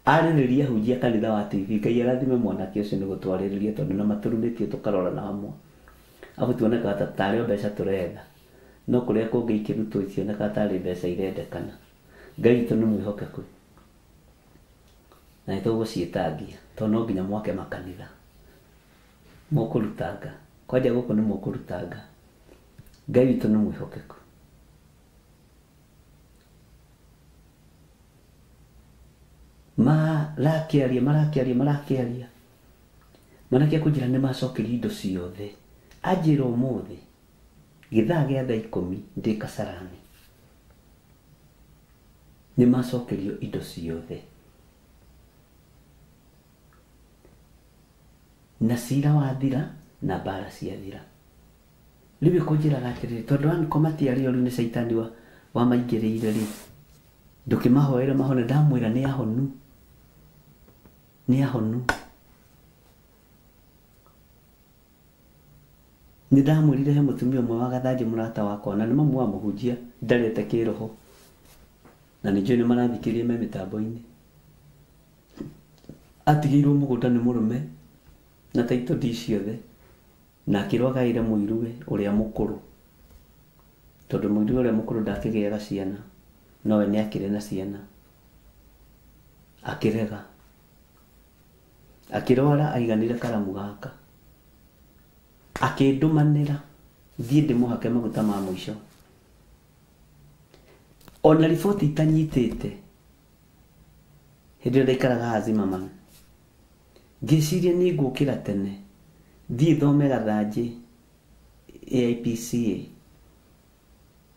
Arĩrĩria hunjia kanitha wa TV Ngai arathime mwanake ũcio nĩ gũtwarĩrĩria tondũ na matũrumĩtie tũkarora na hamwe. Abu tuonekaga ta tarĩ o mbeca tũretha. No kũrĩa kũngĩ ikĩrutwo itionekaga tarĩ mbeca irendekana. Ngai witũ nĩ mwĩhokeku. Na nĩ tũgũciĩtangia tondũ no nginya mwake makanitha. Mũkũrutanga. Kwanja gũkũ nĩ mũkũrutanga. Ngai witũ nĩ mwĩhokeku. Marakĩaria marakĩaria marakĩaria. Mwanake akũnjĩra nĩ macokerio indo ciothe. Anjĩra ũmũthĩ gĩthaa gĩa thaa 10 ndĩ Kasarani. Nĩ macokerio indo ciothe. Na cira wathira na mbara ciathira. Rĩu ĩkũnjĩraga atĩrĩrĩ tondũ anko matiarĩ oru nĩ caitani wa maingĩrĩire rĩ. Ndũkĩmahoere mahone ndamwĩra nĩ ahonu. Nĩ ahonu. Nĩ ndamwĩrire he mũtumia ũmwe wa Gathanjĩ mũrata wakwa na nĩ mamu wa mũhunjia ndarete kĩroho. Na nĩ njũĩ nĩ marathikĩrĩria me mĩtambo-inĩ. Atigĩirwo mũgũnda nĩ mũrũme na title deed ciothe na akĩrwo agaĩre mũiruwe ũrĩa mũkũrũ. Tondũ mũiruwe ũrĩa mũkũrũ ndakĩgĩaga ciana nowe nĩ akĩrĩ na ciana. Akĩrega. Akĩrwara aiganĩre karamu gaka. Akĩndũmanĩra thiĩ ndĩmũhake maguta ma mũico. Ona riboti itanyitĩte hĩndĩ ĩrĩa ndaikaraga haha Zimmerman. Ngĩciria nĩ ngũkĩra tene thiĩ thome Gathanjĩ AIPCA.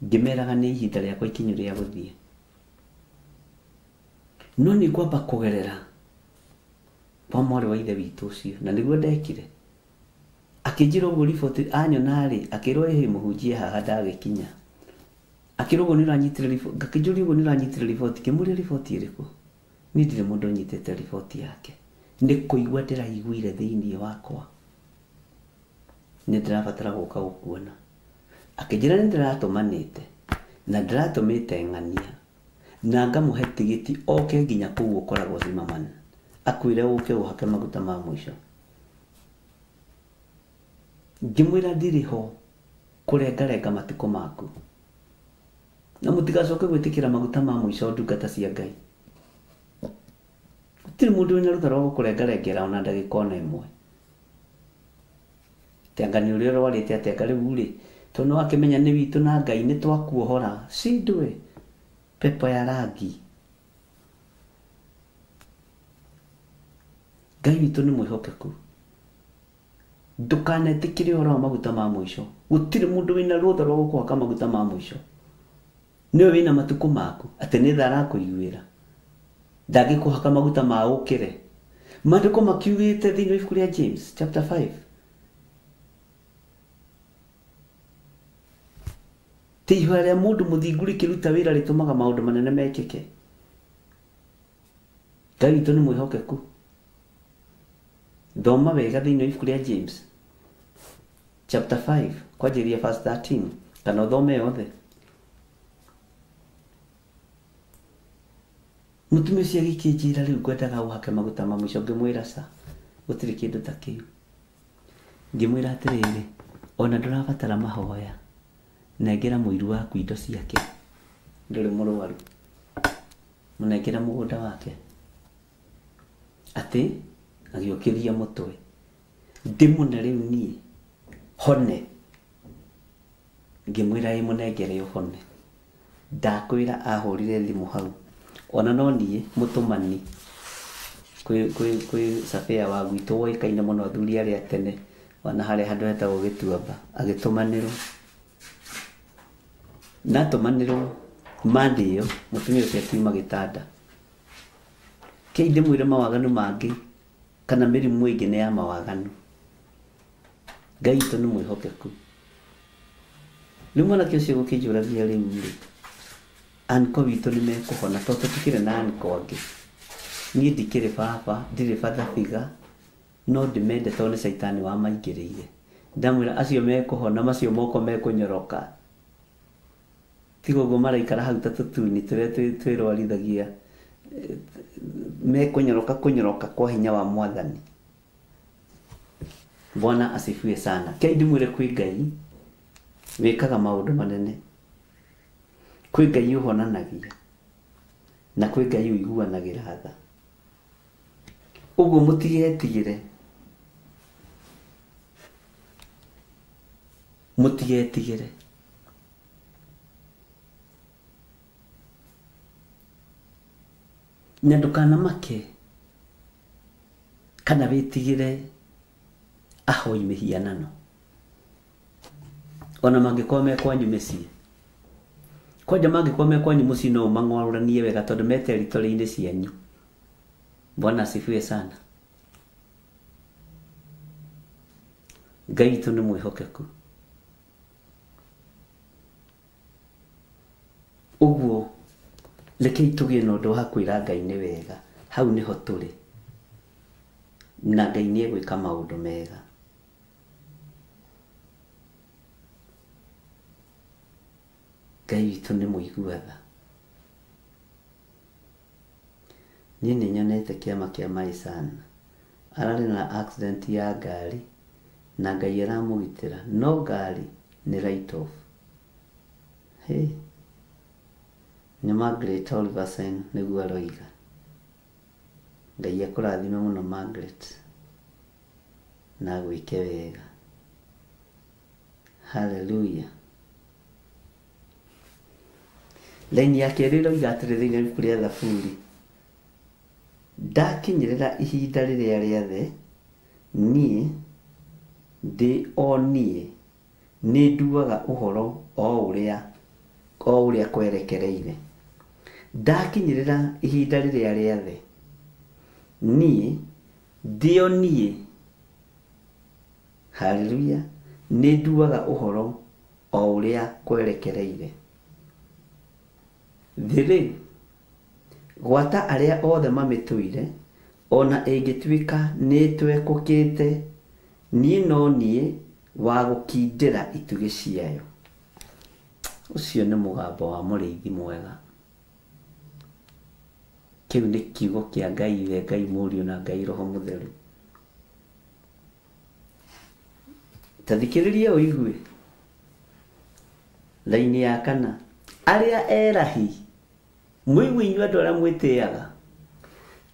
Ngĩmeraga nĩ ihinda rĩakwa ikinyu rĩa gũthiĩ. No nĩ ngwamba kũgerera kwa mwarĩ wa ithe witũ ũcio na nĩguo ndekire. Akĩnjĩra ũguo riboti anyona rĩ akĩrwo ĩhĩ mũhunjie haha ndagĩkinya. Akĩrwo ũguo nĩ ũranyitire riboti ngakĩnjũria ũguo nĩ ũranyitire riboti ngĩmũria riboti ĩrĩkũ. Niĩ ndirĩ mũndũ ũnyitĩte riboti yake. Nĩ kũigua ndĩraiguire thĩinĩ wakwa. Nĩ ndĩrabatara gũka gũkuona. Akĩnjĩra nĩ ndĩratũmanĩte na ndĩratũmĩte ng'ania na ngamũhe tigiti oke nginya kũu ũkoragwo Zimmerman. Akwĩre ũke ũhake maguta ma mũico. Ngĩmwĩra ndirĩ ho kũrengarenga matukũ maku. Na mũtigacoke gwĩtĩkĩra maguta ma mũico ndungata cia Ngai. Gũtirĩ mũndũ wĩna rũtha rwa gũkũrengarengera ona ndagĩka ona ĩmwe. Atĩ nĩ ũrĩa ũrwarĩte atĩ anga rĩu rĩ tondũ nĩ wakĩmenya nĩ witũ na Ngai nĩ twakuohora. Shindwe pepo ya rangi. Ngai witũ nĩ mwĩhokeku. Ndũkanetĩkĩre ũhoro wa maguta ma mũico. Gũtirĩ mũndũ wĩna rũtha rwa gũkũhaka maguta ma mũico. Nĩwe wĩna matukũ maku atĩ nĩ tha arakũiguĩra. Ndangĩkũhaka maguta ma ũkĩre. Maandĩko makiugĩte thĩinĩ wa ibuku rĩa James chapter 5. Ti ihoya rĩa mũndũ mũthingu rĩkĩruta wĩra rĩtũmaga maũndũ manene mekĩke. Ngai witũ nĩ mwĩhokeku. Thoma wega thĩinĩ wa ibuku rĩa James chapter 5 kwanjĩrĩria verse 13 kana ũthome yothe. Mũtumia ũcio agĩkĩnjĩra rĩu ngwendaga ũhake maguta ma mũico ngĩmwĩra ca gũtirĩ kĩndũ ta kĩu. Ngĩmwĩra atĩrĩrĩ ona ndũrabatara mahoya nengera mũiru waku indo ciake ndũrĩ mũrwaru mũnengera mũgũnda wake. Atĩ agĩũkĩria mũtwe ndĩmũne rĩu niĩ hone. Ngĩmwĩra ĩ mũnengere ũhone. Ndakwĩra ahũrire thimũ hau ona no niĩ mũtũmani kwĩ surveyor wa gwitũ woĩkaine mũno athuri arĩa tene ona harĩa handũ hetagwo Gĩtuamba agĩtũmanĩrwo. Natũmanĩrwo Monday ĩyo mũtumia ũcio akiuma gĩtanda. Kĩi ndĩmwĩre mawaganu mangĩ kana mĩrimũ ĩngĩ nĩ ya mawaganu. Ngai witũ nĩ mwĩhokeku. Rĩu mwanake ũcio gũkĩnjũragia rĩu rĩ anko witũ nĩ mekũhona tondũ tũtikĩrĩ na anko angĩ. Niĩ ndikĩrĩ baba, ndirĩ father figure, no ndĩmende tondũ nĩ caitani wamaingĩrĩire. Ndamwĩra acio mekũhona macio moko mekũnyoroka. Tiga ũguo maraikara hau ta tũtuni tũrĩa twĩrwarithagia mekũnyoroka kũnyoroka kwa hinya wa Mwathani. Bwana asifiwe sana. Kei ndimwĩre kwĩ Ngai wĩkaga maũndũ manene, kwĩ Ngai ũhonanagia, na kwĩ Ngai ũiguanagĩra tha. Ũguo mũtigetigĩre, mũtigetigĩre. Na ndũkanamake kana wĩtigĩre ahoi mĩhianano, ona mangĩkorwo me kwanyu mĩciĩ. Kwanja mangĩkorwo me kwanyu mũciĩ no ũmang'warũranie wega tondũ me territory-inĩ cianyu. Bwana asifiwe sana. Ngai witũ nĩ mwĩhokeku. Ũguo rekei tũgĩe na ũndũ wa kwĩra Ngai nĩ wega. Hau nĩho tũrĩ, na Ngai nĩ egwĩka maũndũ mega. Ngai witũ nĩ mũigua tha. Niĩ nĩ nyonete kĩama kĩa Maisana. Ararĩ na accident ya ngari na Ngai aramũgitĩra, no ngari nĩ write off. Hey. Nĩ Margaret Oliverson nĩguo aroiga. Ngai akũrathime mũno Margaret, na agwĩke wega. Hallelujah. Laini ya kerĩ ĩroiga atĩrĩ thĩinĩ wa ibuku rĩa Thaburi, ndakinyĩrĩra ihinda rĩrĩa rĩathe, niĩ ndĩ o niĩ nĩ nduaga ũhoro o ũrĩa kwerekereire. Ndakinyĩrĩra ihinda rĩrĩa rĩathe, niĩ ndĩ o niĩ, haleluya, nĩ nduaga ũhoro o ũrĩa kwerekereire. Thĩ-rĩ, gwata arĩa othe mamĩtũire, ona ĩngĩtuĩka nĩĩtwekũkĩte, niĩ no niĩ wa gũkindĩra itugĩ ciayo. Ũcio nĩ mũgambo wa mũrĩithi mwega. Kĩu nĩ kiugo kĩa Ngai Ithe, Ngai Mũriũ na Ngai Roho Mũtheru. Ta thikĩrĩria ũigue laini ya kana, arĩa erahi, mũigue inyuĩ andũ arĩa mwĩtĩaga,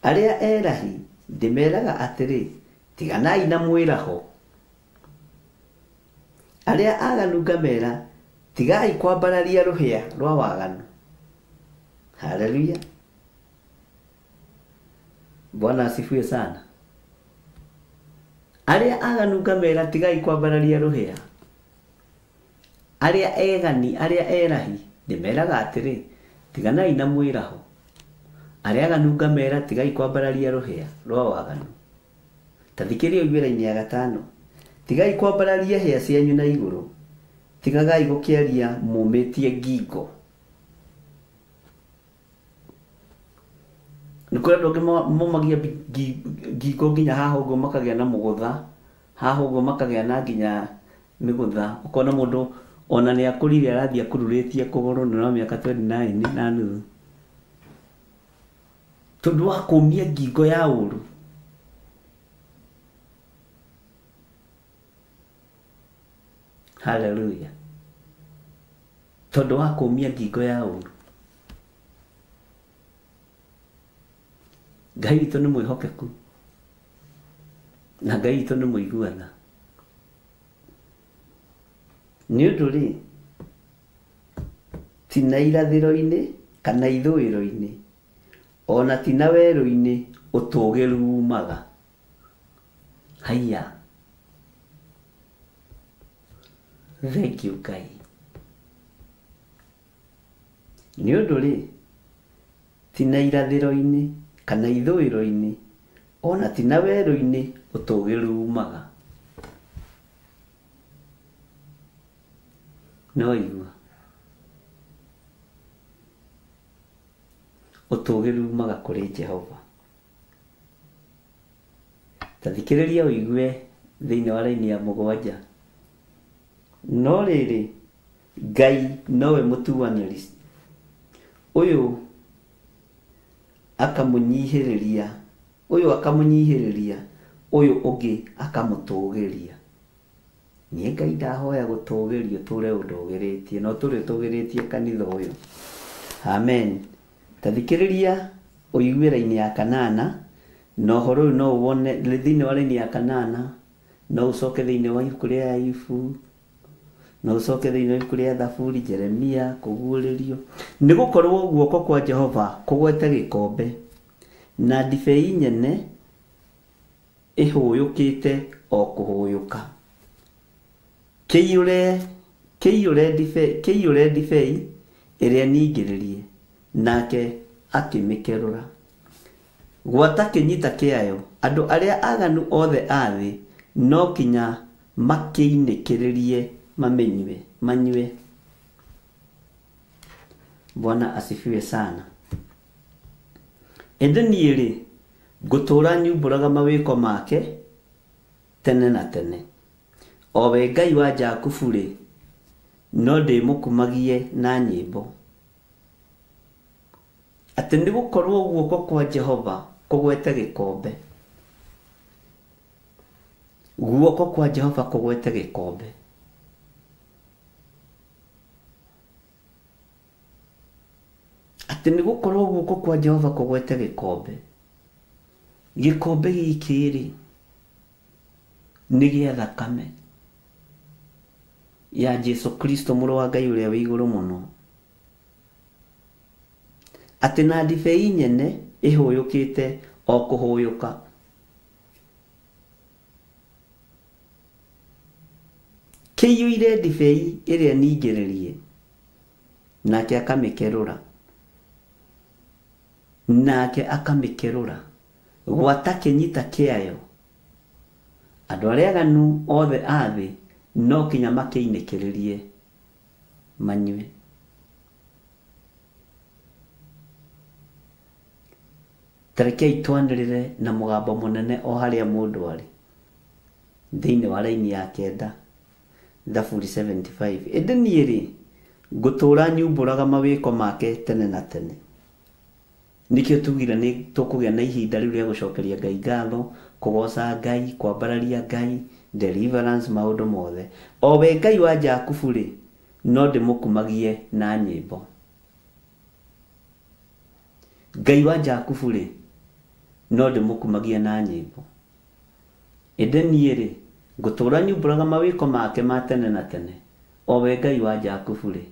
arĩa erahi ndĩmeraga atĩrĩ, tiganai na mwĩraho. Arĩa aganu ngamera, tigai kwambararia rũhĩa rwa waganu. Haleluya. Bwana asifiwe sana. Arĩa aganu ngamera, tigai kwambararia rũhĩa. Arĩa egani, arĩa erahi ndĩmeraga atĩrĩ, tiganai na mwĩraho. Arĩa aganu ngamera, tigai kwambararia rũhĩa rwa waganu. Ta thikĩrĩria ũigue raini ya gatano, tigai kwambararia hĩa cianyu na igũrũ, tigagai gũkĩaria mũmĩtie ngingo. Nĩ kũrĩ andũ angĩ momagia ngingo nginya haha ũguo makagĩa na mũgũtha, haha ũguo makagĩa na nginya mĩgũtha. Ũkona mũndũ ona nĩ akũrire arathiĩ akururĩtie kũgũrũ na no mĩaka 29 na nuthu, tondũ wa kũmia ngingo ya ũru. Haleluya. Tondũ wa kũmia ngingo ya ũru. Ngai witũ nĩ mwĩhokeku, na Ngai witũ nĩ mũigua tha. Nĩ ũndũ rĩ, ti na irathĩro-inĩ kana ithũĩro-inĩ, ona ti na werũ-inĩ ũtũgĩru umaga. Haiya. Thank you Ngai. Nĩ ũndũ rĩ, ti na irathĩro-inĩ kana ithũĩro-inĩ, ona ti na werũ-inĩ ũtũgĩru umaga. No igua ũtũgĩru umaga kũrĩ Jehova. Ta thikĩrĩria ũigue thĩinĩ wa raini ya mũgwanja, no rĩrĩ, Ngai nowe mũtuanĩri, ũyũ akamũnyihĩrĩria, ũyũ akamũnyihĩrĩria, ũyũ ũngĩ akamũtũgĩria. Niĩ Ngai ndahoya gũtũgĩrio tũre ũndũgĩrĩtie, no tũrĩ ũtũgĩrĩtie kanitha ũyũ. Amen. Ta thikĩrĩria ũigue raini ya kanana, na ũhoro ũyũ no ũwone thĩinĩ wa raini ya kanana, no ũcoke thĩinĩ wa ibuku rĩa Ayubu, no ũcoke thĩinĩ wa ibuku rĩa Thaburi, Jeremia, kũguũrĩrio. Nĩ gũkorwo guoko kwa Jehova kũgwete gĩkombe, na ndibei nyene ĩhũyũkĩte o kũhũyũka. Kĩiyũre ndibei ĩrĩa ningĩrĩrie, nake akĩmĩkerũra. Gwata kĩnyita kĩayo, andũ arĩa aganu othe a thĩ no kinya makĩinĩkĩrĩrie mamenywe manyue. Bwana asifiwe sana. Ĩndĩ niĩ rĩ, ngũtũũra nyumbũraga mawĩko make tene na tene. O we Ngai wa Jakubu rĩ, no ndĩmũkumagie na nyĩmbo. Atĩ nĩ gũkorwo guoko kwa Jehova kũgwete gĩkombe. Guoko kwa Jehova kũgwete gĩkombe. Atĩ nĩ gũkorwo guoko kwa Jehova kũgwete gĩkombe. Gĩkombe gĩkĩ rĩ, nĩ gĩa thakame ya Jesu Kristo mũrũ wa Ngai ũrĩa wĩ igũrũ mũno. Atĩ na ndibei nyene ĩhũyũkĩte o kũhũyũka. Kĩiyũire ndibei ĩrĩa ningĩrĩrie, nake akamĩkerũra. Nake akamĩkerũra. Gwata kĩnyita kĩayo, andũ arĩa aganu othe a thĩ no kinya makĩinĩkĩrĩrie manyue. Tarekei twanĩrĩre na mũgambo mũnene o harĩa mũndũ arĩ thĩinĩ wa raini ya kenda, Thaburi 75. Ĩndĩ niĩ rĩ, ngũtũũra nyumbũraga mawĩko make tene na tene. Nĩkĩo tugire nĩ tũkũgĩa na ihinda rĩu rĩa gũcokeria Ngai ngatho, kũgoca Ngai, kwambararia Ngai, deliverance, maũndũ mothe. O we Ngai wa Jakubu rĩ, no ndĩmũkumagie na nyĩmbo. Ngai wa Jakubu rĩ, no ndĩmũkumagie na nyĩmbo. Ĩndĩ niĩ rĩ, ngũtũũra nyumbũraga mawĩko make ma tene na tene. O we Ngai wa Jakubu rĩ,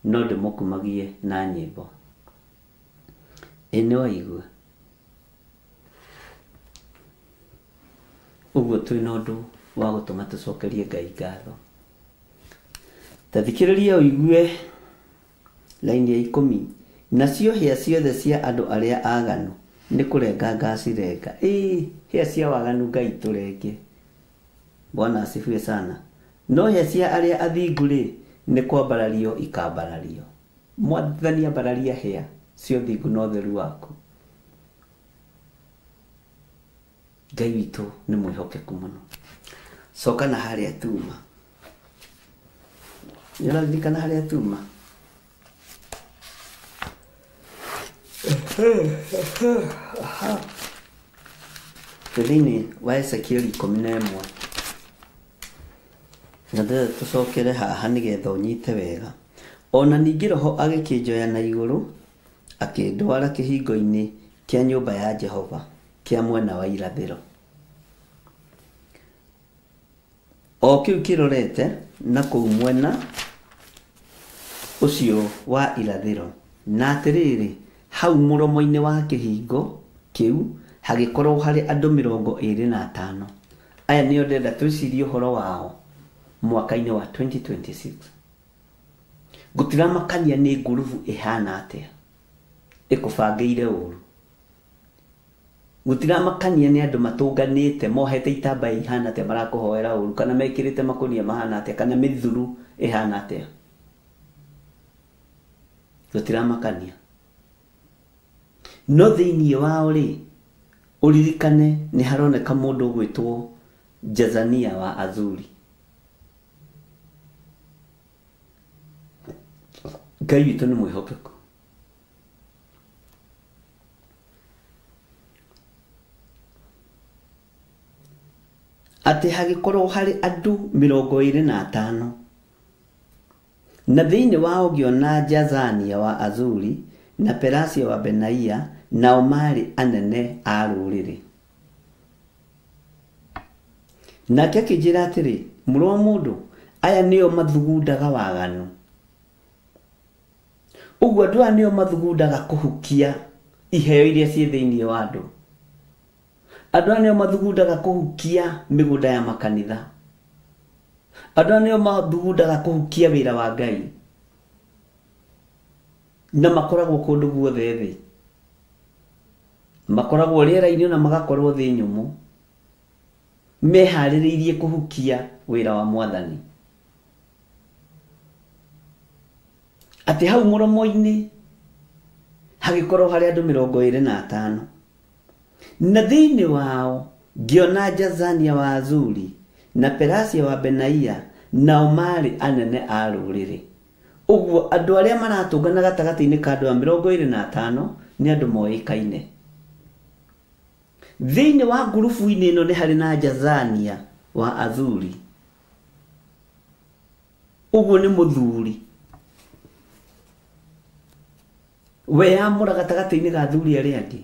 no ndĩmũkumagie na nyĩmbo. Ĩ nĩ waigua? Ũguo twĩna ũndũ wa gũtũma tũcokerie Ngai ngatho. Ta thikĩrĩria ũigue laini ya 10. Nacio hĩa ciothe cia andũ arĩa aganu nĩ kũrenga ngacirenga. Ĩĩ, hĩa cia waganu Ngai tũrenge. Bwana asifiwe sana. No hĩa cia arĩa athingu rĩ, nĩ kwambarario ikambarario. Mwathani ambararia hĩa cia ũthingu na ũtheru waku. Ngai witũ nĩ mwĩhokeku mũno. Coka na harĩa tuma. Nĩ ũraririkana harĩa tuma? Thĩinĩ wa Ezekieli 11. Na ndĩrenda tũcokere haha nĩgetha ũnyite wega. Ona ningĩ Roho agĩkĩnjoya na igũrũ, akĩndwara kĩhingo-inĩ kĩa nyũmba ya Jehova kĩa mwena wa irathĩro. O kĩu kĩrorete na kũu mwena ũcio wa irathĩro. Na atĩrĩrĩ, hau mũromo-inĩ wa kĩhingo kĩu hagĩkorwo harĩ andũ 25. Aya nĩo ndĩrenda twĩcirie ũhoro wao mwaka-inĩ wa 2026. Gũtiramakania nĩ ngurubu ĩhana atĩa ĩkũbangĩire ũru. Gũtiramakania nĩ andũ matũnganĩte mohete itambaya ihana atĩa marakũhoera ũru, kana mekĩrĩte makũnia mahana atĩa, kana mĩthuru ĩhana atĩa. Gũtiramakania. No thĩinĩ wao rĩ, ũririkane nĩ haroneka mũndũ ũgwĩtwo Jezania wa Azuri. Ngai witũ nĩ mwĩhokeku. Atĩ hagĩkorwo harĩ andũ 25. Na thĩinĩ wao ngĩona Jazania wa Azuri na Pelasia wa Benaia, nao maarĩ anene a rũrĩrĩ. Nake akĩnjĩra atĩrĩ, mũrũ wa mũndũ, aya nĩo mathugundaga waganu. Ũguo andũ aya nĩo mathugundaga kũhukia iheo iria ciĩ thĩinĩ wa andũ. Andũ aya nĩo mathugundaga kũhukia mĩgũnda ya makanitha. Andũ aya nĩo mathugundaga kũhukia wĩra wa Ngai. Na makoragwo kũndũ guothe thĩ. Makoragwo rĩera-inĩ na magakorwo thĩ nyũmũ. Meharĩrĩirie kũhukia wĩra wa Mwathani. Atĩ hau mũromo-inĩ hagĩkorwo harĩ andũ 25. Na thĩinĩ wao ngĩona Jazania wa Azuri na Pelasia wa Benaia, nao maarĩ anene a rũrĩrĩ. Ũguo andũ arĩa maratũngana gatagatĩ-inĩ ka andũ a 25 nĩ andũ moĩkaine. Thĩinĩ wa ngurubu-inĩ ĩno nĩ harĩ na Jazania wa Azuri. Ũguo nĩ mũthuri. Weyamũra gatagatĩ-inĩ ga athuri arĩa angĩ.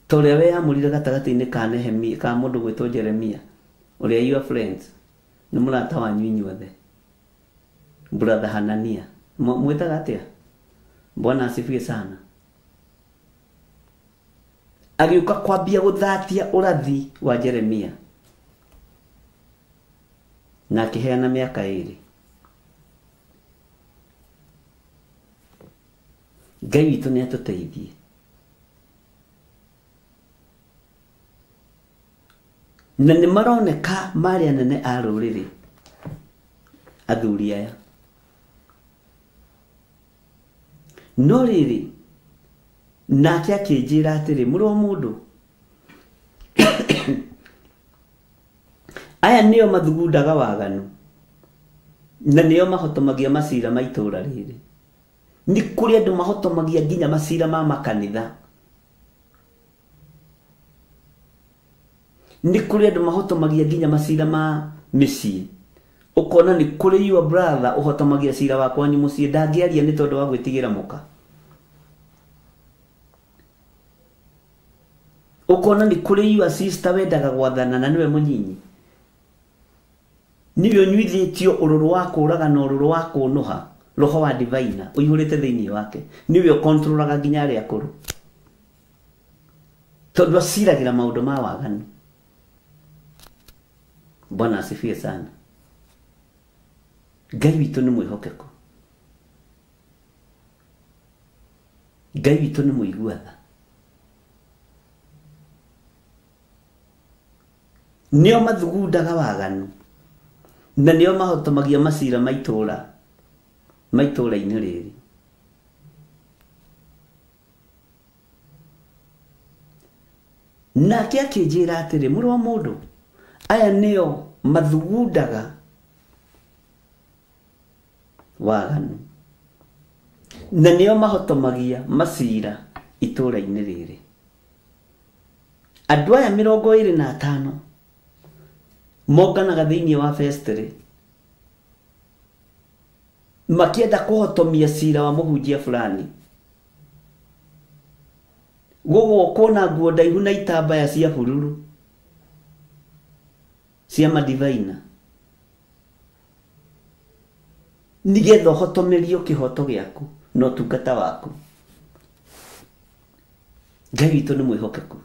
Ta ũrĩa weyamũrire gatagatĩ-inĩ ka Nehemia, ka mũndũ gwĩtwo Jeremia, ũrĩa your friends, nĩ mũrata wanyu inyuothe. Brother Hanania. Mwĩtaga atĩa? Bwana asifiwe sana. Agĩũka kwambia gũthatia ũrathi wa Jeremia. Na akĩheana mĩaka 2. Ngai witũ nĩ atũteithie. Na nĩ maroneka marĩ anene a rũrĩrĩ athuri aya. No rĩrĩ, nake akĩnjĩra atĩrĩ, mũrũ wa mũndũ, aya nĩo mathugundaga waganu na nĩo mahotomagia macira ma itũũra rĩrĩ. Nĩ kũrĩ andũ mahotomagia nginya macira ma makanitha. Nĩ kũrĩ andũ mahotomagia nginya macira ma mĩciĩ. Ũkona nĩ kũrĩ your brother ũhotomagia cira wa kwanyu mũciĩ, ndangĩaria nĩ tondũ wa gwĩtigĩra mũka. Ũkona nĩ kũrĩ your sister wendaga gwathana na nĩwe mũnyinyi. Nĩwe ũnyuithĩtio ũrũrũ wa kũũraga na ũrũrũ wa kũũnũha, roho wa divina ũihũrĩte thĩinĩ wake. Nĩwe ũkontrolaga nginya arĩa akũrũ. Tondũ aciragĩra maũndũ ma waganu. Bwana asifiwe sana. Ngai witũ nĩ mwĩhokeku. Ngai witũ nĩ mũigua tha. Nĩo mathugundaga waganu na nĩo mahotomagia macira ma itũũra, ma itũũra-inĩ rĩrĩ. Nake akĩnjĩra atĩrĩ, mũrũ wa mũndũ, aya nĩo mathugundaga waganu na nĩo mahotomagia macira itũũra-inĩ rĩrĩ. Andũ aya 25 monganaga thĩinĩ wa festry makĩenda kũhotomia cira wa mũhunjia fulani. Gũgũkwo na nguo ndaihu na itambaya cia bururu cia madivaina nĩgetha ũhotomerio kĩhoto gĩaku na ũtungata waku. Ngai witũ nĩ mwĩhokeku.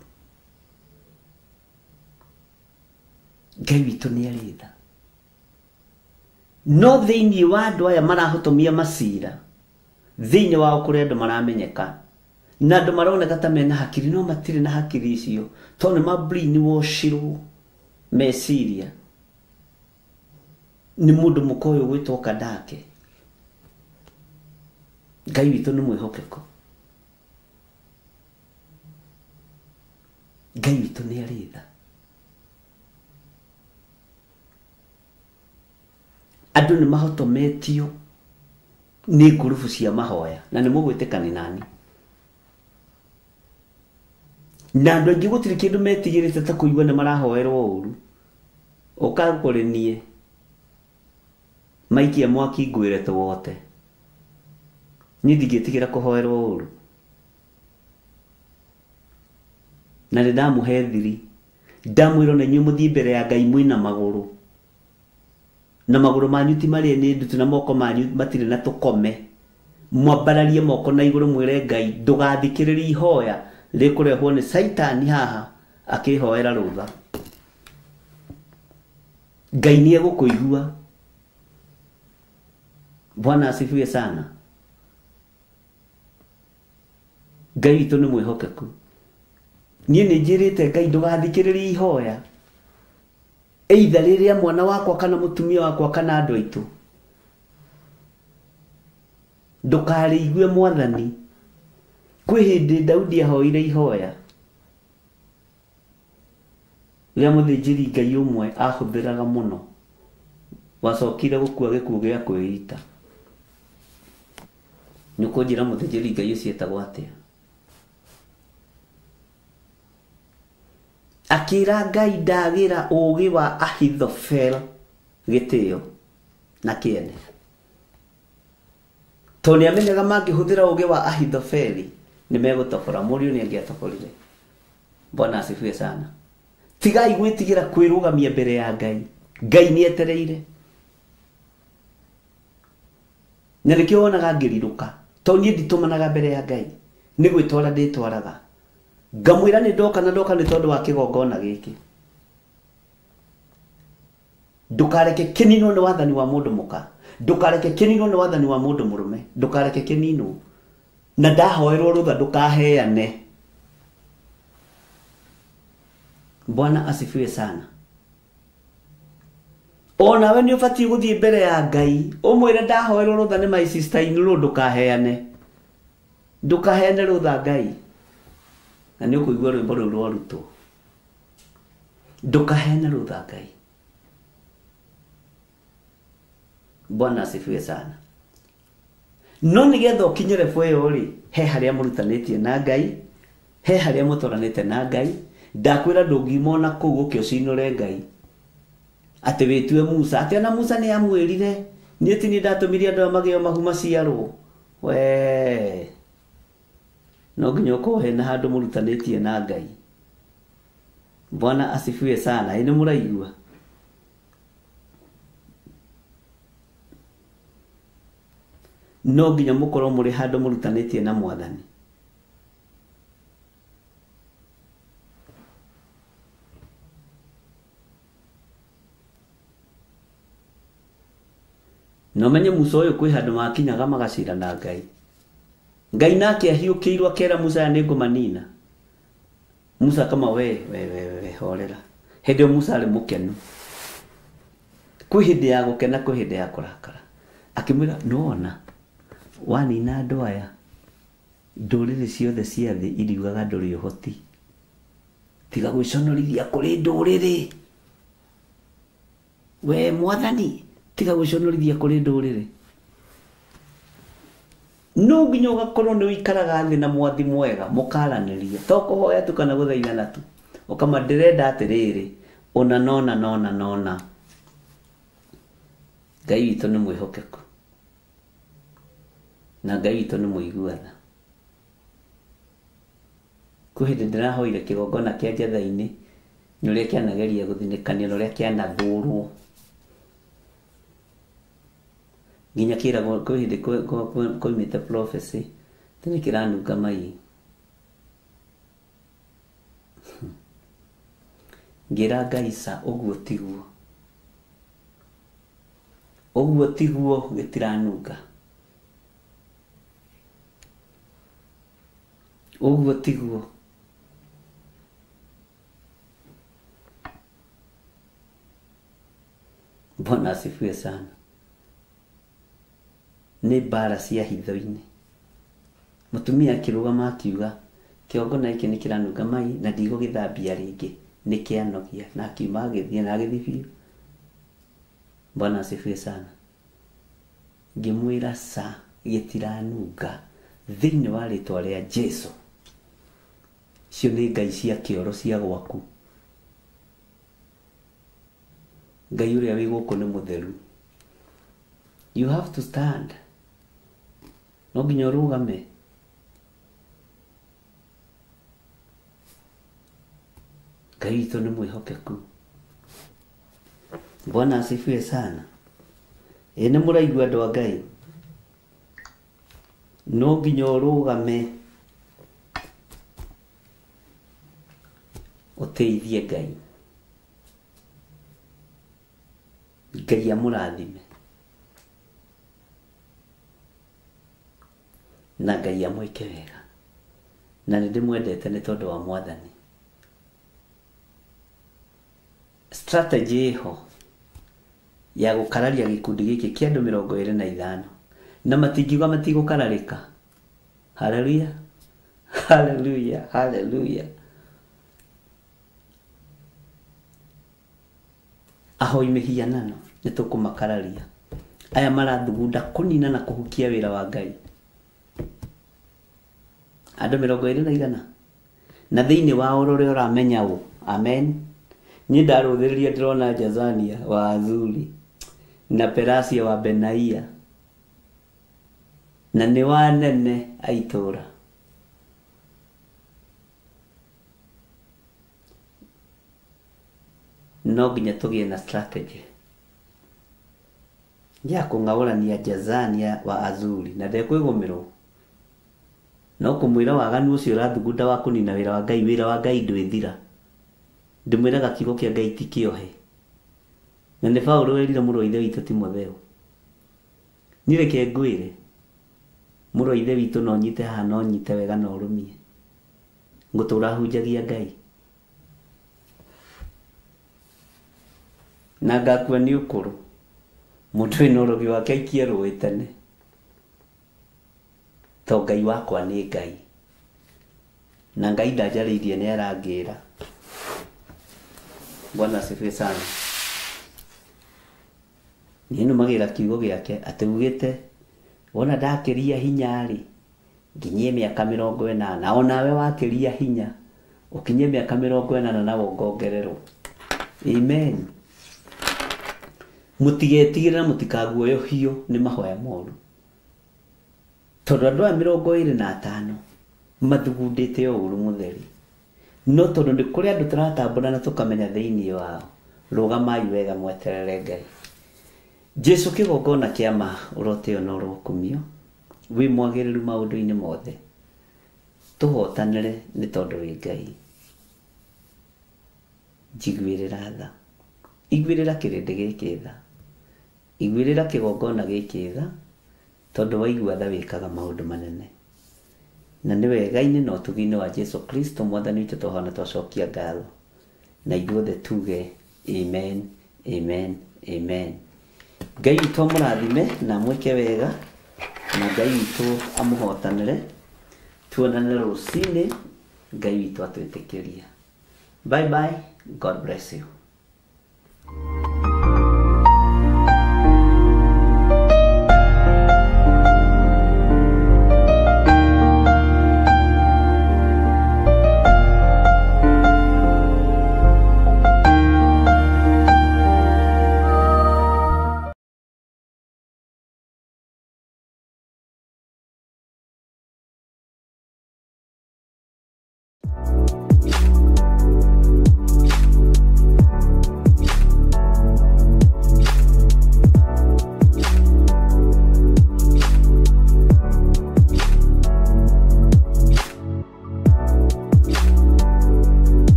Ngai witũ nĩ arĩ tha. No thĩinĩ wa andũ aya marahotomia macira, thĩinĩ wao kũrĩ andũ maramenyeka na andũ maroneka ta mena hakiri, no matirĩ na hakiri icio tondũ nĩ ma brainwashirwo meciria nĩ mũndũ mũka ũyũ gwĩtwo Kandake. Ngai witũ nĩ mwĩhokeku. Ngai witũ nĩ arĩ tha. Andũ nĩ mahotometio nĩ ngurubu cia mahoya na nĩ mũgwĩtĩkani nani. Na andũ aingĩ gũtirĩ kĩndũ metigĩrĩte ta kũigua nĩ marahoerwo ũru. Ũka kũrĩ niĩ maikia mwaki ngwĩre tũwote. Niĩ ndingĩtigĩra kũhoerwo ũru. Na nĩ ndamũhe thiri. Ndamwĩra ona inyuĩ mũthiĩ mbere ya Ngai mwĩna magũrũ. Na magũrũ manyu ti marĩe nĩ ndutu na moko manyu matirĩ na tũkome. Mwambararie moko na igũrũ mwĩre Ngai ndũgathikĩrĩrie ihoya rĩkũrehwo nĩ Saitani haha akĩhoera rũtha. Ngai nĩ egũkũigua. Bwana asifiwe sana. Ngai witũ nĩ mwĩhokeku. Niĩ nĩ njĩrĩte Ngai ndũgathikĩrĩrie ihoya either rĩrĩa mwana wakwa kana mũtumia wakwa kana andũ aitũ. Ndũkarĩigue mwathani. Kwĩ hĩndĩ Daudi ahoire ihoya rĩa mũthĩnjĩri Ngai ũmwe ahũthĩraga mũno, wacokire gũkua gĩkuũ gĩa kwĩita. Nĩ ũkũnjĩra mũthĩnjĩri Ngai ũcio etagwo atĩa? Akĩra Ngai ndagĩra ũũgĩ wa Ahithofel gĩtĩo na kĩene. Tondũ nĩamenyaga mangĩhũthĩra ũũgĩ wa Ahithofeli nĩ megũtobora. Mũriũ nĩ angĩatoborire. Bwana asifiwe sana. Tigai gwĩtigĩra kwĩrũgamia mbere ya Ngai. Ngai nĩ etereire. Na nĩkĩo wonaga ngĩrirũka. Tondũ niĩ nditũmanaga mbere ya Ngai. Nĩ gwĩtwara ndĩtwaraga. Ngamwĩra nĩ ndoka na ndoka nĩ tondũ wa kĩgongona gĩkĩ. Ndũkareke kĩninwo nĩ wathani wa mũndũ mũka. Ndũkareke kĩninwo nĩ wathani wa mũndũ mũrũme. Ndũkareke kĩninwo. Na ndahoerwo rũtha ndũkaheane. Bwana asifiwe sana. Onawe nĩ ũbatiĩ gũthiĩ mbere ya Ngai ũmwĩre ndahoerwo rũtha nĩ my sister in law ndũkaheane. Ndũkaheane rũtha Ngai. Na nĩ ũkũigua rwĩmbo rũu rwarutwo. Ndũkaheane rũtha Ngai. Bwana asifiwe sana. No nĩgetha ũkinyĩre ĩyo rĩ, he harĩa mũrutanĩtie na Ngai, he harĩa mũtwaranĩte na Ngai. Ndakwĩra ndũngiuma kũu ũke ũcinũre Ngai. Atĩ wĩtue Musa, atĩ ona Musa nĩ amwĩrire, niĩ ti niĩ ndatũmire andũ aya magĩo mahu maciarwo. Wee. No nginya ũkorwo hena handũ mũrutanĩtie na Ngai. Bwana asifiwe sana. Ĩ nĩ mũraigua? No nginya mũkorwo mũrĩ handũ mũrutanĩtie na mwathani. No menye Musa ũyũ kwĩ handũ makinyaga magacira na Ngai. Ngai nake ahiũkĩirwo akera Musa aya nĩngũmanina. Musa kama we horera. Hĩndĩ ĩyo Musa arĩ mũkenu. Kwĩ hĩndĩ ya gũkena kwĩ hĩndĩ ya kũrakara. Akĩmwĩra nĩwona wanina andũ aya ndũrĩrĩ ciothe cia thĩ iriugaga ndũrĩ ũhoti. Tiga gwĩconorithia kũrĩ ndũrĩrĩ. We mwathani tiga gwĩconorithia kũrĩ ndũrĩrĩ. No nginya ũgakorwo nĩ ũikaraga thĩ na mwathi mwega mũkaranĩria. To kũhoya tu kana gũthaithana tu. Ũkama ndĩrenda atĩrĩrĩ ona nona nona nona. Ngai witũ nĩ mwĩhokeku. Na Ngai witũ nĩ mũigua tha. Kwĩ hĩndĩ ndĩrahoire kĩgongona kĩa njatha-inĩ nĩ ũrĩa kĩanageria gũthinĩkanio na ũrĩa kĩanathũrwo. Nginya kĩragwo kwĩ hĩndĩ koimĩte prophecy atĩ nĩ kĩranunga mai. Ngĩra Ngai ca ũguo tiguo. Ũguo tiguo gĩtiranunga. Ũguo tiguo. Bwana asifiwe sana. Nĩ mbara cia hitho-inĩ. Mũtumia akĩrũgama akiuga kĩgongona gĩkĩ nĩ kĩranunga mai na ndigũgĩthambia rĩngĩ nĩ kĩanogia, na akiuma agĩthiĩ na agĩthiĩ biũ. Bwana asifiwe sana. Ngĩmwĩra ca gĩtiranunga thĩinĩ wa rĩtwa rĩa Jesu. Icio nĩ ngai cia kĩoro cia gwaku. Ngai ũrĩa wĩ gũkũ nĩ mũtheru. You have to stand. No nginya ũrũgame. Ngai witũ nĩ mwĩhokeku. Bwana asifiwe sana. Ĩ nĩ mũraigua andũ a Ngai? No nginya ũrũgame ũteithie Ngai. Ngai amũrathime na Ngai amwĩke wega. Na nĩ ndĩmwendete nĩ tondũ wa Mwathani. Strategy ĩho ya gũkararia gĩkundi gĩkĩ kĩa andũ 25 na matingiuga matigũkararĩka. Haleluya, haleluya, haleluya. Ahoi mĩhianano nĩ tũkũmakararia. Aya marathugunda kũnina na kũhukia wĩra wa Ngai. Andũ 200 na thĩinĩ wa ũrĩa ũramenya ũ. Amen. Niĩ ndarũthĩrĩria ndĩrona Jazania wa Azuri na Perasia wa Benaia na nĩ wanene a itũũra. No nginya tũgĩe na strategy ya kũng'aũrania Jazania wa Azuri na ndekwĩgũmĩrwo. No kũmwĩra waganu ũcio ũrathugunda wa kũnina wĩra wa Ngai, wĩra wa Ngai ndwĩthira. Ndĩmwĩraga kiugo kĩa Ngai ti kĩohe. Na nĩ Paũlũ werire mũrũ wa ithe witũ Timotheo. Niĩ reke ngwĩre, mũrũ wa ithe witũ no nyite haha, no nyite wega na ũrũmie. Ngũtũra hunjagia Ngai. Na ngakua nĩ ũkũrũ. Mũndũ wĩna ũrogi wake aikie rũĩ tene. To Ngai wakwa nĩ Ngai. Na Ngai ndanjarĩirie nĩ arangĩra. Bwana asifiwe sana. Niĩ nũmagĩrĩra kiugo gĩake atĩ ugĩte wona ndakĩria hinya rĩ nginyie mĩaka 80, onawe wakĩria hinya ũkinyie mĩaka 80 na wongongererwo. Amen. Mũtigetigĩre na mũtikaguoyohio nĩ mahoya moru. Tondũ andũ aya 25 mathugundĩte o ũru mũtheri. No tondũ nĩ kũrĩ andũ tũratambũra na tũkamenya thĩinĩ wao, rũgamai wega mweterere Ngai. Jesu kĩgongona kĩa ma ũroteo na ũrokumio, wĩ mwagĩrĩru maũndũ-inĩ mothe. Tũhotanĩre nĩ tondũ wĩ Ngai. Njiguĩrĩra tha. Iguĩrĩra kĩrĩndĩ gĩkĩ tha. Iguĩrĩra kĩgongona gĩkĩ tha, tondũ waigua tha wĩkaga maũndũ manene. Na nĩ wega-inĩ na ũtugi-inĩ wa Jesu Kristo Mwathani witũ twahona twacokia ngatho. Na ithuothe tuge amen, amen, amen. Ngai witũ amũrathime na amwĩke wega, na Ngai witũ amũhotanĩre. Tuonane rũcinĩ, Ngai witũ atwĩtĩkĩria. Bye bye, God bless you.